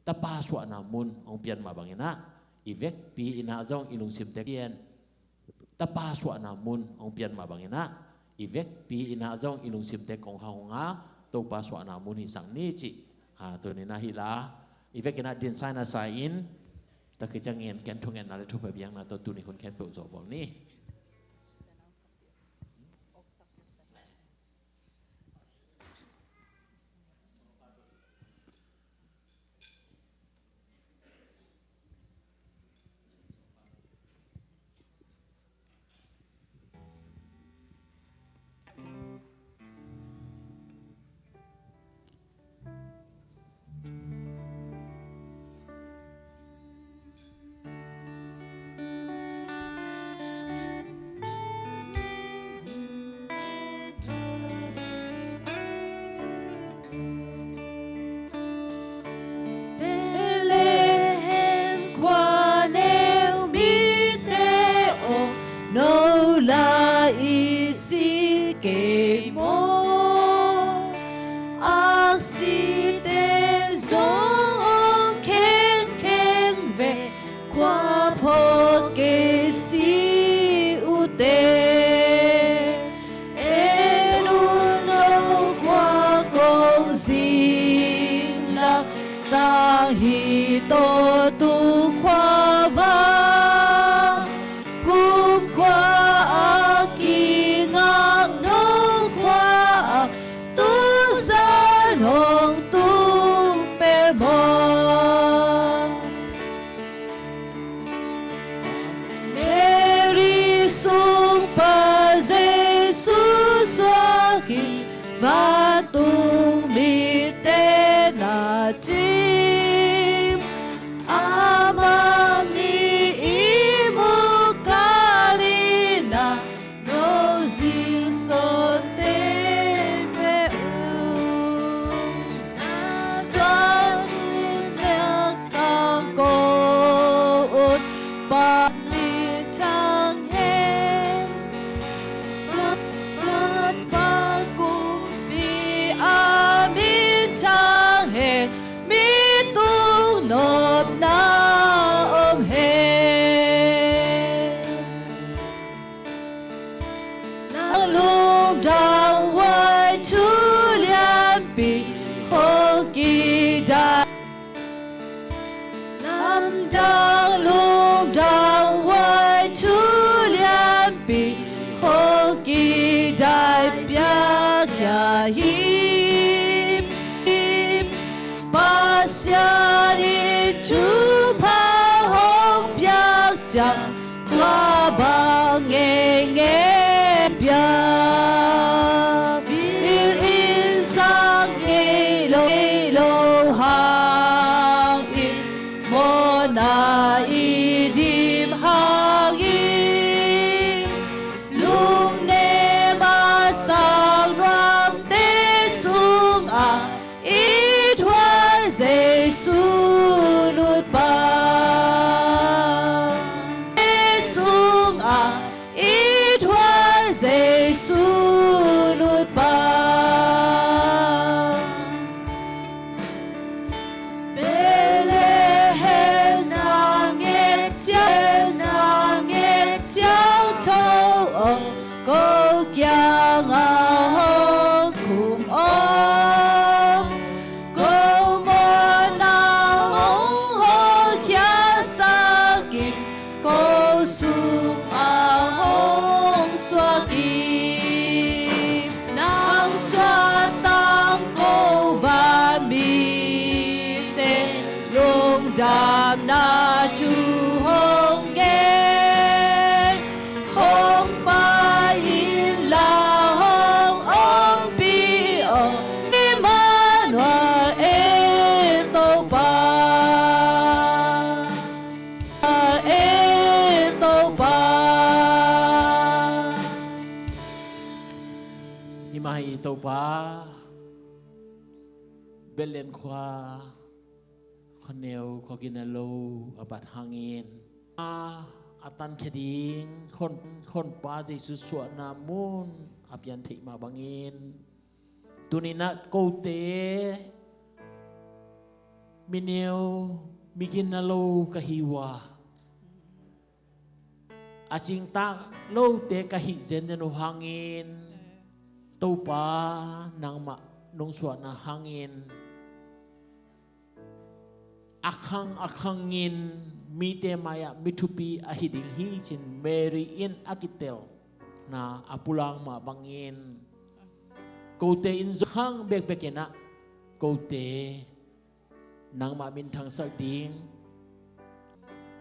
Tapa suahna mun hong pian mah bangin ah, i vekpi in ah zong i lungsimte Pasian Tapa suahna mun hong pian mah bangin ah, i vekpi in ah zong i lungsimte kong hong a, Topa suahna mun hisak ni cih, ha, tuni in ah hi la, i vekin ah dinsa in ah sa in, tua khit ciangin ken thungetna le thupha biakna tawh tuni hun khempeuh zawh bawl ni. Bethlehem khua neu mite aw, no la i si kei maw? Aksite zong khengkheng ve, khua phaw kei si uh teh. En un, no khua kong zing lak, tang hi tawh tung khua va. Kumkhua a kingak no khua ah, tu zan hong tung pen maw? Mary sung Mai Topa, Bethlehem khua, khuaneu khua gina lo a bat hangin a, a tankhia ding hon, honpa Jesu suahna mun a pian theih mah bangin, tuninah kote mineu, migina lo ka hi uh a, a cingtak lote ka hih zenzen uh hangin, Topa, nangmah nong suahna hangin a khang a khangin mite mai-ah mi thupi ahi ding hi ci-in Mary in a kitelna a pulak mah bangin, kote in zong hang bekbek inah kote nangmah minthangsak ding,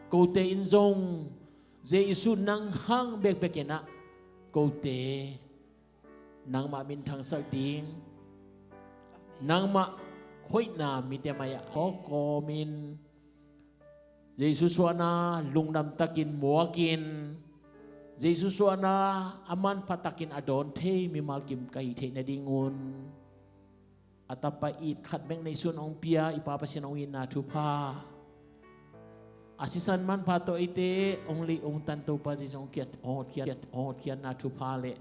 kote in zong Jesu nang hang bekbek inah kote nangmah minthangsak ding, nangmah hoihna mite mai-ah hawk kawmin, Jesu suahna lungdam takin muakin, Jesu suahna a manpha takin a dawn thei mimal kim ka hih theih nadingun, a tapa it khat bek neihsun hong pia i Pa Pasian hong itna thupha, a sisan manpha tawh eite hong lei hong tan Topa Jesu hong khiat, hong hotkhiat, hong hotkhiatna thupha le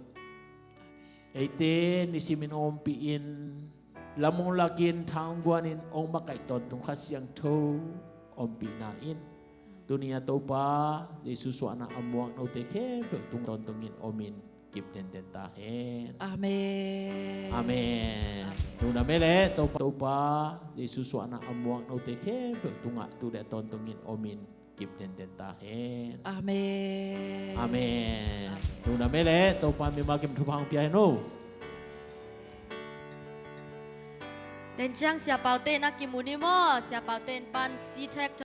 eite nisimin hong ompih in, lam hong lakin, tha hong guanin hong makaih tawntung Kha Siangtho ompihna in, tuni a Topa Jesu suahna a muak note khempeuh tung tawntungin omin kip denden ta hen. Amen. Amen. Amen. Nuna mele Topa, Topa Jesu suahna a muak note khempeuh tungah tu le tawntungin omin kip denden ta hen. Amen. Amen. Amen. Nuna mele Topa mimal kim thupha hong pia hen o. Tua ciang Sia Paute in a kimu ni maw, Sia Paute in pan C-Tech